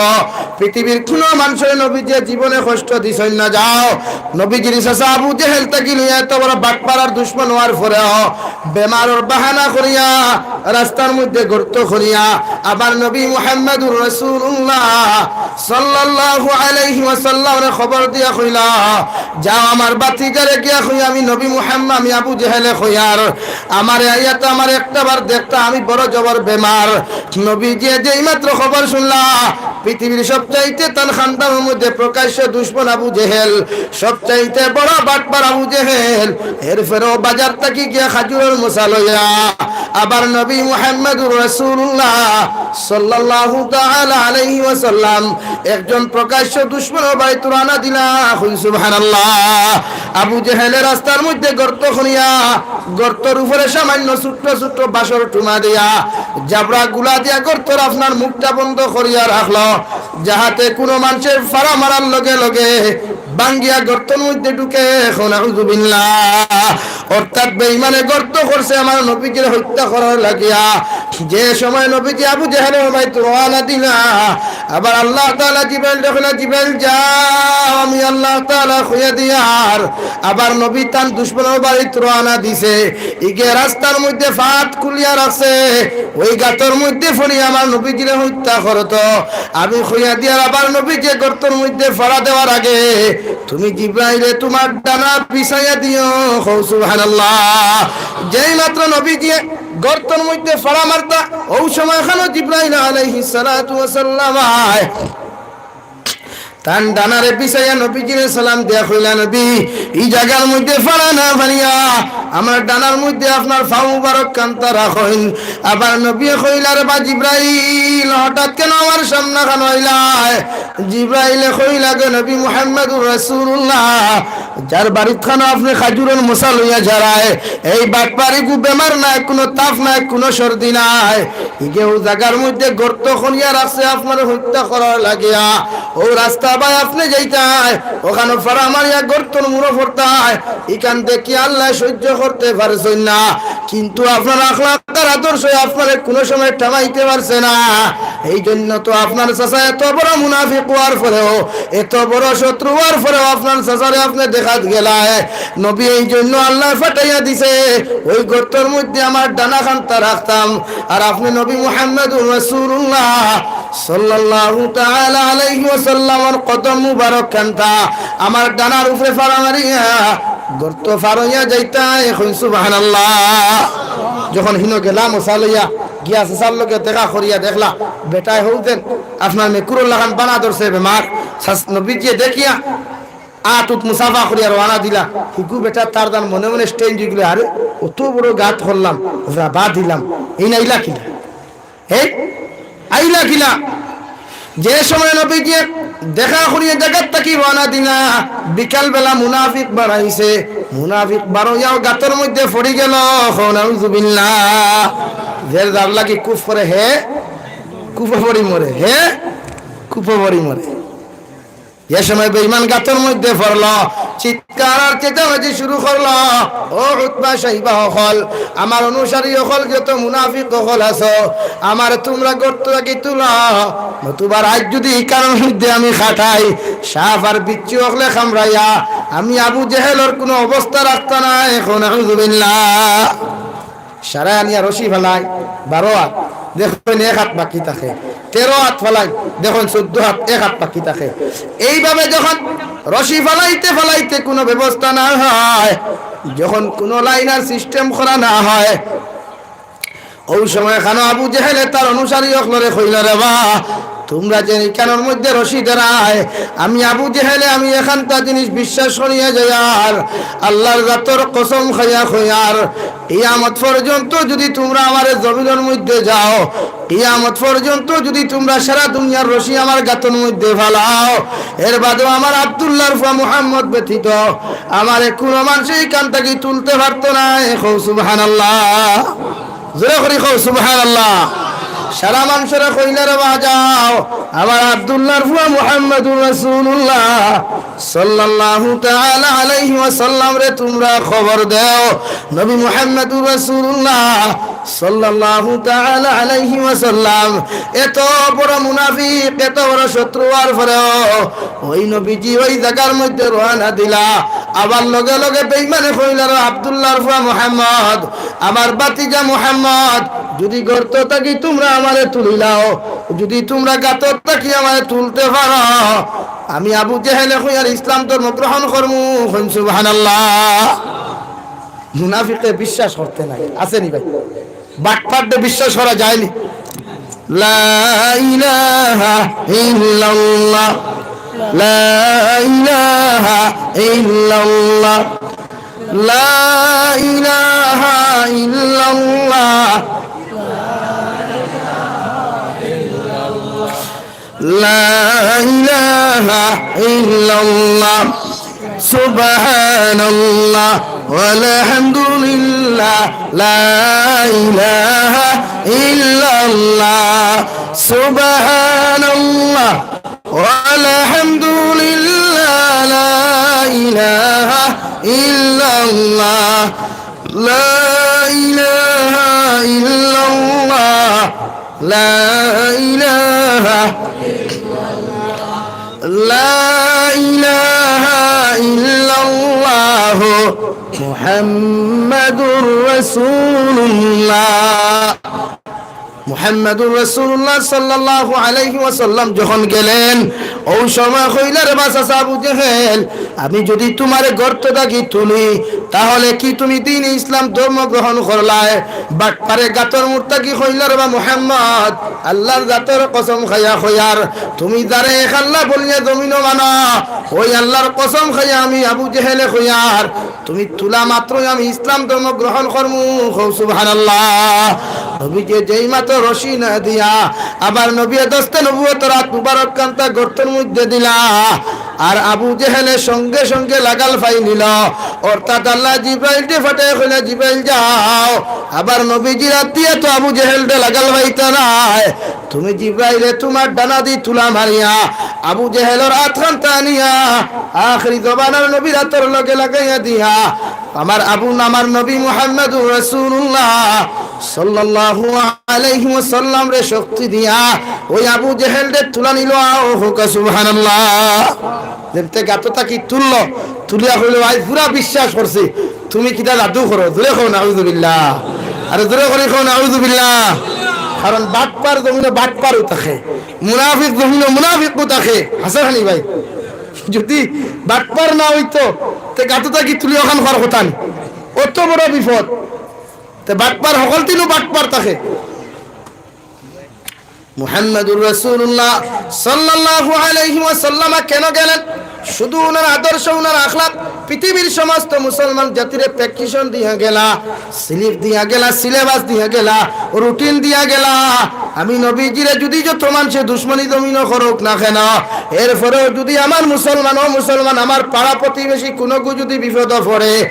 পৃথিবীর কুনো মানুষরে নবীজিয়ে জীবনে কষ্ট দিছইন না। যাও, নবীজির চাচা আবু জেহেল থাকি লইয়া এত বড় বাটপার আর দুশমন অওয়ার পরেও বেমারর বাহানা করিয়া রাস্তার মধ্যে গর্ত করিয়া আবার নবী মুহাম্মাদুর রাসূলুল্লাহ সাল্লাল্লাহু আলাইহি ওয়াসাল্লামরে খবর দিয়া কইলা, যাও আমার ভাতিজারে গিয়া কইয়া আমি নবী মুহাম্মদ, আমি আবু জেহেলে কইয়ার আমারে আইয়া তো আমার একটা বার দেখতা, আমি বড় জবর বেমার। নবীজিয়ে যেই মাত্র খবর শুনলা, পৃথিবীর সবচাইতে তান খানদানর মধ্যে প্রকাশ্য দুশমন আবু জেহেল, সবচাইতে বড় বাটপার আবু জেহেল, এরপরেও বাজার থাকি গিয়া খাজুরর মোসা লইয়া আবার নবী মুহাম্মাদুর রাসূলুল্লাহ সাল্লাল্লাহু তাআলা আলাইহি ওয়াসাল্লাম একজন প্রকাশ্য দুশমনর বাড়িত রওয়ানা দিলা। কইন সুবহানাল্লাহ। আবু জেহেলে রাস্তার মধ্যে গর্ত খনিয়া, গর্তর উপরে সামান্য ছোট্ট ছোট্ট বাঁশর টুমা দিয়া, জাবরা গুলা দিয়া গর্তর আপনার মুখটা বন্ধ করিয়া রাখলো, যাহাতে কুনো মানষে ফাড়া মারার লগে লগে ভাঙ্গিয়া গর্তর মধ্যে ঢুকে। কও নাউজুবিল্লাহ। অর্থাৎ বেঈমানে গর্ত করছে আমার নবীজিরে হত্যা করার লাগিয়া। যে সময় নবীজি আবু জেহেলর বাড়িত রওয়ানা দিলা, আবার আল্লাহ তাআলা জিব্রাইলরে কইলা, জিব্রাইল যাও, আমি আল্লাহ তাআলা কইয়া দিয়ার। আবার নবী তান দুশমনর বাড়িত রওয়ানা দিছে। ইগে রাস্তার মধ্যে ফাত খুলিয়া রাখছে, ওই গাতর মধ্যে পড়িয়া আমার নবীজিরে হত্যা করতো। আমি কইয়া দিয়ার আবার নবীজিয়ে গর্তর মধ্যে ফাড়া দেওয়ার আগে তুমি জিব্রাইলে তুমার ডানা বিছাইয়া দিও। কও সুবহানাল্লাহ। যেই মাত্র নবীজিয়ে গর্তর মধ্যে ফাড়া মারতা, অউ সময় খানো জিব্রাইল আলাইহিস সালাতু ওয়াস সালাম আয় তান ডানারে বিছাইয়া নবীজিরে সালাম দিয়া কইলা, নবী, ই জাগার মধ্যে ফাড়া না ফাড়িয়া আমার ডানার মধ্যে আপনার পাও মুবারক খান্তা রাখইন। আবার নবীয়ে কইলা, রে বা জিব্রাইল, হঠাৎ কেনে আমার সামনে খানো আইলায়? জিব্রাইলে কইলা, গো নবী মুহাম্মাদুর রাসূলুল্লাহ, যার বাড়িত খানো আপনে খাজুরর মোসা লইয়া যারায়, এই বাটপারিগু বেমার নাই, কুনো তাপ নাই, কুনো সর্দি নাই। ইগে অউ জাগার মধ্যে গর্ত খনিয়া রাখছে আপনারে হত্যা করার লাগিয়া। অউ রাস্তা বায় আপনে যাইতায়, অখানো ফাড়া মারিয়া গর্তর মুড়ো পড়তায়। ইখান দেখিয়া আল্লায় সইজ্য করতে পারছইন না। কিন্তু আপনার আখলাক আর আদর্শে আপনারে কুনো সময় থামাইতে পারছে না। এই জন্য তো আপনার চাচা এত বড় মুনাফিক অওয়ার পরেও, এত বড় শত্রু অওয়ার পরেও আপনার চাচারে আপনে দেখাত গেলায়। নবী এই জন্য আল্লায় ফাটাইয়া দিছে, ওই গর্তর মধ্যে আমার ডানা খান্তা রাখতাম, আর আপনে নবী মুহাম্মাদুর রাসূলুল্লাহ সাল্লাল্লাহু তাআলা আলাইহি ওয়াসাল্লামর কদম মুবারক খান্তা আমার ডানার উপরে ফাড়া মারিয়া গর্ত ফাড় অইয়া যাইতায়। কইন সুবহানাল্লাহ। যখন হিনো গেলা মোসা লইয়া, গিয়া চাচার লগে দেখা করিয়া দেখলা, বেটায় হউ দেন আপনার মেকুরর লাখান বানা ধরছে বেমার। চাচ-, নবীজিয়ে দেখিয়া আত উত মুসাফা করিয়া রওয়ানা দিলা। হিগু বেটা তার দান মনে মনে স্টেঞ্জ অইগেলো, আরে, অত বড় গাত করলাম, জাবা দিলাম, এইন আইলা কিলা? হে? আইলা কিলা? যে সময় নবীজিয়ে দেখা করিয়া জাগাত থাকি রওয়ানা দিলা, বিকাল বেলা মুনাফিক বারাইছে, মুনাফিক বারইয়াও গাতর মধ্যে পড়ি গেলো। কও নাউজুবিল্লাহ। যের যার লাগি কুফ করে হে, কুফ পড়ি মরে, হে, কুফ পড়ি মরে। যে সময় বেঈমান গাতর মধ্যে পড়লো, চিৎকার আর চেঁচামেচি শুরু করলো, "ও উতবা শাইবা অকল, আমার অনুসারী অকল, যত মুনাফিক অকল আছো, আমারে তুমরা গর্ত থাকি তুলো, নতুবা রাইত যুদি ইখানর মধ্যে আমি খাটাই, সাপ আর বিচ্ছু অকলে কামড়াইয়া আমি আবু জেহেলর কুনু অবস্থা রাখতা নায়।" কও নাউজুবিল্লাহ। সারা আনিয়া রশি ফালাই বারো আত, দেখইন এক আত বাকি থাকে। তেরো আত ফালাই, দেখইন চৌদ্দ আত, এক আত বাকি থাকে। এইভাবে যখন রশি ফালাইতে ফালাইতে কুনু ব্যবস্থা না হয়, যখন কুনু লাইন আর সিস্টেম করা না হয়, অউ সময় খানো আবু জেহেলে তার অনুসারী অকলরে কইল, "রে বা, তুমরা যে ইখানর মধ্যে রশি দেরায়, আমি আবু জেহেলে আমি এখানতা জিনিস বিশ্বাস করিয়া যাইয়ার, আল্লার জাতর কসম খাইয়া কইয়ার, কিয়ামত পর্যন্ত যুদি তুমরা আমারে জমিনর মধ্যে যাও, কিয়ামত পর্যন্ত যুদি তুমরা সারা দুনিয়ার রশি আমার গাতর মধ্যে ফালাও, এর বাদেও আমার আব্দুল্লাহর ফুয়া মুহাম্মদ ব্যতীত আমারে কুনু মানষে ইখান থাকি তুলতে পারতো নায়।" কও সুবহানাল্লাহ। জোরে করি কও সুবহানাল্লাহ। সারা মানষরে কইল, "রে বা, যাও, আমার আব্দুল্লাহর ফুয়া মুহাম্মাদুর রাসূলুল্লাহ সাল্লাল্লাহু তাআলা আলাইহি ওয়াসাল্লামরে তুমরা খবর দেও।" নবী মুহাম্মাদুর রাসূলুল্লাহ সাল্লাল্লাহু তাআলা আলাইহি ওয়াসাল্লাম এত বড় মুনাফিক, এত বড় শত্রু অওয়ার পরেও অউ নবীজি অউ জাগার মধ্যে রওয়ানা দিলা। আবার লগে লগে বেইমানে কইল, "রে আব্দুল্লাহর ফুয়া মুহাম্মদ, আমার ভাতিজা মুহাম্মদ, যুদি গর্ত থাকি তুমরা আমারে তুলিলাও, যুদি তুমরা গাতর থাকি আমারে তুলতে পারো, আমি আবু জেহেলে কইয়ার ইসলাম ধর্ম গ্রহণ করমু।" কইন সুবহানাল্লাহ। মুনাফিকে বিশ্বাস করতে নাই, আছে নি ভাই? বাটপাররে বিশ্বাস করা যায়নি। লা ইলাহা ইল্লাল্লাহ, লা ইলাহা ইল্লাল্লাহ, লা ইলাহা ইল্লাল্লাহ, লা ইলাহা ইল্লাল্লাহ, সুবহানাল্লাহ, ওয়ালহামদুলিল্লাহ, লা ইলাহা ইল্লাল্লাহ, সুবহানাল্লাহ, ওয়ালহামদুলিল্লাহ, লা ইলাহা ইল্লাল্লাহ, লা ইলাহা ইল্লাল্লাহ, লা ইলাহা, লা ইলাহা ইল্লাল্লাহু মুহাম্মাদুর রাসূলুল্লাহ। মুহাম্মাদুর রাসূলুল্লাহ সাল্লাল্লাহু আলাইহি ওয়াসাল্লাম যখন গেলেন, অউ সময় কইলা, "রে বা চাচা আবু জেহেল, আমি যুদি তুমারে গর্ত থাকি তুলি, তাহলে কি তুমি দ্বীনে ইসলাম ধর্ম গ্রহণ করলায়?" বাটপারে গাতর মুখ থাকি কইল, "রে বা মুহাম্মদ, আল্লার জাতর কসম খাইয়া কইয়ার, তুমি যারে এক আল্লা বলিয়া জমিনো মানো, অউ আল্লার কসম খাইয়া আমি আবু জেহেলে কইয়ার, তুমি তুলা মাত্রই আমি ইসলাম ধর্ম গ্রহণ করমু।" কও সুবহানাল্লাহ। নবীজি যেই মাত্র রশি না দিয়া, আবার নবীয়ে দস্তে নবুয়তর আত মুবারক খান্তা গর্তর মধ্যে দিলা। আর আবু জেহেলে সঙ্গে সঙ্গে লাগাল পাই নিল। অর্থাৎ আল্লায় জিব্রাইলরে পাঠাইয়া কইলা, "জিব্রাইল যাও।" আবার নবীজির আত দিয়া তো আবু জেহেলরে লাগাল পাইতা নায়। তুমি জিব্রাইলে তুমার ডানাদি তুলা মারিয়া আবু জেহেলর আতখান টানিয়া আখেরি জমানার নবীর আতর লগে লাগাইয়া দিয়া আমার আবু, আমার নবী মুহাম্মাদুর রাসূলুল্লাহ সাল্লাল্লাহু আলাইহি ওয়াসাল্লামরে শক্তি দিয়া অউ আবু জেহেলরে তুলা নিল। আও কউক্কা সুবহানাল্লাহ। যেমতে গাতো থাকি তুললো, তুলিয়া কইলো, "আইজ পুরা বিশ্বাস করছি, তুমি কিতা জাদু করো।" জোরে কও নাউজুবিল্লাহ। আরে জোরে করি কও নাউজুবিল্লাহ। কারণ বাটপার জমিনো বাটপারউ থাকে, মুনাফিক জমিনো মুনাফিকউ থাকে। আছে না নি ভাই? যুদি বাটপার না অইতো, তে গাতো থাকি তুলি অখান কওয়ার কথা নি। অত বড় বিপদ। তে বাটপার হকলতিনউ বাটপার থাকে। মুহাম্মাদুর রাসূলুল্লাহ সাল্লাল্লাহু আলাইহি ওয়াসাল্লাম কেন গেলেন? শুধু উনার আদর্শ, উনার আখলাক পৃথিবীর সমস্ত মুসলমান জাতিরে প্রেসক্রিপশন দিয়া গেলা, স্লিপ দিয়া গেলা, সিলেবাস দিয়া গেলা, রুটিন দিয়া গেলা। আমি নবীজিরে যুদি যত মানষে দুশমনি জমিনো করউক না কেন, এরপরেও যুদি আমার মুসলমান, ও মুসলমান, আমার পাড়া প্রতিবেশী কুনুগু যুদি বিপদো পড়ে,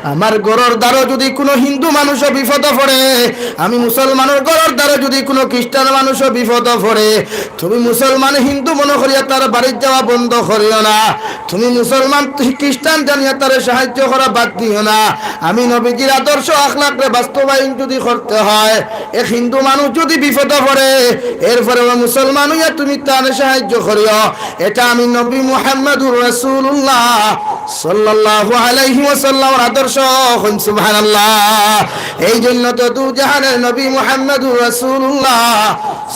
আমার ঘরর দ্বারো যুদি কুনু হিন্দু মানুষও বিপদো পড়ে, আমি মুসলমানর ঘরর দ্বারো যুদি কুনু খ্রিস্টান মানুষও বিপদো পড়ে, তুমি মুসলমান হিন্দু মনো করিয়া তার বাড়িত যাওয়া বন্ধ করিও না। তুমি মুসলমান খ্রিস্টান জানিয়া তারে সাহায্য করা বাদ দিও না। আমি নবীজির আদর্শ আখলাকরে বাস্তবায়ন যুদি করতে হয়, এক হিন্দু মানুষ যুদি বিপদো পড়ে, এরপরে ও মুসলমান অইয়া তুমি তারে সাহায্য করিও। এটা আমি নবী মুহাম্মাদুর রাসূলুল্লাহ সাল্লাল্লাহু আলাইহি ওয়াসাল্লামর আদর্শ। কইন সুবহানাল্লাহ। এই জন্য তো দু জাহানের নবী মুহাম্মদুর রাসূলুল্লাহ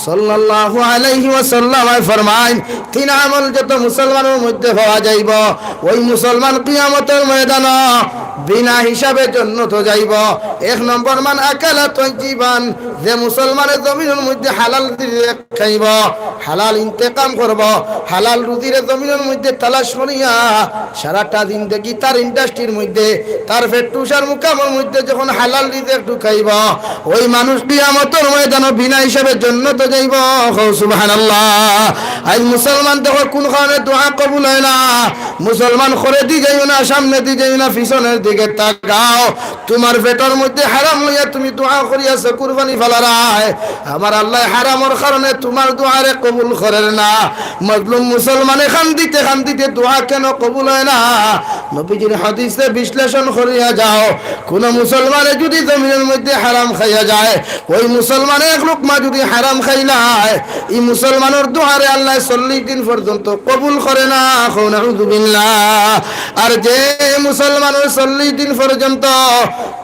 সাল্লাল্লাহু আলাইহি ওয়াসাল্লামে ফরমাইন, তিন আমল যত মুসলমানর মধ্যে পাওয়া যাইব, ওই মুসলমান কিয়ামতর ময়দানো বিনা হিসাবে জন্নতো যাইব। এক নম্বর, মান আকালা তাইয়িবান, যে মুসলমানে জমিনর মধ্যে হালাল রিজিক খাইব, হালাল ইন্তেকাম করব, হালাল রুজিরে জমিনর মধ্যে তালাশ করিয়া সারাটা জিন্দেগি তার ইন্ডাস্ট্রির মধ্যে, তার ফেট্টুসার মুকামর মধ্যে যখন হালাল রিজিক ঢুকাইব, ওই মানুষ কিয়ামতর ময়দানো বিনা হিসাবে জন্নতো যাইব। কও সুবহানাল্লাহ। আইজ মুসলমান দেখো কুন কারণে দোয়া কবুল অয় না। মুসলমান খরেদি যাইও না, সামনেদি যাইও না, পিছনর দিকে তাকাও। তুমার পেটর মধ্যে হারাম লইয়া তুমি দোয়া করিয়া চকুর পানি ফালারায়, আমার আল্লায় হারামর কারণে তুমার দোয়ারে কবুল করের না। মজলুম মুসলমানে কান্দিতে কান্দিতে দোয়া কেনে কবুল অয় না? নবীজির হাদিসে বিশ্লেষণ করিয়া যাও, কুনু মুসলমানে যুদি জমিনর মধ্যে হারাম খাইয়া যায়, ওই মুসলমানে এক লুকমা যুদি হারাম খাইলায়, ই মুসলমানর দোয়ারে আল্লায় চল্লিশ দিন পর্যন্ত কবুল করে না। কও নাউজুবিল্লাহ। আর যে মুসলমানর চল্লিশ দিন পর্যন্ত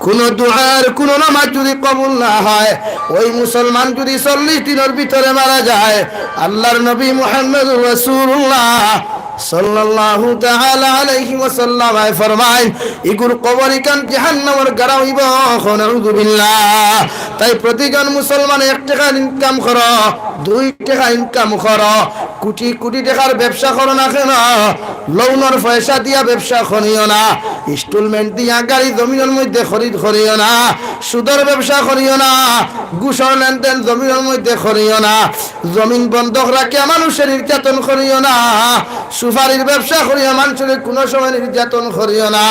কুনু দোয়ার, কুনু নামাজ যুদি কবুল না হয়, ওই মুসলমান যুদি চল্লিশ দিনর ভিতরে মারা যায়, আল্লাহর নবী মুহাম্মদুর রাসূলুল্লাহ সাল্লাল্লাহু তাআলা আলাইহি ওয়াসাল্লামে ফরমাইন, ইগুর কবর ইখান জাহান্নামর গাড়া অইব। কও নাউজুবিল্লাহ। তাই প্রতিজন মুসলমানে এক টেকা ইনকাম করো, দুই টেকা ইনকাম করো, কুটি কুটি টেকার ব্যবসা করো না কেনে, লোনর পয়সা দিয়া ব্যবসা করিও না, ইনস্টলমেন্ট দিয়া গাড়ি জমিনর মধ্যে খরিদ করিও না, সুদর ব্যবসা করিও না, ঘুষর লেনদেন জমিনর মধ্যে করিও না, জমিন বন্ধক রাখিয়া মানুষরে নির্যাতন করিও না, সুপারির ব্যবসা করিয়া মানুষরে কুনু সময় নির্যাতন করিও না,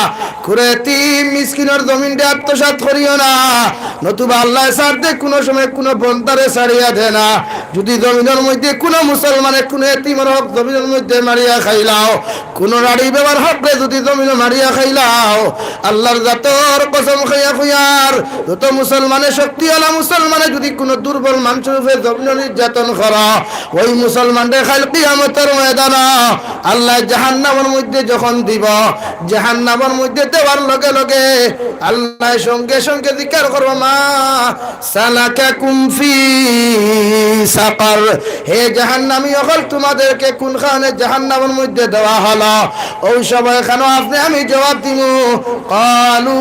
কুনু এতিম মিসকিনর জমিনরে আত্মসাৎ করিও না, নতুবা আল্লায় ছাড় দে কুনু সময় কুনু বন্দারে ছাড়িয়া দে না। যুদি জমিনর মধ্যে কুনু মুসলমানে কুনু এতিমর হক জমিনর মধ্যে মারিয়া খাইলাও, কুনু নারী বেবার হকরে যুদি জমিনো মারিয়া খাইলাও, আল্লাহর জাতর কসম খাইয়া কইয়ার, যত মুসলমানে, শক্তিআলা মুসলমানে যুদি কুনু দুর্বল মানষর উপরে জমিনো নির্যাতন করো, ওই মুসলমানরে কাইল কিয়ামতর ময়দানো আল্লায় জাহান্নামর মধ্যে যখন দিবো, জাহান্নামর মধ্যে দেওয়ার লগে লগে আল্লায় সঙ্গে সঙ্গে জিকার করবো, মা সালাকাকুম ফি সাকার, হে জাহান্নামী অকল, তুমাদেরকে কুন কারণে জাহান্নামর মধ্যে দেওয়া হলো? ওই সময় কেনে আপনে আমি জবাব দিমু, ক্বালু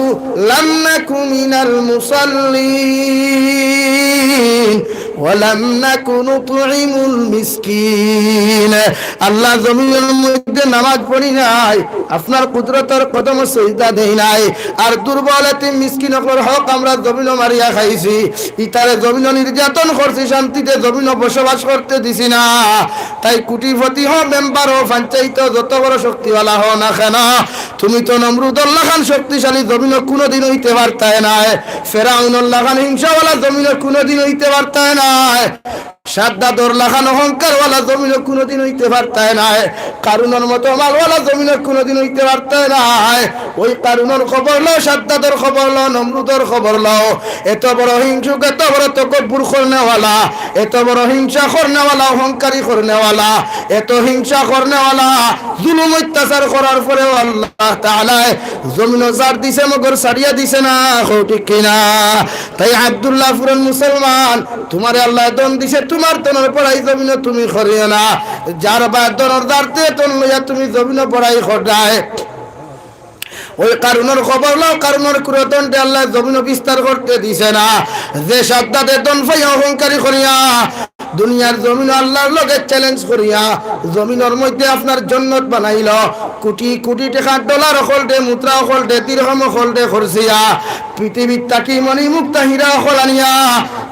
লাম নাকু মিনাল মুসাল্লিন ওয়া লাম নাকু নুতইমুল মিসকিন। আল্লাহ, জমিনর মধ্যে নামাজ পড়ি নাই, আপনার কুদরতর কদমো সিজদা দেই নাই, আর দুর্বল এতিম মিসকিন অকলর হক আমরা জমিনো মারিয়া খাইছি, ইতারে জমিনো নির্যাতন করছি, শান্তিতে জমিনো বসবাস করতে দিছি না। তাই কুটিপতি হও, মেম্বার হও, পঞ্চায়েত হও, যত বড় শক্তিআলা হও না কেনে, তুমি তো নমরুদর লাখান শক্তিশালী জমিনো কুনুদিন অইতে পারতায় নায়, ফেরাউনর লাখান হিংসাআলা জমিনো কুনুদিন অইতে পারতায় নায়। সাদ্দাদর লাখান অহংকারআলা জমিনো কুনুদিন অইতে পারতায় নায়। কারুনর মতো মালআলা জমিনো কুনুদিন অইতে পারতায় নায়। ওই কারুনর খবর লও, সাদ্দাদর খবর লও, নমরুদর খবর লও। এত বড় হিংসুক, এত বড় তকব্বুর করনেআলা, এত বড় হিংসা করনেআলা, অহংকারী করনেআলা, এত হিংসা করনেআলা, জুলুম অত্যাচার করার পরেও আল্লাহ তাআলায় জমিনো ছাড় দিছে, মগর ছাড়িয়া দিছে না, কও ঠিক কিনা? তাই আব্দুল্লাহপুরর মুসলমান, তুমারে আল্লায় ধন দিছে, তুমার ধনর বড়াই জমিনো তুমি করিও না। যার বা ধনর দ্বারতে ধন লইয়া তুমি জমিনো বড়াই কররায়, ওই কারুনর খবর লও, কারুনর কুরুর ধনরে আল্লায় জমিনো বিস্তার করতে দিছে না। যে সাদ্দাদে ধন পাইয়া অহংকারী করিয়া দুনিয়ার জমিনো আল্লাহর লগে চ্যালেঞ্জ করিয়া জমিনর মধ্যে আপনার জন্নত বানাইলো, কুটি কুটি টেকার ডলার অকলরে, মুদ্রা অকলরে, দিরহাম অকলরে খরচিয়া পৃথিবীর থাকি মণিমুক্তা হীরা অকল আনিয়া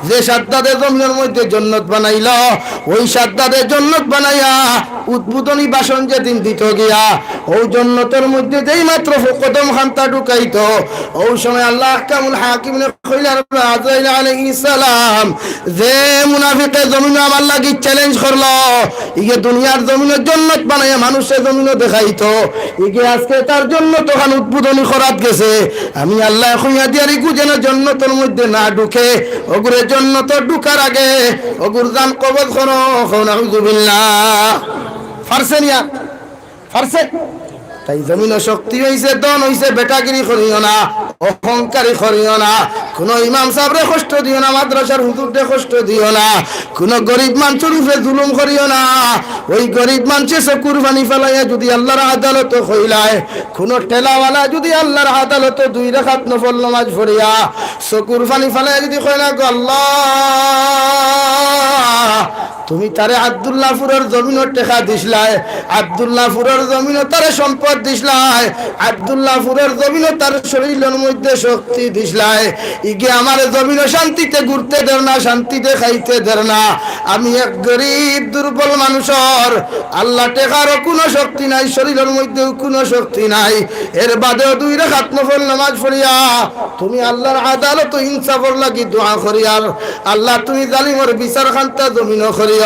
যে সাদ্দাদে জমিনর মধ্যে জন্নত বানাইলো, ওই সাদ্দাদে জন্নত বানাইয়া উদ্বোধনী ভাষণ যেদিন দিতো গিয়া, অউ জন্নতর মধ্যে যেই মাত্র ফু-, কদম খান্তা ঢুকাইতো, অউ সময় আল্লাহ আহকামুল হাকিমে কইলা, আজরাইল আলাইহিস সালাম, যে মুনাফিকে জমিনো আমার লাগি চ্যালেঞ্জ করলো, ইগে দুনিয়ার জমিনো জন্নত বানাইয়া মানুষরে জমিনো দেখাইতো, ইগে আজকে তার জন্নত অখান উদ্বোধনী করাত গেছে। আমি আল্লায় কইয়া দিয়ার ইগু যেন জন্নতর মধ্যে না ঢুকে, অগুরে জন্নতো ঢুকার আগে অগুর জান কবজ করো, কও নাউজুবিল্লাহ। পারছে নিয়া? পারছে? তাই জমিনো শক্তি অইছে, ধন অইছে, বেটাগিরি করিও না, অহংকারী করিও না। কুনু ইমাম সাবরে কষ্ট দিও না, মাদ্রাসার হুজুররে কষ্ট দিও না। কুনু গরিব মানষর উপরে জুলুম করিও না। ওই গরিব মানষে চকুর পানি ফালাইয়া যুদি আল্লার আদালতো কইলায়, কুনু ঠেলাওয়ালা যুদি আল্লার আদালতো দুই রাকাত নফল নামাজ পড়িয়া চকুর পানি ফালাইয়া যুদি কয় না, "গো আল্লা, তুমি তারে আব্দুল্লাহপুরর জমিনো টেকা দিছলায়, আব্দুল্লাহপুরর জমিনো তারে সম্পদ দিছলায়, আব্দুল্লাহপুরর জমিনো তার শরীলর মধ্যে শক্তি দিছলায়, ইগে আমার জমিনো শান্তিতে ঘুরতে দের না, শান্তিতে খাইতে দের না। আমি এক গরিব দুর্বল মানুষর, আল্লা, টেকারও কুনু শক্তি নাই, শরীলর মধ্যেও কুনু শক্তি নাই, এর বাদেও দুই রাকাত নফল নামাজ পড়িয়া তুমি আল্লার আদালতো ইনসাফর লাগি দোয়া করিয়ার।" আল্লা, তুমি জালিমর বিচার খান্তা জমিনো করিও।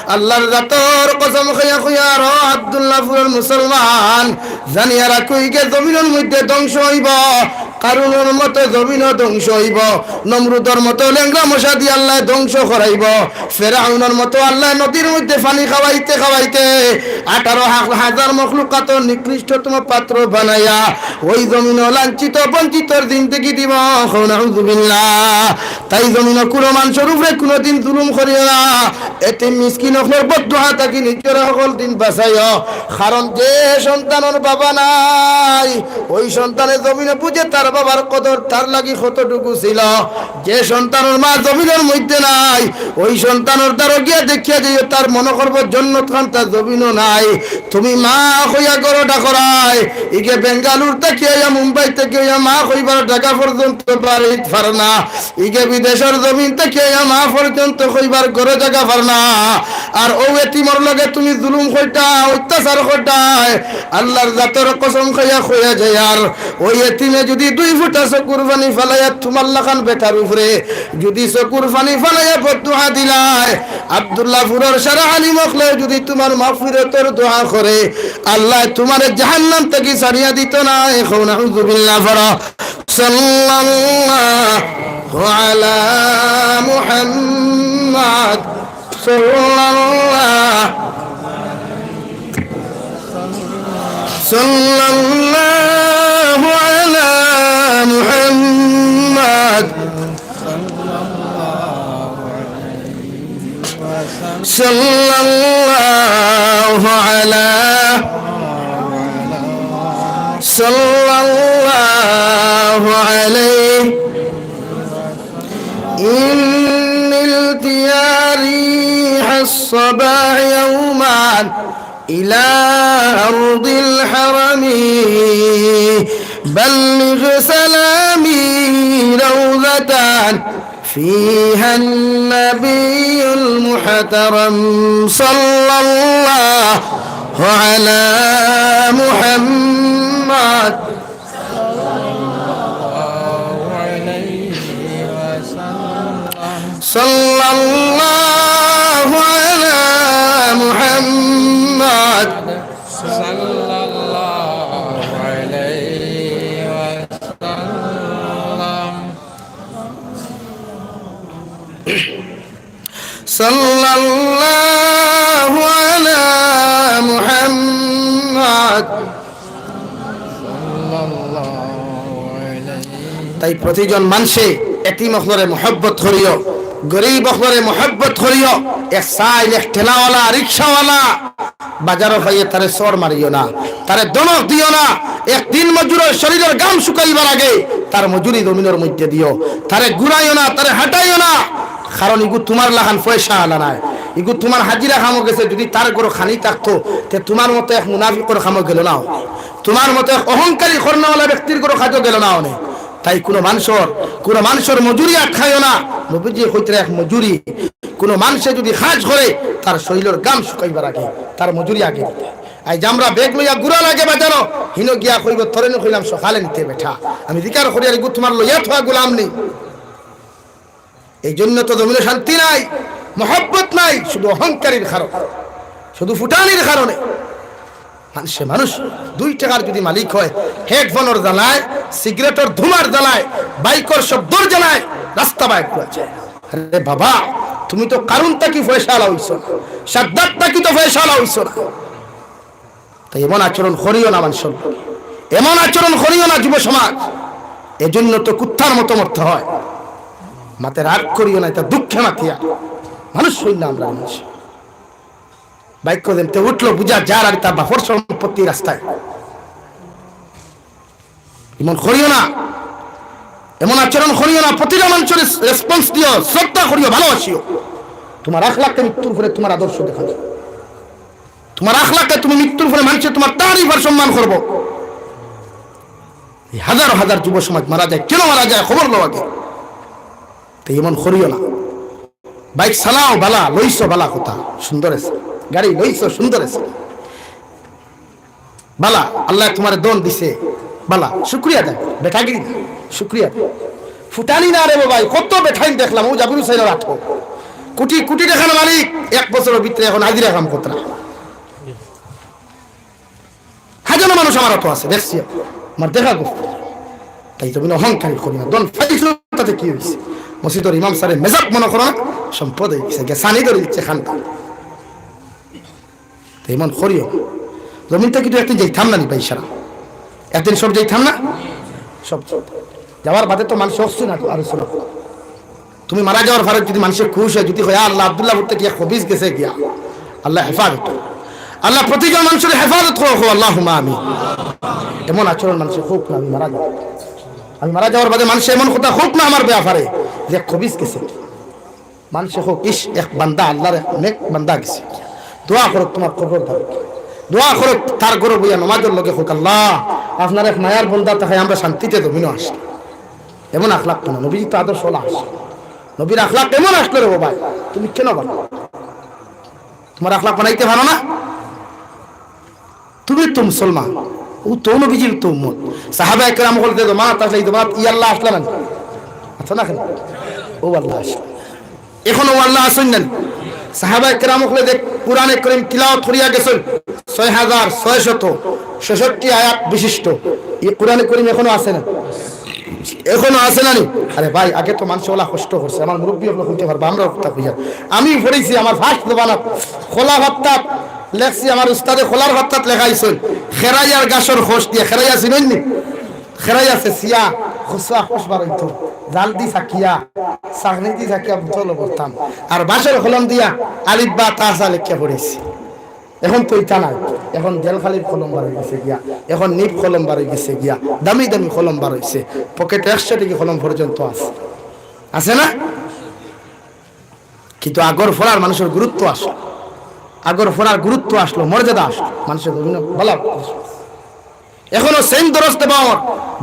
আল্লার জাতর কসম খাইয়া কইয়ার, ও আব্দুল্লাহপুরর মুসলমান, জানিয়া রাখো, ইগে জমিনর মধ্যে ধ্বংস অইবো। কারুনর মতো জমিনো ধ্বংস অইবো, নমরুদর মতো লেংড়া মশা দি আল্লায় ধ্বংস করাইবো, ফেরাউনর মতো আল্লায় নদীর মধ্যে পানি খাওয়াইতে খাওয়াইতে আঠারো হা-, হাজার মখলুকাতর নিকৃষ্টতম পাত্র বানাইয়া ওই জমিনো লাঞ্ছিত বঞ্চিতর জিন্দেগি দিবো। কও নাউজুবিল্লাহ। তাই জমিনো কুনু মানষর উপরে কুনুদিন জুলুম করিও না। এতিম মিসকিন অকলর বদদোয়া থাকি নিজরে হকল দিন বাঁচাইও। কারণ যে সন্তানর বাবা নাই, ওই সন্তানে জমিনো বুঝে তার বাবার কদর, তার লাগি কতটুকু ছিল। যে সন্তানর মা জমিনর মধ্যে নাই, ওই সন্তানর দ্বারো গিয়া দেখিয়া যাইও, তার মনো করবো জন্নত খান্তা জমিনো নাই। তুমি মা কইয়া ঘরো ডাকরায়, ইগে বেঙ্গালুর থাকি আইয়া, মুম্বাই থাকি আইয়া মা কইবার জাগা পর্যন্ত বাড়িত পার না। ইগে বিদেশর জমিন থাকি আইয়া মা পর্যন্ত কইবার ঘরো জাগা পার না। আর অউ এতিমর লগে তুমি জুলুম করতায়, অত্যাচার করতায়, আল্লার জাতর কসম খাইয়া কইয়া যাইয়ার, ওই এতিমে যুদি দুই ফুটা চকুর পানি ফালাইয়া তুমার লাখান বেটার উপরে যুদি চকুর পানি ফালাইয়া বদদোয়া দিলায়, আব্দুল্লাহপুরর সারা আলিম অকলে যুদি তুমার মাগফিরাতর দোয়া করে, আল্লায় তুমারে জাহান্নাম থাকি ছাড়িয়া দিতো নায়। কও নাউজুবিল্লাহ পড়ো। সাল্লাল্লাহু আলা মুহাম্মাদ। সাল্লাল্লাহু, সাল্লাল্লাহু আলা মুহাম্মাদ। সাল্লাল্লাহু আলা, সাল্লাল্লাহু আলাইহি। إن التياري الصباح يوما إلى أرض الحرم، بلغ سلامي روضة فيها النبي المحترم، صلى الله على محمد. صلى الله على محمد. صلى الله عليه وسلم. صلى الله على محمد. তাই প্রতিজন মানষে এতিম অকলরে মহব্বত করিও, গরিব অকলরে মহব্বত করিও। এক সাইল, এক ঠেলাওয়ালা, রিক্সাওয়ালা, বাজারো পাইলে তারে চড় মারিও না, তারে ধমক দিও না। এক দিন মজুরর শরীলর ঘাম শুকাইবার আগে তার মজুরি জমিনর মধ্যে দিও, তারে ঘুরাইও না, তারে হাঁটাইও না। কারণ ইগু তুমার লাখান পয়সাআলা নায়, ইগু তুমার হাজিরা কামো গেছে। যুদি তার ঘরো খানি থাকতো, তে তুমার মতো এক মুনাফিকর কামো গেলো না অনে, তুমার মতো এক অহংকারী করনাওয়ালা ব্যক্তির ঘরো কাজো গেলো না অনে। তাই কুনু মানষর, কুনু মানষর মজুরি আটকাইও না। নবীজিয়ে কইতরা এক মজুরি, কুনু মানষে যুদি কাজ করে, তার শরীলর ঘাম শুকাইবার আগে তার মজুরি আগে দিতে। আইজ আমরা ব্যাগ লইয়া ঘুরা লাগে বাজারো, হিনো গিয়া কইবো, "তোরে নু কইলাম সকালে নিতে বেটা, আমি জিকার করিয়ার ইগু তুমার লইয়া থওয়া গুলাম নি।" এই জন্য তো জমিনো শান্তি নাই, মহব্বত নাই, শুধু অহংকারীর কারণে, শুধু ফুটানির কারণে। মানষে মানুষ দুই টেকার যুদি মালিক অয়, হেডফোনর জ্বালায়, সিগারেটর ধুমার জ্বালায়, বাইকর শব্দর জ্বালায় রাস্তা বায় ঘুরা যায়। আরে বাবা, তুমি তো কারুন থাকি পয়সাআলা অইছো না, সাদ্দাত থাকি তো পয়সাআলা অইছো না। তাই এমন আচরণ করিও না মানুষর লগে, এমন আচরণ করিও না যুব সমাজ। এজন্য তো কুত্তার মতো মরতে হয়। মাতে রাগ করিও না, এটা দুঃখে মাতিয়া। মানুষ হইল না আমরা মানুষ। বাইক করে দিন, তে উঠলো, বুঝা যার আর তার বাপর সম্পত্তি রাস্তায়। এমন করিও না, এমন আচরণ করিও না। প্রতিটা মানুষের রেসপন্স দিও, শ্রদ্ধা করিও, ভালোবাসিও। তোমার আখলাকে মৃত্যুর পরে তোমার আদর্শ দেখা যাবে। তোমার আখলাকে তুমি মৃত্যুর পরে মানুষে তোমার তারিফ আর সম্মান করবো। এই হাজার হাজার যুব সমাজ মারা যায়, কেন মারা যায় খবর লও আগে। তো এমন করিও না। বাইক চালাও বালা, লইছো বালা কথা, সুন্দর আছে। গাড়ি লইছো সুন্দর আছে। বালা, আল্লায় তোমারে ধন দিছে, বালা, শুক্রিয়া দেন, বেটাগিরি না, শুক্রিয়া দেন। ফুটানি না রে বাবা, কত বেটাইন দেখলাম, ও জাবির হুসাইনর আতো। কোটি কোটি টেকার মালিক, এক বছরর ভিতরে এখন হাজিরা কাম করতরা। হাজারো মানুষ আমার আতো আছে, দেখছি, আমার দেখা করছে। তাই তুমি অহংকারী করি না, ধন পাইছো, তাতে কি হইছে? মসজিদর ইমাম সারে মেজাব মনে করো না, সম্পদ হয়ে গেছে, গেছানি ধরে দিচ্ছে খানটা। তো এমন করিও। জমিন থাকি তো একদিন যাইতাম না নি ভাই সারা, একদিন সব যাইতাম না, সব। যাওয়ার বাদে তো মানুষ অসুস্থ না, আর শোনো, তুমি মারা যাওয়ার পরে যদি মানুষের খুশ হয়, যদি কয়, "আল্লাহ, আব্দুল্লাহ বুঝতে গিয়া খবিজ গেছে গিয়া, আল্লাহ হেফাজত করো।" আল্লাহ প্রতিজন মানুষের হেফাজত করো, কও, "আল্লাহুম্মা আমিন।" এমন আচরণ মানুষের হোক না, আমি মারা যাওয়ার, আমি মারা যাওয়ার বাদে মানুষের এমন কথা হোক না আমার ব্যাপারে যে খবিজ গেছে। মানুষে হোক, "ইস, এক বান্দা, আল্লাহর এক নেক বান্দা গেছে।" দোয়া করুক তোমার কবর দাও, দোয়া করুক তার ঘরে বইয়া নমাজের লগে হোক, "আল্লাহ, আপনার এক মায়ার বন্দা তাকে আমরা শান্তিতে জমিনো আসি।" এমন আখলাক কেন? নবীজি তো আদর্শ ওলা আসে। নবীর আখলাক এমন আসলো রে বাবা, তুমি কেন বানো? তোমার আখলাক বানাইতে পারো না? তুমি তো মুসলমান, ও তো নবীজির তো উম্মত। সাহাবা একরাম বলতে জমাত আসলে এই জমাত ই আল্লাহ আসলে না? আচ্ছা না কেন? ও আল্লাহ আসলে। এখন ও আল্লাহ আসেন না? সাহাবা একরাম হলে যে কোরআনে করিম তিলাওয়াত করিয়া গেছেন, ছয় হাজার ছয়শত ছেষট্টি আয়াত বিশিষ্ট এই কোরআনে করিম এখনো আছে না? এখনো আছে না নি? আরে ভাই, আগে তো মানুষ ওলা কষ্ট করছে, আমার মুরব্বী হকলে কইতে পারবা, আমরাও কথা কইয়া। আমি পড়েছি আমার ফার্স্ট জবানাত, খোলা ভাত্তাত লেখছি, আমার উস্তাদে খোলার ভাত্তাত লেখাইছেন, খেরাই আর গাছর খোস দিয়ে, খেরাইয়া চিনইন নি? খেরাই আছে সিয়া, খসুয়া খোস বারইতো, জাল দি সাকিয়া, সাকনি দি সাকিয়া বুতল করতাম। আর বাঁশর কলম দিয়া আলিফ বা তা সা লেখিয়া পড়েছি। এখন তো ইটা নাই, এখন জেল খালির কলম বার হয়ে গেছে গিয়া, এখন নিব কলম বার হয়ে গেছে গিয়া, দামি দামি কলম বার হইছে, পকেটে একশো টাকা কলম পর্যন্ত আছে, আছে না? কিন্তু আগর ফরার মানুষের গুরুত্ব আসলো, আগর ফরার গুরুত্ব আসলো, মর্যাদা আসলো, মানুষের বিভিন্ন বলা। এখনো সেম দরস দেওয়া অর,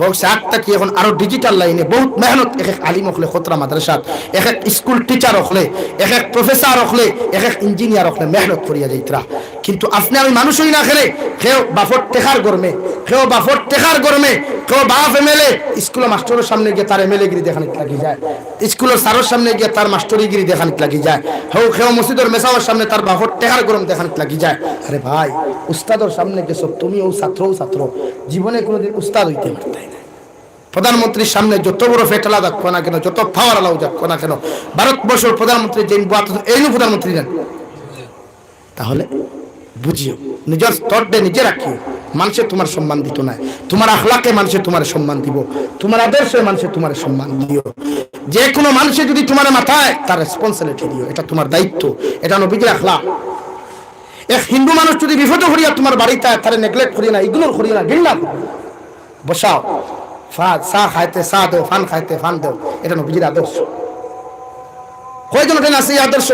বলছে আগ থাকি এখন আরো ডিজিটাল লাইনে বহুত মেহনত, এক এক আলিম হকলে খতরা মাদ্রাসাত, এক এক স্কুল টিচার হকলে, এক এক প্রফেসর হকলে, এক এক ইঞ্জিনিয়ার হকলে মেহনত করিয়া যাইতরা। কিন্তু আপনে আমি মানুষ হই না খেলে, কেউ বাপর টেকার গরমে, কেউ বাপর টেকার গরমে, কেউ বাপ এমএলএ, স্কুলে মাস্টরের সামনে গিয়া তার এমএলএ গিরি দেখানিত লাগি যায়, স্কুলের স্যারের সামনে গিয়া তার মাস্টরি গিরি দেখানিত লাগি যায়, কেউ কেউ মসজিদের মেসাবর সামনে তার বাপর টেকার গরম দেখানিত লাগি যায়। আরে ভাই, উস্তাদর সামনে গেছো তুমি, ও ছাত্র, ও ছাত্র, জীবনে কোনোদিন উস্তাদ হইতে পারতাই না। প্রধানমন্ত্রীর সামনে যত বড় ফেটালা যাক না কেন, যত পাওয়ার আলাও যাক না কেন, ভারতবর্ষের প্রধানমন্ত্রী যেইন বয়াত, এইনও প্রধানমন্ত্রী নেন। তাহলে বুঝিও, নিজের স্তরটা নিজে রাখিও। মানুষে তোমার সম্মান দিত না, তোমার আখলাকে মানুষে তোমার সম্মান দিব, তোমার আদর্শে মানুষে তোমার সম্মান দিও। যে কোনো মানুষে যদি তোমার মাথায়, তার রেসপন্সিবিলিটি দিও, এটা তোমার দায়িত্ব, এটা নবীজির আখলাক। এক হিন্দু মানুষ যদি বিপদে পড়িয়া তোমার বাড়িতে আয়, তারে নেগলেক্ট করিও না, ইগনোর করিও না, ঘৃণা করিও না। বসাও, ফা-, চা খাইতে চা দেও, পান খাইতে পান দেও, এটা নবীজির আদর্শ। কয়জন ওখানে আছে এই আদর্শ?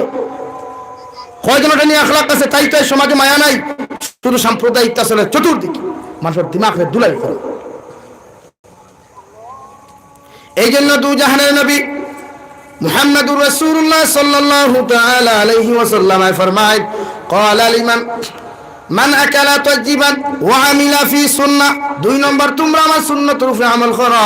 কয়জন ওখানে আখলাক আছে? তাই তো এই সমাজে মায়া নাই, শুধু সাম্প্রদায়িকতা চলে চতুর্দিকে, মানুষের দিমাগরে ধুলাই করে। এই জন্য দু জাহানের নবী মুহাম্মাদুর রাসূলুল্লাহ সাল্লাল্লাহু তাআলা আলাইহি ওয়াসাল্লাম ফরমায়, ক্বালা লিমান মান আকালা তাইয়িবান ওয়া আমিলা ফি সুন্নাহ। দুই নম্বর, তোমরা আমার সুন্নতর উপরে আমল করো,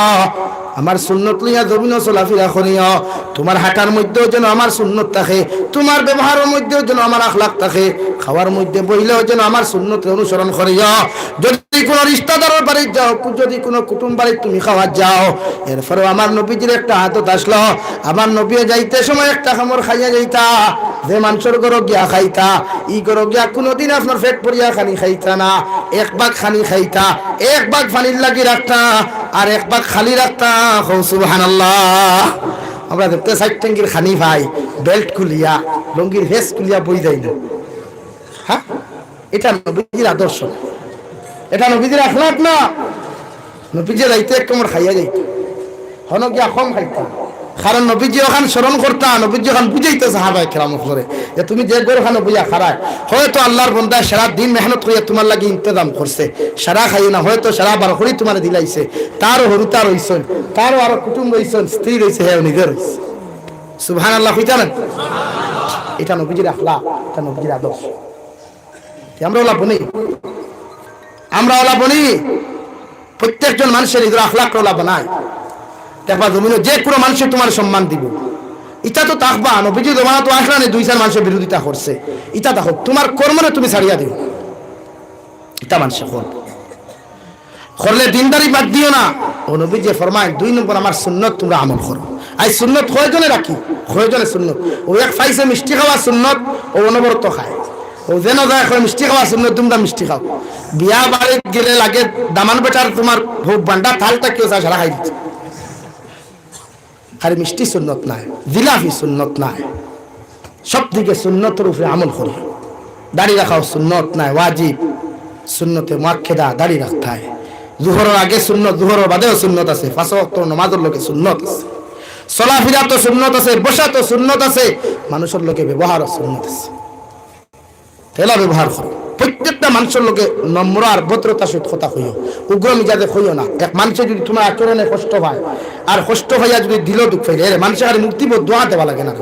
আমার সুন্নত লইয়া জমিনো চলাফেরা করিও। তোমার হাঁটার মধ্যেও যেন আমার সুন্নত থাকে, তোমার ব্যবহারের মধ্যেও যেন আমার আখলাক থাকে, খাওয়ার মধ্যে বইলেও যেন আমার সুন্নতরে অনুসরণ করিও। যদি যদি কোনো রিশতাদারর বাড়িত যাও, কু-, যদি কোনো কুটুম বাড়িত তুমি খাওয়াত যাও, এরপরেও আমার নবীজির একটা আদত আছলো, আমার নবীয়ে যাইতে সময় একটা কামড় খাইয়া যাইতা। যে মানষর ঘরো গিয়া খাইতা, ই ঘরো গিয়া কুনুদিন আপনার পেট ভরিয়া খানি খাইতা না, এক ভাগ খানি খাইতা, এক ভাগ পানির লাগি রাখতা, আর এক ভাগ খালি রাখতা। কও সুবহানাল্লাহ। আমরা দেখতে চাইর টেঙ্গির খানি পাই, বেল্ট খুলিয়া, লুঙ্গির ভেস খুলিয়া বই যাই না। হ্যাঁ, ইটা নবীজির আদর্শ, ইটা নবীজির আখলাক না। নবীজি যাইতে এক কামড় খাইয়া যাইতা, হনো গিয়া কম খাইতা, কারণ নবীজি অখান স্মরণ করতা, নবীজি অখান বুঝাইতা সাহাবায়ে কেরাম অকলরে যে তুমি যে ঘরখানো বইয়া খারায়, হয়তো আল্লার বন্দায় সারা দিন মেহনত করিয়া তুমার লাগি ইন্তেজাম করছে, সারা খাইও না, হয়তো সারা বার করি তুমারে দিলাইছে, তারও হুরুতা রইছইন, তারও আরো কুটুম রইছইন, স্ত্রী রইছে, হেও নিজে রইছে। সুবহানাল্লাহ কইতা না? ইটা নবীজির আখলাক, ইটা নবীজির আদর্শ। তে আমরা অলা বনি, আমরা অলা বনি। প্রত্যেকজন মানষে নিজর আখলাকরে অলা বানায়। দেখবা জমিনো যে কুনু মানষে তুমার সম্মান দিবো, ইটা তো থাকবা। নবীজির জমানাত আছলা নি দুই চাইর মানষে বিরোধিতা করছে, ইটা দেখো তুমার কর্মরে তুমি ছাড়িয়া দিও, ইটা মানষে কর করলে দিনদারি বাদ দিও না। অউ নবীজিয়ে ফরমাইন, দুই নম্বর আমার সুন্নত তুমরা আমল করো। আইজ সুন্নত কয়জনে রাখি? কয়জনে সুন্নত? অউ এক পাইছে মিষ্টি খাওয়া সুন্নত, অউ অনবরত খায়। অউ যেনো যায় কয় মিষ্টি খাওয়া সুন্নত, তুমরা মিষ্টি খাও। বিয়া বাড়িত গেলে লাগে দামান বেটার তুমার বউ ভান্ডা থাল থাকিও চা সারা খাই দিছে। খালি মিষ্টি সুন্নত নায়, জিলাপি সুন্নত নায়, সব দিকে সুন্নতর উপরে আমল করি। দাড়ি রাখাও সুন্নত নায়, ওয়াজিব, সুন্নতে মুআক্কেদা দাড়ি রাখতায়। জুহরর আগে সুন্নত, জুহরর বাদেও সুন্নত আছে, পাঁচ ওয়াক্ত নমাজর লগে সুন্নত আছে, চলাফিরাত সুন্নত আছে, বসাত সুন্নত আছে, মানষর লগে ব্যবহারও সুন্নত আছে। তেলা ব্যবহার করো। প্রত্যেকটা মানষর লগে নম্র আর ভদ্রতা সহিত কথা কইও, উগ্র মিজাজে কইও না। এক মানষে যুদি তুমার আচরণে কষ্ট পায়, আর কষ্ট পাইয়া যুদি দিলো দুখ পাইলে, এরে মানষে খালি মুখ দি বদদোয়া দেওয়া লাগে না।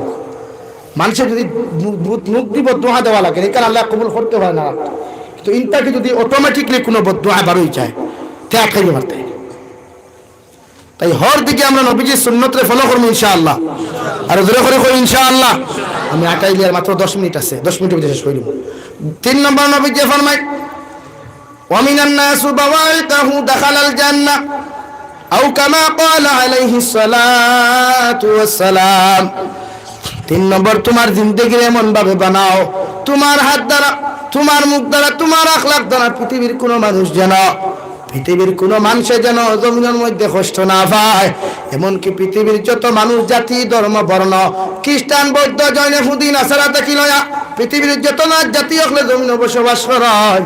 মানষে যুদি মু-, মু-, মুখ দি বদদোয়া দেওয়া লাগে, ইখান আল্লায় কবুল করতে পারে না। কিন্তু ইন থাকি যুদি automatically কুনু বদদোয়া বার অই যায়, তে আটকাইতে পারতে। তাই হর দিকে আমরা নবীজির সুন্নতরে follow করমু ইনশাআল্লাহ। আর জোরে করি কই ইনশাআল্লাহ। আমি আটাইলিয়ার মাত্র দশ মিনিট আছে, দশ মিনিটর ভিতরে শেষ করি দিমু। তিন নম্বর নবীজিয়ে ফরমাইন, "ওয়ামিনান নাসু বাওয়াইতাহু দাখালাল জান্নাহ।" আও কামা ক্বালা আলাইহিস সালাতু ওয়াস সালাম। তিন নম্বর, তুমার জিন্দেগিরে এমন ভাবে বানাও, তুমার হাত দ্বারা, তুমার মুখ দ্বারা, তুমার আখলাক দ্বারা পৃথিবীর কুনু মানুষ যেন, পৃথিবীর কুনু মানষে যেন জমিনর মধ্যে কষ্ট না পায়। এমনকি পৃথিবীর যত মানুষ, জাতি, ধর্ম, বর্ণ, খ্রিস্টান, বৌদ্ধ, জৈন, ইহুদি, নাসারা থাকি লইয়া পৃথিবীর যত জাত জাতি অকলে জমিনো বসবাস করইন,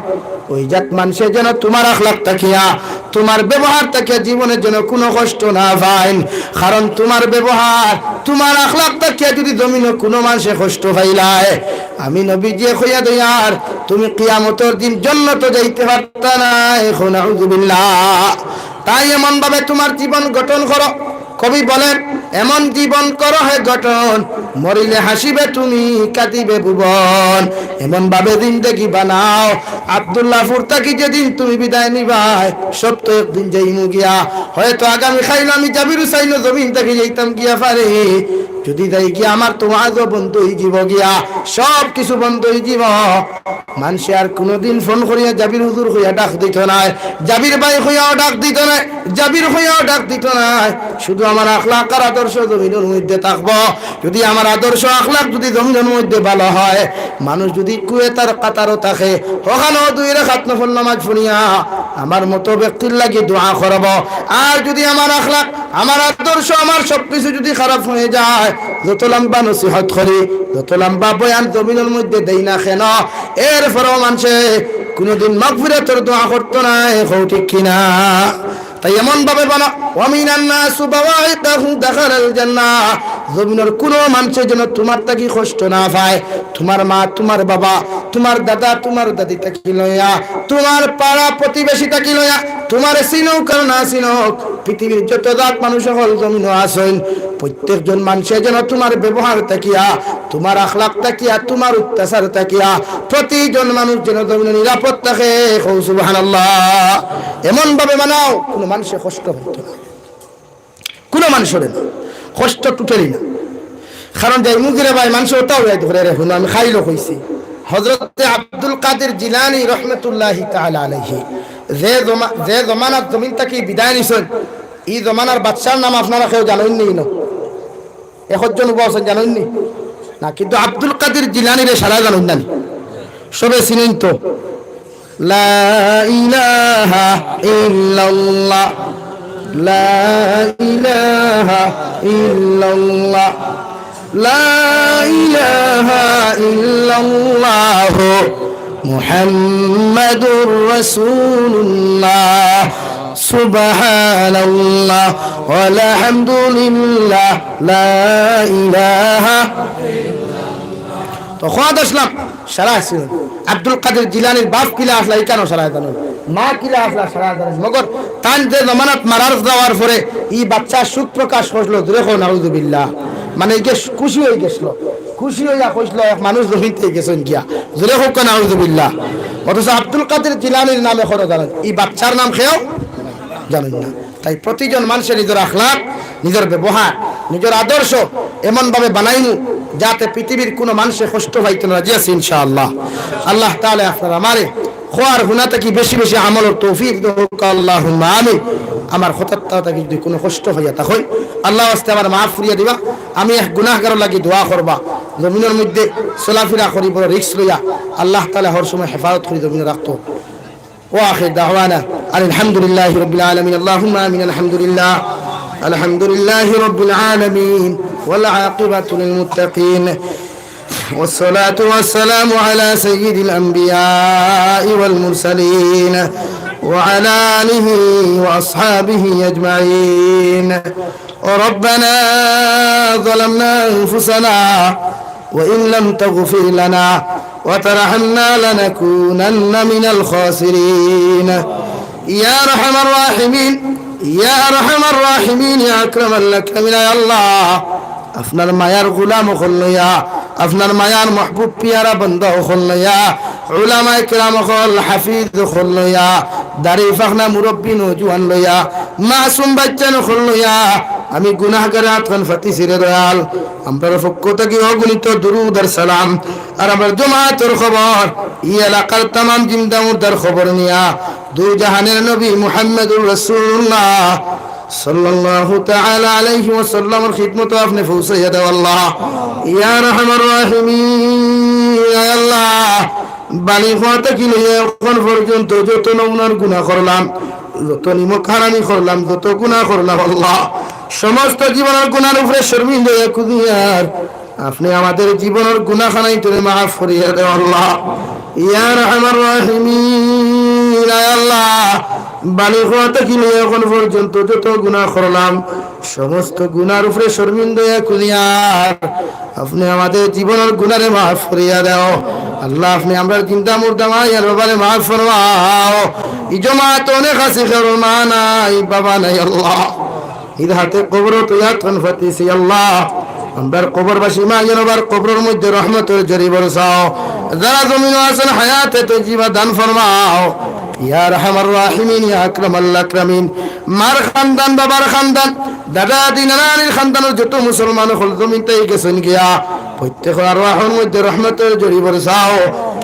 অউ জাত মানষে যেন তুমার আখলাক থাকিয়া, তুমার ব্যবহার থাকিয়া জীবনে যেন কুনু কষ্ট না পাইন। কারণ তুমার ব্যবহার, তুমার আখলাক থাকিয়া যুদি জমিনো কুনু মানষে কষ্ট পাইলায়, আমি নবীজিয়ে কইয়া দেইয়ার, তুমি কিয়ামতর দিন জন্নতো যাইতে পারতা নায়। কও নাউজুবিল্লাহ। তাই এমন ভাবে তুমার জীবন গঠন করো। কবি বলেন, "এমন জীবন করো হে গঠন, মরিলে হাসিবে তুমি, কাঁদিবে ভুবন।" এমন ভাবে জিন্দেগি বানাও, আব্দুল্লাহপুর থাকি যেদিন তুমি বিদায় নিবায়, সব তো একদিন যাইমু গিয়া। হয়তো আগামী কাইল আমি জাবির হুসাইনও জমিন থাকি যাইতাম গিয়া পারি। যুদি যাই গিয়া, আমার তো ওয়াজও বন্ধ অইযিবো গিয়া, সব কিছু বন্ধ অইযিবো। মানষে আর কুনুদিন ফোন করিয়া জাবির হুজুর কইয়া ডাক দিতো নায়, জাবির ভাই কইয়াও ডাক দিতো নায়, জাবির কইয়াও ডাক দিতো নায়। শুধু আমার আখলাক আর আদর্শ জমিনর মধ্যে থাকবো। যুদি আমার আদর্শ আখলাক যুদি জমিনর মধ্যে ভালা অয়, মানুষ যুদি কুয়েত আর কাতারও থাকে, অখানও দুই রাকাত নফল নামাজ পড়িয়া আমার মতো ব্যক্তির লাগি দোয়া করবো। আর যুদি আমার আখলাক, আমার আদর্শ, আমার সবকিছু যুদি খারাপ অইযায়, যত লম্বা নসিহত করি, যত লম্বা বয়ান জমিনর মধ্যে দেই না কেন, এরপরেও মানষে কুনুদিন মাগফিরাতর দোয়া করতো নায়। কও ঠিক কিনা? তাই এমন ভাবে বানা, "ওয়ামিনান নাসু বাওয়াইতাহু দাখালাল জান্নাহ।" জমিনর কুনু মানষে যেন তুমার থাকি কষ্ট না পায়। তুমার মা, তুমার বাবা, তুমার দাদা, তুমার দাদি থাকি লইয়া, তুমার পাড়া প্রতিবেশী থাকি লইয়া, তুমারে চিনউক আর না চিনউক, পৃথিবীর যত জাত মানুষ অকল জমিনো আছইন, প্রত্যেকজন মানষে যেন তুমার ব্যবহার থাকিয়া, তুমার আখলাক থাকিয়া, তুমার অত্যাচার থাকিয়া প্রতিজন মানুষ যেন জমিনো নিরাপদ থাকে। কও সুবহানাল্লাহ। এমন ভাবে বানাও, কুনু মানষে কষ্ট পাইতো না, কুনু মানষরে না, কষ্ট টুটেলি না। কারণ যাইমু গি রে ভাই, মানষে অতাও যাইতো পারে, রে হুনো, আমি কাইলও কইছি, হযরতে আব্দুল কাদির জিলানী রহমতুল্লাহি তাআলা আলাইহি যে জমা-, যে জমানাত জমিন থাকি বিদায় নিছইন, ই জমানার বাদশার নাম আপনারা কেউ জানইন নি? ইনো একজন উবা আছইন, জানইন নি? না, কিন্তু আব্দুল কাদির জিলানীরে সারা জানইন না নি? সবে চিনইন তো। লা ইলাহা ইল্লাল্লাহ, লা ইলাহা ইল্লাল্লাহ, লা ইলাহা ইল্লাল্লাহ, মুহাম্মাদুর রাসূলুল্লাহ, সুবহানাল্লাহ, ওয়াল হামদুলিল্লাহ, লা ইলাহা। তো কওয়াত আছলাম, সারা আছইন। আব্দুল কাদির জিলানীর বাপ কিলা আছলা, ইখানও সারা জানইন। মা কিলা আছলা, সারা জানইন। মগর তান যে জমানাত মারা যাওয়ার পরে ই বাদশা শোক প্রকাশ করলো, জোরে কও নাউজুবিল্লাহ। মানে, ইগে খুশি অইগেছলো, খুশি অইয়া কইছলো, এক মানুষ জমিন থাকি গেছইন গিয়া, জোরে কও নাউজুবিল্লাহ। অথচ আব্দুল কাদির জিলানীর নাম এখনো জানইন, ই বাদশার নাম কেউ জানইন না। তাই প্রতিজন মানষে নিজর আখলাক, নিজর ব্যবহার, নিজর আদর্শ এমনভাবে বানাইমু যাতে পৃথিবীর কুনু মানষে কষ্ট পাইতো না। রাজি আছি ইনশাআল্লাহ। আল্লাহ তাআলা আপনার আমারে কওয়ার হুনা থাকি বেশি বেশি আমলর তৌফিক দেউক্কা, আল্লাহুম্মা আমিন। আমার কথার থাকি যদি কুনু কষ্ট পাইয়া থাকইন, আল্লাহর ওয়াস্তে আমারে মাফ করিয়া দিবা। আমি এক গুনাহগারর লাগি দোয়া করবা। জমিনর মধ্যে চলাফিরা করি বড় রিস্ক লইয়া, আল্লাহ তাআলা হর সময় হেফাজত করি জমিনো রাখতো। وآخر دعوانا أن الحمد لله رب العالمين. اللهم آمين. الحمد لله. الحمد لله رب العالمين. والعاقبة للمتقين. والصلاة والسلام على سيد الأنبياء والمرسلين وعلى آله وأصحابه أجمعين. ربنا ظلمنا أنفسنا وإن لم تغفر لنا وترحمنا لنكونن من الخاسرين. يا أرحم الراحمين، يا أرحم الراحمين، يا أكرم الأكرمين، يا الله, আপনার মায়ার গোলাম অকল লইয়া, আপনার মায়ার মাহবুব পিয়ারা বান্দা অকল লইয়া, উলামায়ে কেরাম অকল, হাফিজ অকল লইয়া, দাড়ি পাকনা মুরব্বি নওজোয়ান লইয়া, মাসুম বাইচ্চা অকল লইয়া, আমি গুনাহগারে আতখান পাতিছি রে দয়াল। আমরার পক্ষ থাকি অগণিত দুরুদ আর সালাম, আর আমরার জমাতর খবর, ই এলাকার তামাম জিন্দা মুর্দার খবর নিয়া, দুই জাহানের নবী মুহাম্মদুর রাসূলুল্লাহ সাল্লাল্লাহু তাআলা আলাইহি ওয়াসাল্লামর খিদমতো আপনে পৌঁছাইয়া দেও আল্লাহ। ইয়া আরহামার রাহিমিন, ইয়া আল্লাহ, বালিগ অওয়া থাকি লইয়া অখন পর্যন্ত যত নমুনার গুনাহ করলাম, যত নিমক হারামি করলাম, যত গুনাহ করলাম আল্লাহ, সমস্ত জীবনর গুনাহর উপরে শর্মিন্দা অইয়া খুজিয়ার আপনে আমাদের জীবনর গুনাহ খানাইন্তরে মাফ করিয়া দেও আল্লাহ। ইয়া আরহামার রাহিমিন, আয় আল্লাহ, বালিগ অওয়া থাকি লইয়া অখন পর্যন্ত যত গুনাহ করলাম, সমস্ত গুনাহর উপরে শর্মিন্দা অইয়া খুজিয়ার আপনে আমাদের জীবনর গুনাহরে মাফ করিয়া দেও আল্লাহ। আপনে আমরার জিন্দা মুর্দা মা আর বাবারে মাফ ফরমাও। ই জমাতো অনেক আছি, কেউর মা নাই, বাবা নাই আল্লাহ। নিজ হাতে কবরো তুই আতখান পাতিছি আল্লাহ। আমরার কবরবাসী মা আর বাবার কবরর মধ্যে রহমতর ঝড়ি বরসাও। যারা জমিনো আছইন হায়াতে তৈয়্যিবা দান ফরমাও। ইয়া আরহামার রাহিমিন, ইয়া আকরামাল আকরামিন। মার খানদান, বাবার খানদান, দাদা দাদি নানা নানির খানদানর যত মুসলমান অকল জমিন থাকি গেছইন গিয়া, প্রত্যেকর আরওয়াহর মধ্যে রহমতর ঝড়ি বরসাও।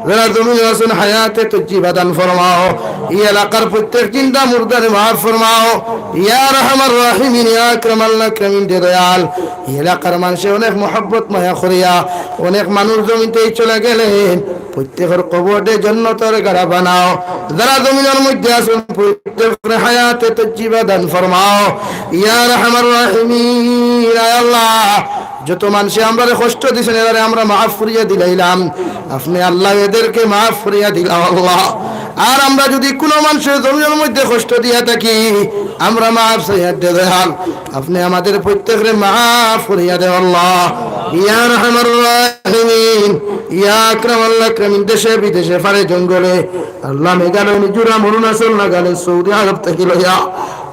যারা জমিনো আছইন হায়াতে তৈয়্যিবা দান ফরমাও। ই এলাকার প্রত্যেক জিন্দা মুর্দারে মাফ ফরমাও। ইয়া আরহামার রাহিমিন, ইয়া আকরামাল আকরামিন রে দয়াল। ই এলাকার মানষে অনেক মহব্বত মায়া করিয়া অনেক মানুষ জমিন থাকি চলে গেলেন। প্রত্যেকর কবররে জন্নতর গাড়া বানাও। যারা জমিনর মধ্যে আছইন প্রত্যেকরে হায়াতে তৈয়্যিবা দান ফরমাও। ইয়া আরহামার রাহিমিন, আয় আল্লাহ, যত মানষে আমরারে কষ্ট দিছইন, এরারে আমরা মাফ করিয়া দিলাইলাম। আপনে আল্লাহ এদেরকে মাফ করিয়া দিলাও আল্লাহ। আর আমরা যুদি কুনু মানষরে জমিনর মধ্যে কষ্ট দিয়া থাকি, আমরা মাফ চাইয়ার দে দয়াল। আপনে আমাদের প্রত্যেকরে মাফ করিয়া দেও আল্লাহ। ইয়া আরহামার রাহিমিন, ইয়া আকরামাল আকরামিন। দেশে বিদেশে, পাড়ে জঙ্গলে, আল্লাহ, মেঘালয়, মিজোরাম, অরুণাচল, নাগাল্যান্ড, সৌদি আরব থাকি লইয়া,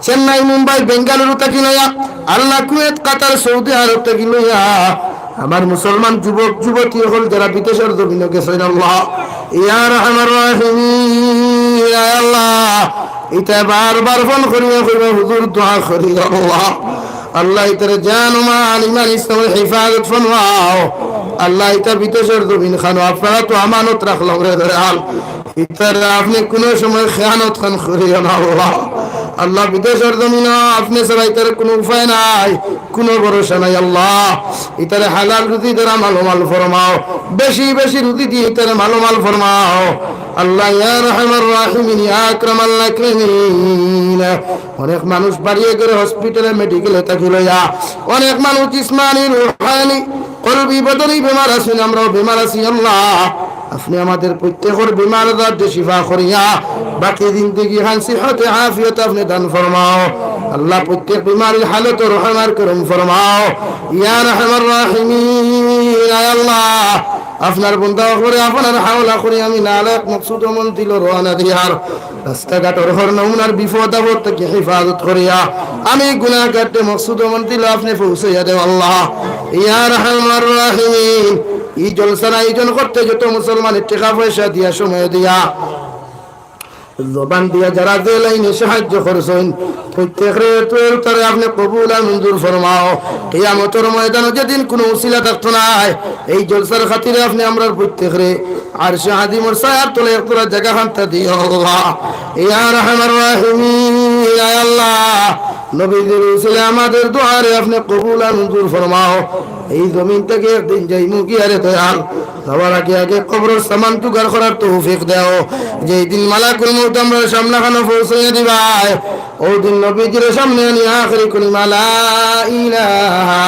চেন্নাই, মুম্বাই, বেঙ্গালুরু থাকি লইয়া, আল্লাহ, কুয়েত, কাতার, সৌদি আরব থাকি লইয়া, আমার মুসলমান যুবক যুবতী অকল যারা বিদেশর জমিনো গেছইন আল্লাহ, ইয়া আরহামার রাহিমিন, আয় আল্লাহ, ইতায় বারবার ফোন করিয়া কইবা, "হুজুর, দোয়া করি আল্লাহ।" আল্লাহ, ইতার জান ও মাল, ইমান, ইসলামর হেফাজত ফরমাও। আল্লাহ, ইতা বিদেশর জমিন খানো আপনারা তো আমানত রাখলাম রে দয়াল। ইতারে আপনে কুনু সময় খেয়ানত খান করিও না আল্লাহ। আল্লাহ, বিদেশর জমিনো আপনে ছাড়া ইতার কুনু উপায় নাই, কুনু ভরসা নাই আল্লাহ। ইতারে হালাল রুজি দ্বারা মালামাল ফরমাও, বেশি বেশি রুজি দিয়া ইতারে মালামাল ফরমাও আল্লাহ। ইয়া আরহামার রাহিমিন, ইয়া আকরামাল আকরামিন। অনেক মানুষ বাড়িয়ে ঘরে, হসপিটালে, মেডিকেলে থাকি লইয়া, অনেক মানুষ জিসমানি, রুহানি, কলবি, বদনি বেমার আছইন, আমরাও বেমার আছি আল্লাহ। আপনে আমাদের প্রত্যেকর বেমার আজার দে শিফা করিয়া বাকি জিন্দেগি খান সিহতে আফিয়ত আপনে দান ফরমাও আল্লাহ। প্রত্যেক বেমারির হালতো রহম আর করম ফরমাও ইয়া আরহামার রাহিমিন। আয় আল্লাহ, আপনার বন্দা অকলরে আপনার হাওলা করি আমি নালায়েক মকসুদ ও মঞ্জিলো রওয়ানা দিয়ার রাস্তাঘাটর হর নমুনার বিপদ আপদ থাকি হেফাজত করিয়া আমি গুনাহগাররে মকসুদ ও মঞ্জিলো আপনে পৌঁছাইয়া দেও আল্লাহ। ইয়া আরহামার রাহিমিন, ই জলসার আয়োজন করতে যত মুসলমানে টেকা পয়সা দিয়া, সময় দিয়া, জবান দিয়া যারা যে লাইনে সাহায্য করছইন, প্রত্যেকরে তুই তারে আপনে কবুল আর মঞ্জুর ফরমাও। কিয়ামতর ময়দানো যেদিন কুনু উসিলা থাকতো নায়, এই জলসার খাতিরে আপনে আমরার প্রত্যেকরে আরশে আজিমর ছায়ার তলে এক টুকরা জাগা খান্তা দিও আল্লাহ। ইয়া আরহামার রাহিমিন, আয় আল্লাহ, নবীজির উসিলায় আমাদের দোয়ারে আপনে কবুল আর মঞ্জুর ফরমাও। এই জমিন থাকি একদিন যাইমু গিয়ারে দয়াল, যাওয়ার আগে আগে কবরর সামান জোগাড় করার তৌফিক দেও। যেই দিন মালাকুল মউত আমরার সামনে খানো পৌঁছাইয়া দিবায়, ওই দিন নবীজির সামনে আনি আখেরি কলিমা লা ইলাহা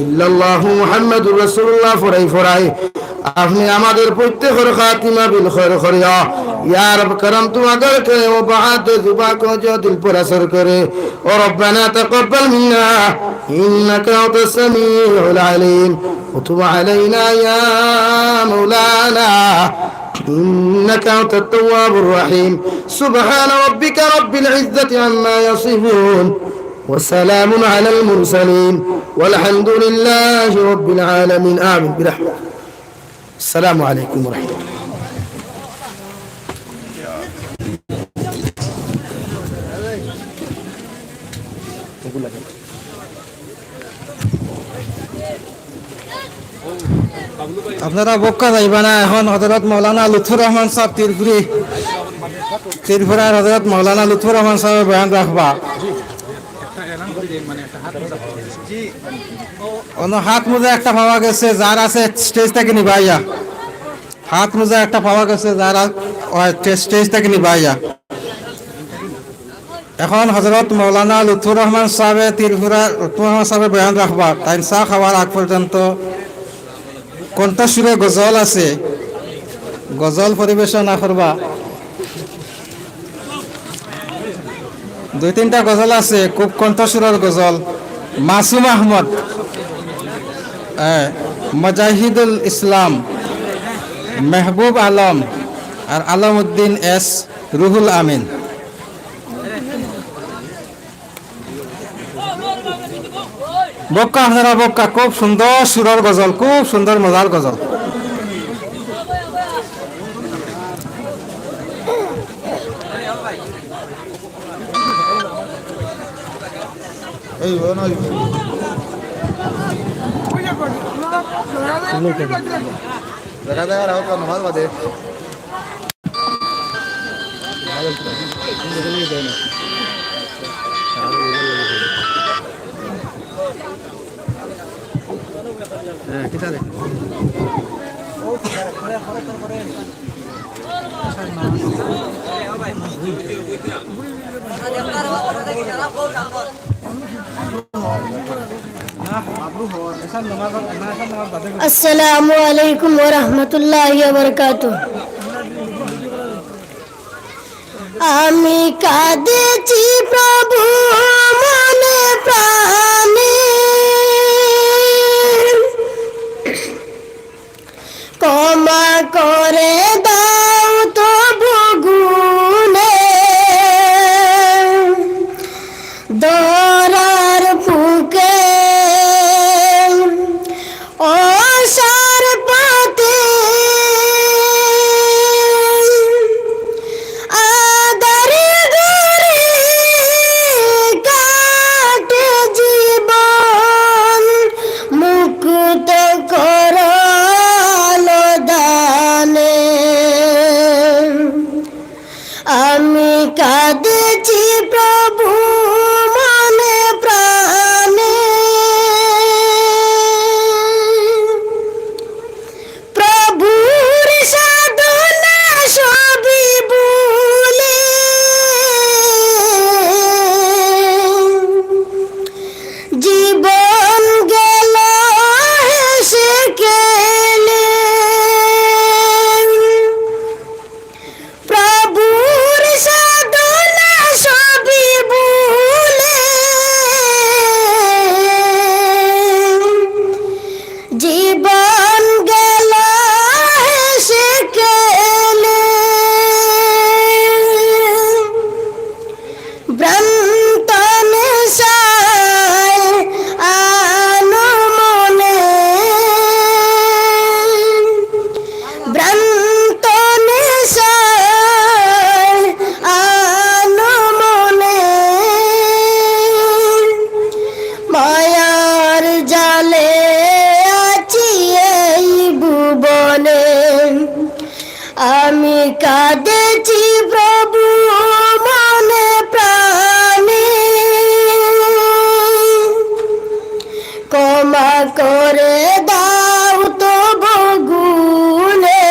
ইল্লাল্লাহু মুহাম্মাদুর রাসূলুল্লাহ ফড়াই ফড়াই আপনে আমাদের প্রত্যেকর খাতিমা বিল খৈর করিয়া। ইয়া রব করম, তুম আগর করে ও বাহাদ জুবা কো জো দিল পর আসর করে। ও রব্বানা তাকাব্বাল মিন্না ইন্নাকা আনতাস সামিউল আলিম। وتب علينا يا مولانا إنك أنت التواب الرحيم. سبحان ربك رب العزة عما يصفون. وسلام على المرسلين. والحمد لله رب العالمين. آمين. برحمتك. السلام عليكم ورحمة الله. আপনারা বউক্কা যাইবা না, এখন হযরত মাওলানা লুৎফুর রহমান সাব ত্রিপুরী, ত্রিপুরার হযরত মাওলানা লুৎফুর রহমান সাবে বয়ান রাখবা। অনো হাত মুজা একটা পাওয়া গেছে, যার আছে স্টেজ থাকি নিবাইয়া। হাত মুজা একটা পাওয়া গেছে, যার আ-, ওই স্টেজ থাকি নিবাইয়া। এখন হযরত মাওলানা লুৎফুর রহমান সাবে ত্রিপুরা, লুৎফুর রহমান সাবে বয়ান রাখবা। তাইন চা খাওয়ার আগ পর্যন্ত কণ্ঠসুরে গজল আছে, গজল পরিবেশনা করবা। দুই তিনটা গজল আছে, খুব কণ্ঠসুরর গজল। মাসুম আহমদ, এ, মুজাহিদুল ইসলাম, মেহবুব আলম আর আলমউদ্দিন এস রুহুল আমিন। বউক্কা, আপনারা বউক্কা, খুব সুন্দর সুরর গজল, খুব সুন্দর মজার গজল। এই, ও না, দেখা যায় আর নামাজ বাদে। আসসালামু আলাইকুম ওয়া রাহমাতুল্লাহি ওয়া বারাকাতুহু। আমি কাঁদেছি প্রভু মনে প্রাণে, ক্ষমা করে দাও তবু গুণে, ধরার বুকে অসার পাতে আধার ঘরে কাটে জীবন, মুক্ত করো আলো দানে। আমি কাঁদেছি প্রভু মনে প্রাণে, ক্ষমা করে দাও তবু গুণে।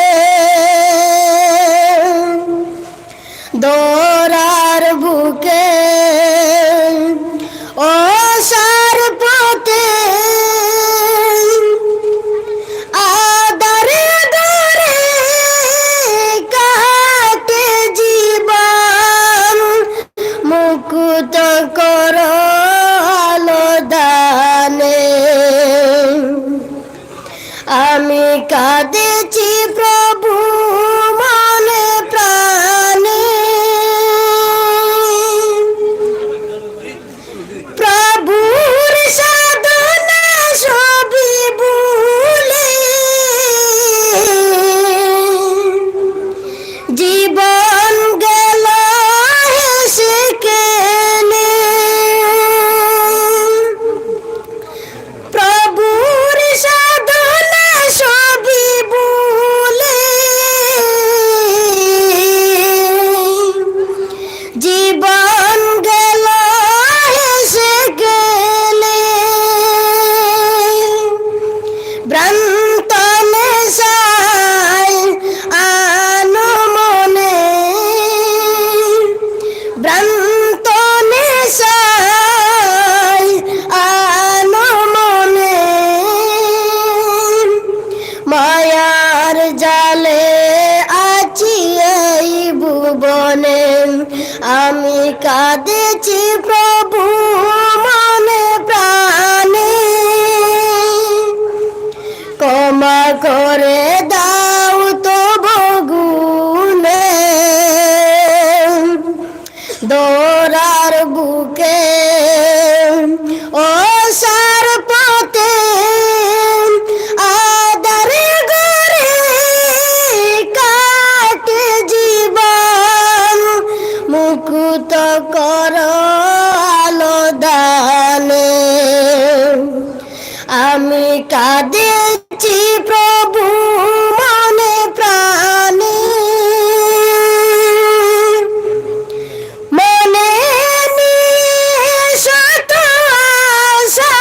দরার বুকে, অসার পথে, আধারে ঘরে কাটে জীবন, মুক্ত করো আলো দানে। আমি কাঁদেছি প্রভু মনে প্রাণে। প্রভুর সাধনা সবই ভুলে জীবন গেল হেসে খেলে। প্রভুর সাধনা সবই ভুলে জীবন গেল হেসে খেলে। ভ্রান্ত নেশায় আনমনে, ভ্রান্ত নেশায় আনমনে, মায়ার জালে আছি এই ভুবনে। আমি কাঁদেছি প্রভু মনে প্রাণে, ক্ষমা করে দাও তবু গুণে। দরার বুকে, অসার পথে, আধারে ঘরে কাটে জীবন, মুক্ত করো আলো দানে। আমি কাঁদেছি প্রভু মনে প্রাণে, মনে নিয়ে শত আশা।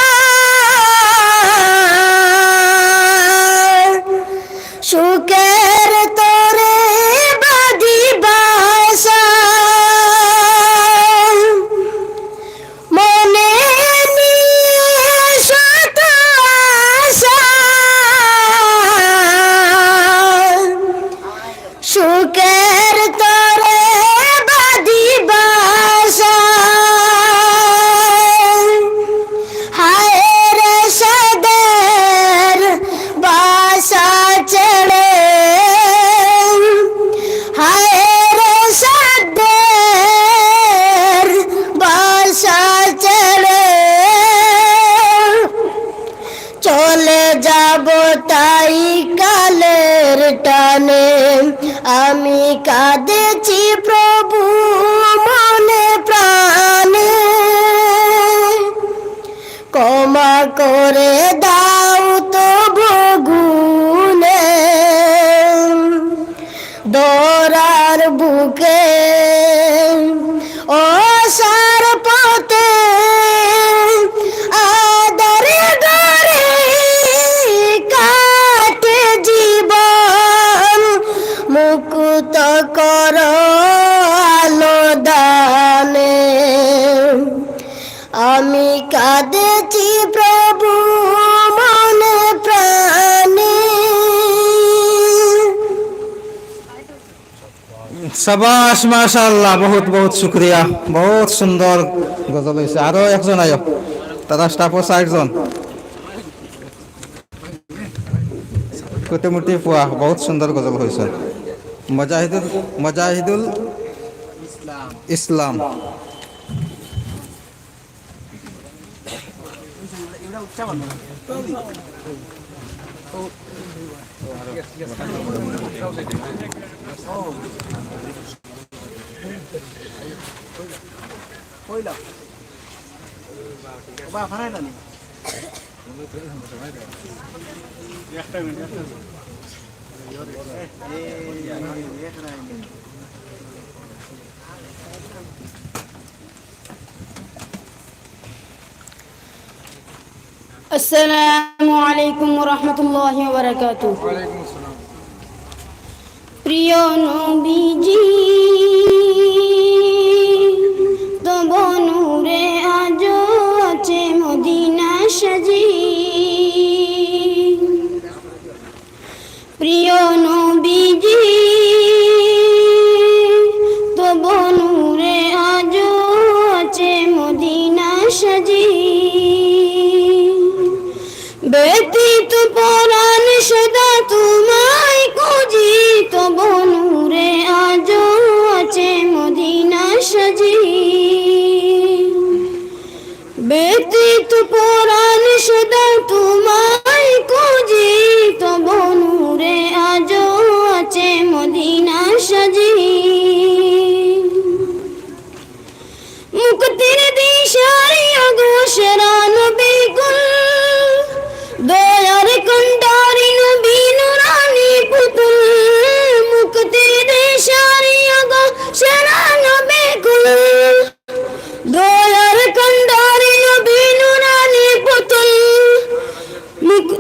সুখের তরে বাঁধি বাসা। মনে নিয়ে শত আশা, সুখের তরে বাঁধি বাসা। হায় রে সাধের বাসা ছেড়ে, হায় রে সাধের বাসা ছেড়ে, চলে যাব তাই কালের টানে। আমি কাঁদেছি প্রভু মনে প্রাণে, ক্ষমা করে দাও তবু গুণে। দরার বুকে, অসার পথে, আধারে ঘরে কাটে জীবন, মুক্ত করো আলো দানে। আমি কাঁদেছি প্রভু মনে প্রাণে। সাবাস, মাশাআল্লাহ, বহুত বহুত শুকরিয়া, বহুত সুন্দর গজল অইছে। আরো একজন আইও, তারা স্টাফও চাইরজন। কুটিমুটি পুয়া, বহুত সুন্দর গজল অইছে। মুজাহিদুল, মুজাহিদুল ইসলাম। আসসালামু আলাইকুম ওয়া রাহমাতুল্লাহি ওয়া বারাকাতুহু। প্রিয় নবীজি, তব নূরে আজো আছে মদিনা সাজি। প্রিয় নবীজি, তব নূরে আজো আছে মদিনা সাজি। ব্যথিত পরাণ সদা তোমায় খুঁজি, তব নূরে আজো আছে মদিনা সাজি। ব্যথিত পরাণ সদা তোমায় খুঁজি, তব নূরে আজো আছে মদিনা সাজি। মুক্তির দিশারি আগো সেরা নবী কুল, দয়ার কান্ডারি নবী নুরানি পুতুল। মুক্তির দিশারি আগো সেরা নবী কুল, দয়ার কান্ডারি নবী নুরানি পুতুল। মুক-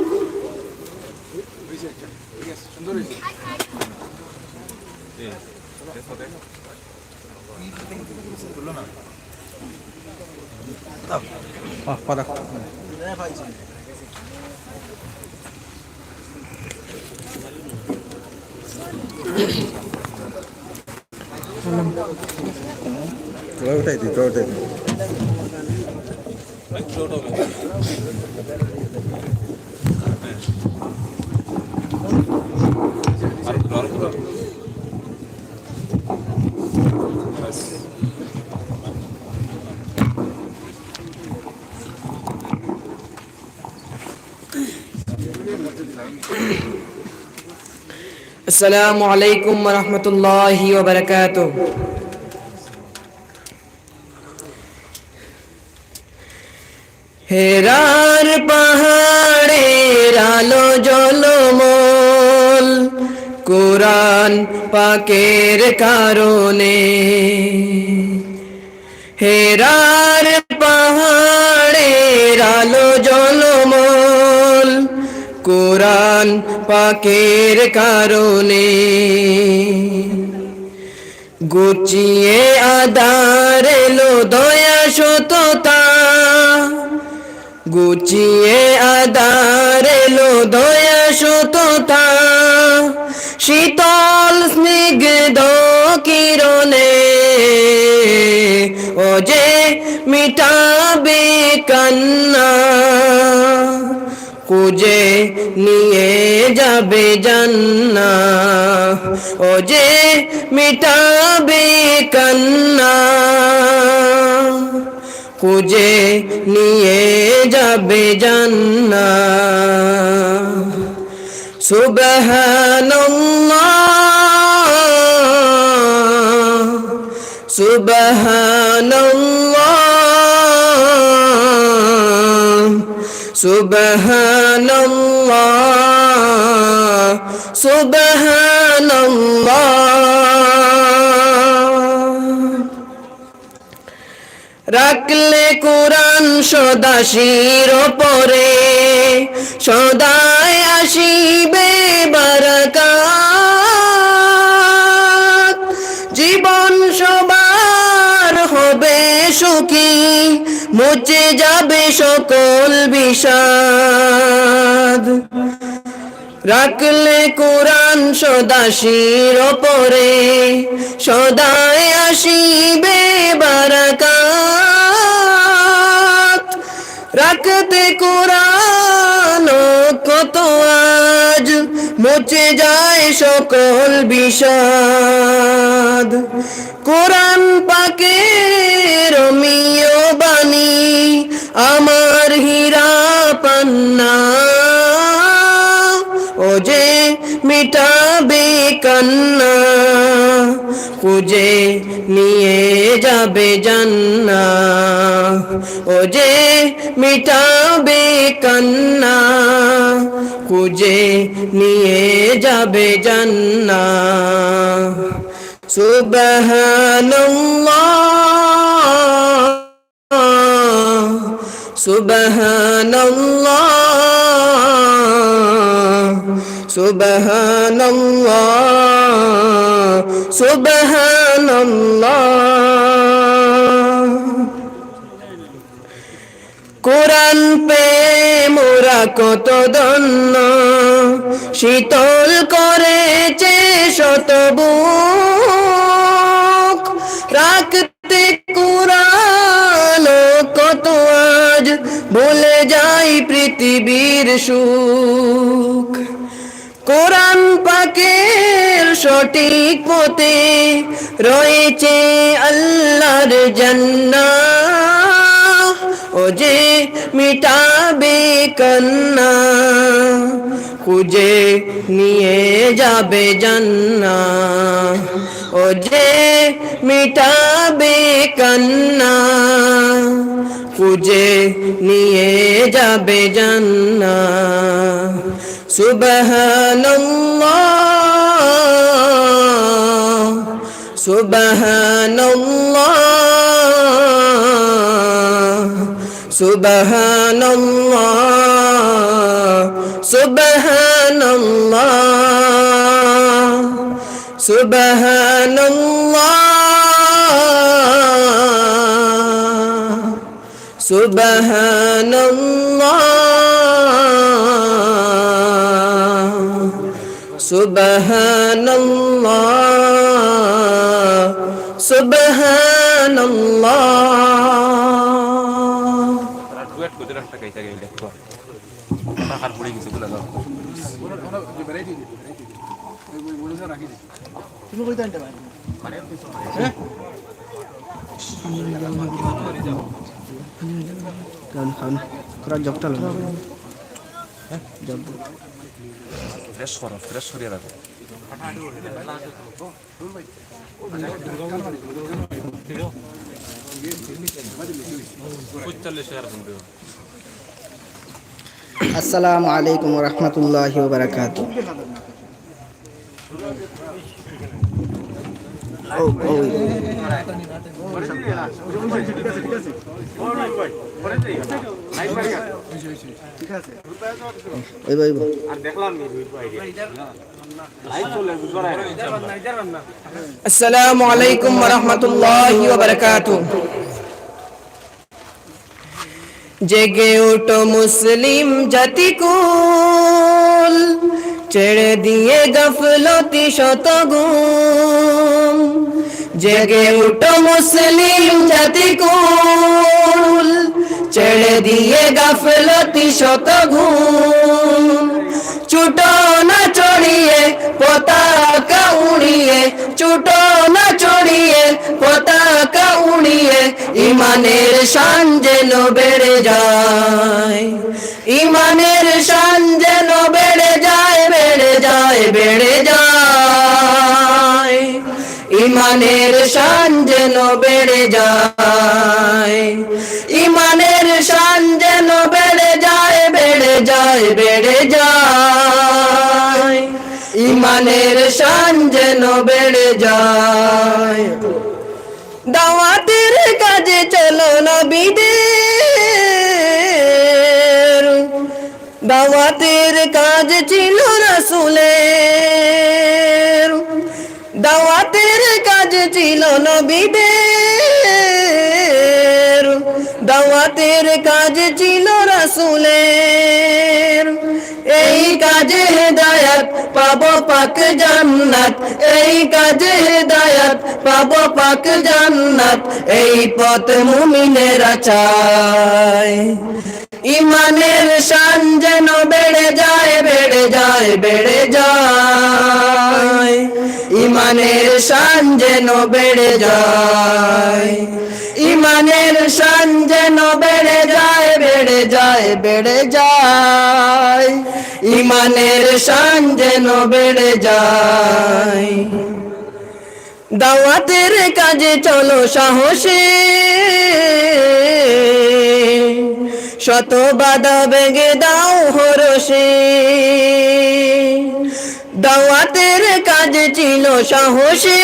ওটাই দিই, ওটাই দিই। আসসালামু আলাইকুম ওয়া রাহমাতুল্লাহি ওয়া বারাকাতুহু। হেরার পাহাড়ের আলো ঝলমল কোরআন পাকের কারণে। হেরার পাহাড়ের আলো ঝলমল কোরআন পাকের কারণে। গুছিয়ে আদার এলো দয়া সততা, গুছিয়ে আদার এলো দয়া সততা, শীতল স্নিগ্ধ কিরণে, ও যে মিটাবে কান্না, খুঁজে নিয়ে যাবে জান্নাহ, ও যে মিটাবে কান্না, খুঁজে নিয়ে যাবে জান্নাহ। সুবহানাল্লাহ, সুবহানাল্লাহ, সুবহানাল্লাহ, সুবহানাল্লাহ। রাখলে কোরআন সদা শির ওপরে, সদায় আসিবে বারাকাত। জীবন সবার হবে সুখী, মুছে যাবে সকল বিষাদ। রাখলে কোরআন সদা শির ওপরে, সদায় আসিবে বারাকাত। রাখতে কোরআন কত আজ, মুছে যায় সকল বিষাদ। কোরআন পাকের অমীয় বাণী, আমার হীরা পান্না, ও যে মিটাবে কান্না, খুঁজে নিয়ে যাবে জান্নাহ, ও যে মিটাবে কান্না, খুঁজে নিয়ে যাবে জান্নাহ। সুবহানাল্লাহ, সুবহানাল্লাহ, সুবহানাল্লাহ, সুবহানাল্লাহ। কোরআন পেয়ে মোরা কত ধন্য, শীতল করেছে শত বুক। রাখতে কোরআন কত আজ ভুলে যাই পৃথিবীর সুখ। কোরআন পাকের সঠিক পথে রয়েছে আল্লাহর জান্নাহ। ও যে মিটাবে কান্না, খুঁজে নিয়ে যাবে জান্নাহ। ও যে মিটাবে কান্না, খুঁজে নিয়ে যাবে জান্নাহ। সুবহানাল্লাহ, সুবহানাল্লাহ, সুবহানাল্লাহ, সুবহানাল্লাহ, সুবহানাল্লাহ। সুবহানাল্লাহ, সুবহানাল্লাহ, সুবহানাল্লাহ। তারা ডুয়েট করতে রাখতে গাইতে গাইতে দেখো। টাকার পড়ে গেছে, বলে দাও। খান, খান। পুরা জগটা লো। জগ। ফ্রেশ করো, ফ্রেশ করিয়া রাখো। পঁয়তাল্লিশ হাজার ফোন দিও। আসসালামু আলাইকুম ওয়া রাহমাতুল্লাহি ওয়া বারাকাতুহু। আসসালামু আলাইকুম ওয়া রাহমাতুল্লাহি ওয়া বারাকাতুহু। জেগে উঠো মুসলিম জাতিকুল, ছেড়ে দিয়ে গাফলতি শত ঘুম। জেগে উঠো মুসলিম জাতিকুল, ছেড়ে দিয়ে গাফলতি শত ঘুম। ছুটো না ছড়িয়ে পতাকা উড়িয়ে, ছুটো না ছড়িয়ে পতাকা উড়িয়ে, ইমানের শান যেন বেড়ে যায়, ইমানের শান যেন বেড়ে যায়, বেড়ে যায়, বেড়ে যায়। ইমানের শান যেন বেড়ে যায়, ইমানের শান যেন বেড়ে যায়, বেড়ে যায়, বেড়ে যায়। ইমানের শান যেন বেড়ে যায়। দাওয়াতের কাজে চলো নবীদের, দাওয়াতের কাজ ছিল রাসূলের, দাওয়াতের কাজ ছিল নবীদের, দাওয়াতের কাজ ছিল রাসূলের। এই কাজে হেদায়াত পাবো পাক জান্নাত, এই কাজে হেদায়াত পাবো পাক জান্নাত, এই পথ মুমিনেরা চায়। ইমানের শান যেন বেড়ে যায়, বেড়ে যায়, বেড়ে যায়। ইমানের শান যেন বেড়ে যায়, ইমানের শান যেন বেড়ে যায়, বেড়ে যায়, বেড়ে যায়। ইমানের শান যেন বেড়ে যায়। দাওয়াতের কাজে চলো সাহসে, শত বাধা ভেঙে দাও হরষে। দাওয়াতের কাজ ছিল সাহসে।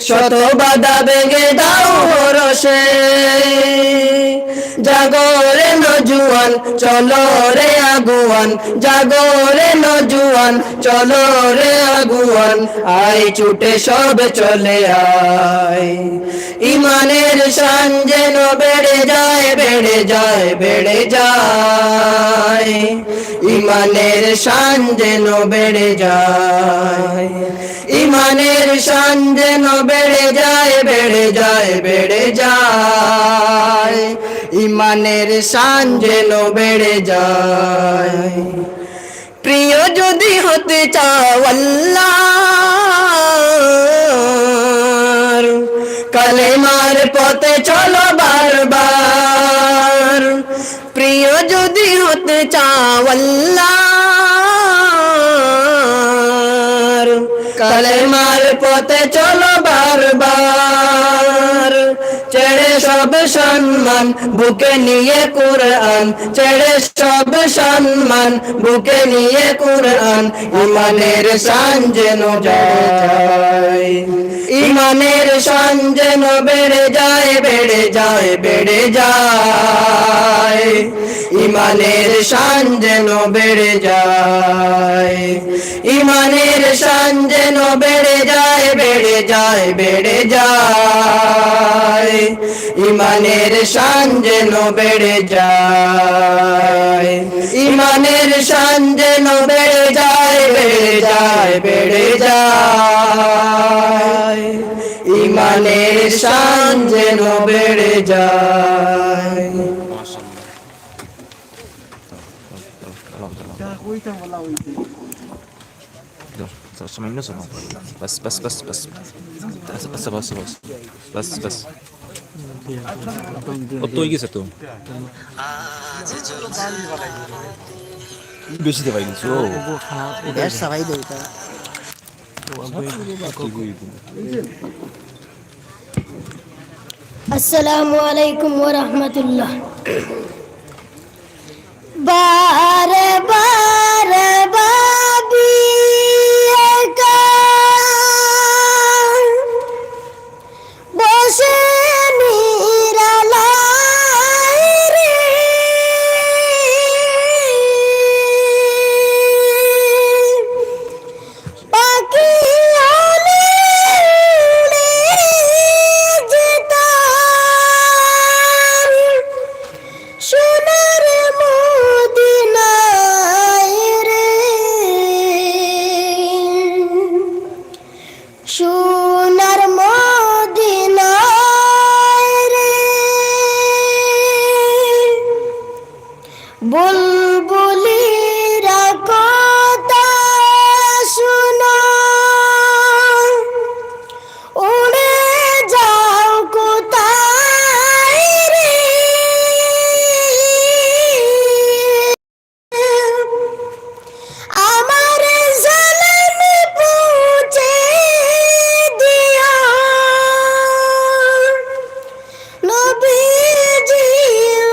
শত বাধা ভেঙে দাও হরষে। জাগো রে নজুয়ান, চলো রে আগুয়ান। জাগো রে নজুয়ান, চলো রে আগুয়ান। আয় ছুটে সব চলে আয়। ইমানের শান যেন বেড়ে যায়, বেড়ে যায়, বেড়ে যায়। ইমানের শান যেন বেড়ে যায়। ইমানের শান যেন বেড়ে যায়, বেড়ে যায়, বেড়ে যায়। ইমানের শান যেন বেড়ে যায়। প্রিয় যদি হতে চাও আল্লাহর, কালেমার পথে চলো বারবার। প্রিয় যদি হতে চাও আল্লাহর, কালেমার পথে চলো বারবার। ছেড়ে সব সম্মান, বুকে নিয়ে কোরআন। ছেড়ে সব সম্মান, বুকে নিয়ে কোরআন। ইমানের শান যেন যায়, ইমানের শান যেন বেড়ে যায়, বেড়ে যায়, বেড়ে যায়। ইমানের শান যেন বেড়ে যায়। ইমানের শান যেন বেড়ে যায়, বেড়ে যায়, বেড়ে যায়। ইমানের শান যেন বেড়ে যায়। ইমানের শান যেন বেড়ে যায়, বেড়ে যায়, বেড়ে যায়। ইমানের শান যেন বেড়ে যায়। যাও, যাও, সামান্য শোনো। বাস, বাস, বাস, বাস। আচ্ছা, আচ্ছা, বাস, বাস। বাস, বাস। অত অই গেছে তো। বেশি দেওয়া গেছে, ও। আসসালামু আলাইকুম ওয়া রাহমাতুল্লাহ। বারে বারে ভাবি একা বসে নিরালায় রে। পাখি হলে উড়ে যেতাম সোনার মদিনায় রে। সোনার মদিনায় রে। বুলবুলিরা কথা শুনো, উড়ে যাও কোথায় রে। আমার সালাম পৌঁছে দিও নবীজি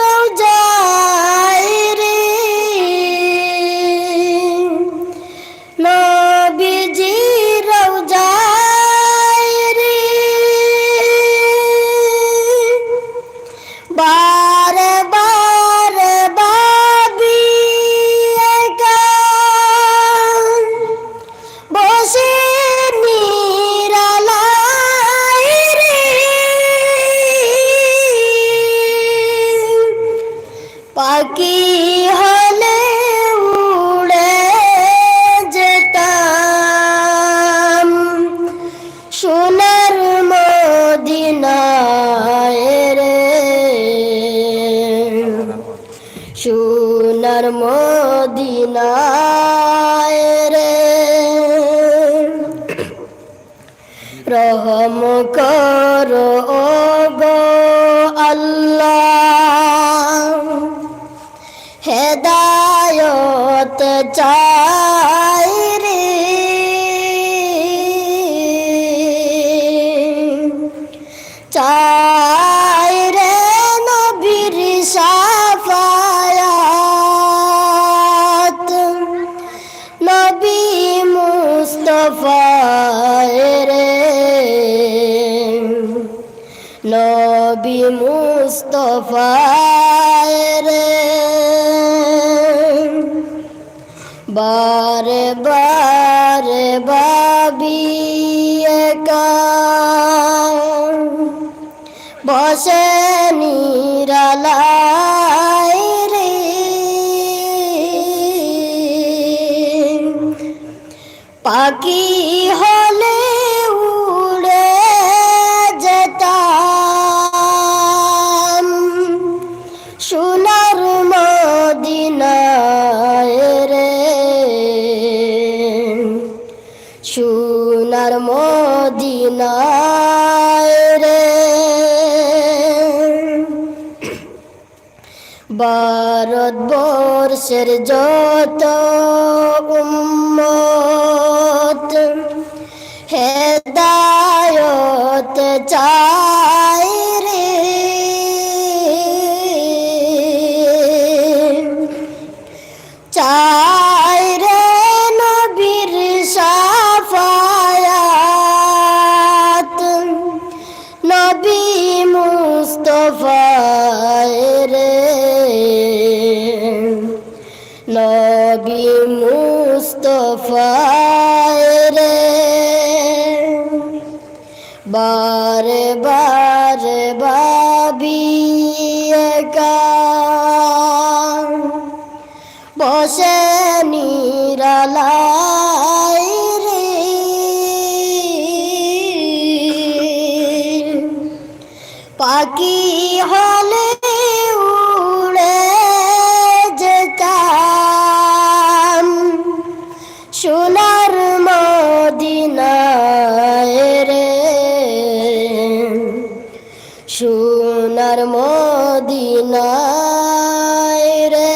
রওজায় রে। নবীজি রওজায় রে। বারে বারে ভাবি একা বসে নিরালায় রে। পাখি হলে উড়ে যেতাম সোনার মদিনায় রে। সোনার মদিনায় রে। রহম করো ও গো আল্লাহ, হেদায়ত চাই রে, চাই মুস্তফায় রে, নবী মুস্তফায় রে, বারে বারে ভাবি একা, বসে নিরালায় রে। পাখি হলে উড়ে যেতাম সোনার মদিনায় রে, সোনার মদিনায় রে। ভারতবর্ষের যত উম্মত হেদায়ত চায় রে, চায় রে নবীর শাফায়াত, নবী মুস্তফায় রে, নবী মুস্তফায় রে। বারে বারে ভাবি একা, বসে নিরালায় রে। পাখি হলে উড়ে যেতাম সোনার মদিনায় রে, সোনার মদিনায় রে।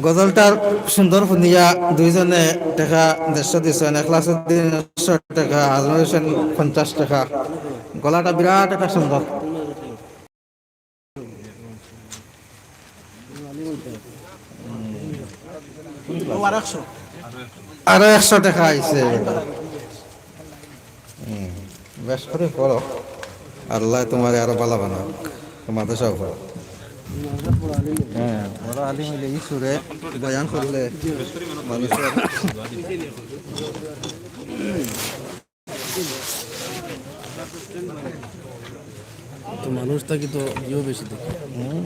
গজলটার সুন্দর হুনিয়া দুইজনে টেকা দেড়শো দিছইন, এখলাসুর দিন একশো টেকা, আজমল হোসেন পঞ্চাশ টেকা। গলাটা বিরাট একটা সুন্দর। আরো একশো টেকা আইছে। হুম, বেশ করি করো, আল্লায় তুমারে আরো ভালা বানাউক। মাদ্রাসা উপর। হ্যাঁ, বড় আলিম অইলে ই সুরে বয়ান করলে মানুষের তো মানুষ থাকি তো ইয়েও বেশি দেখি। হুম।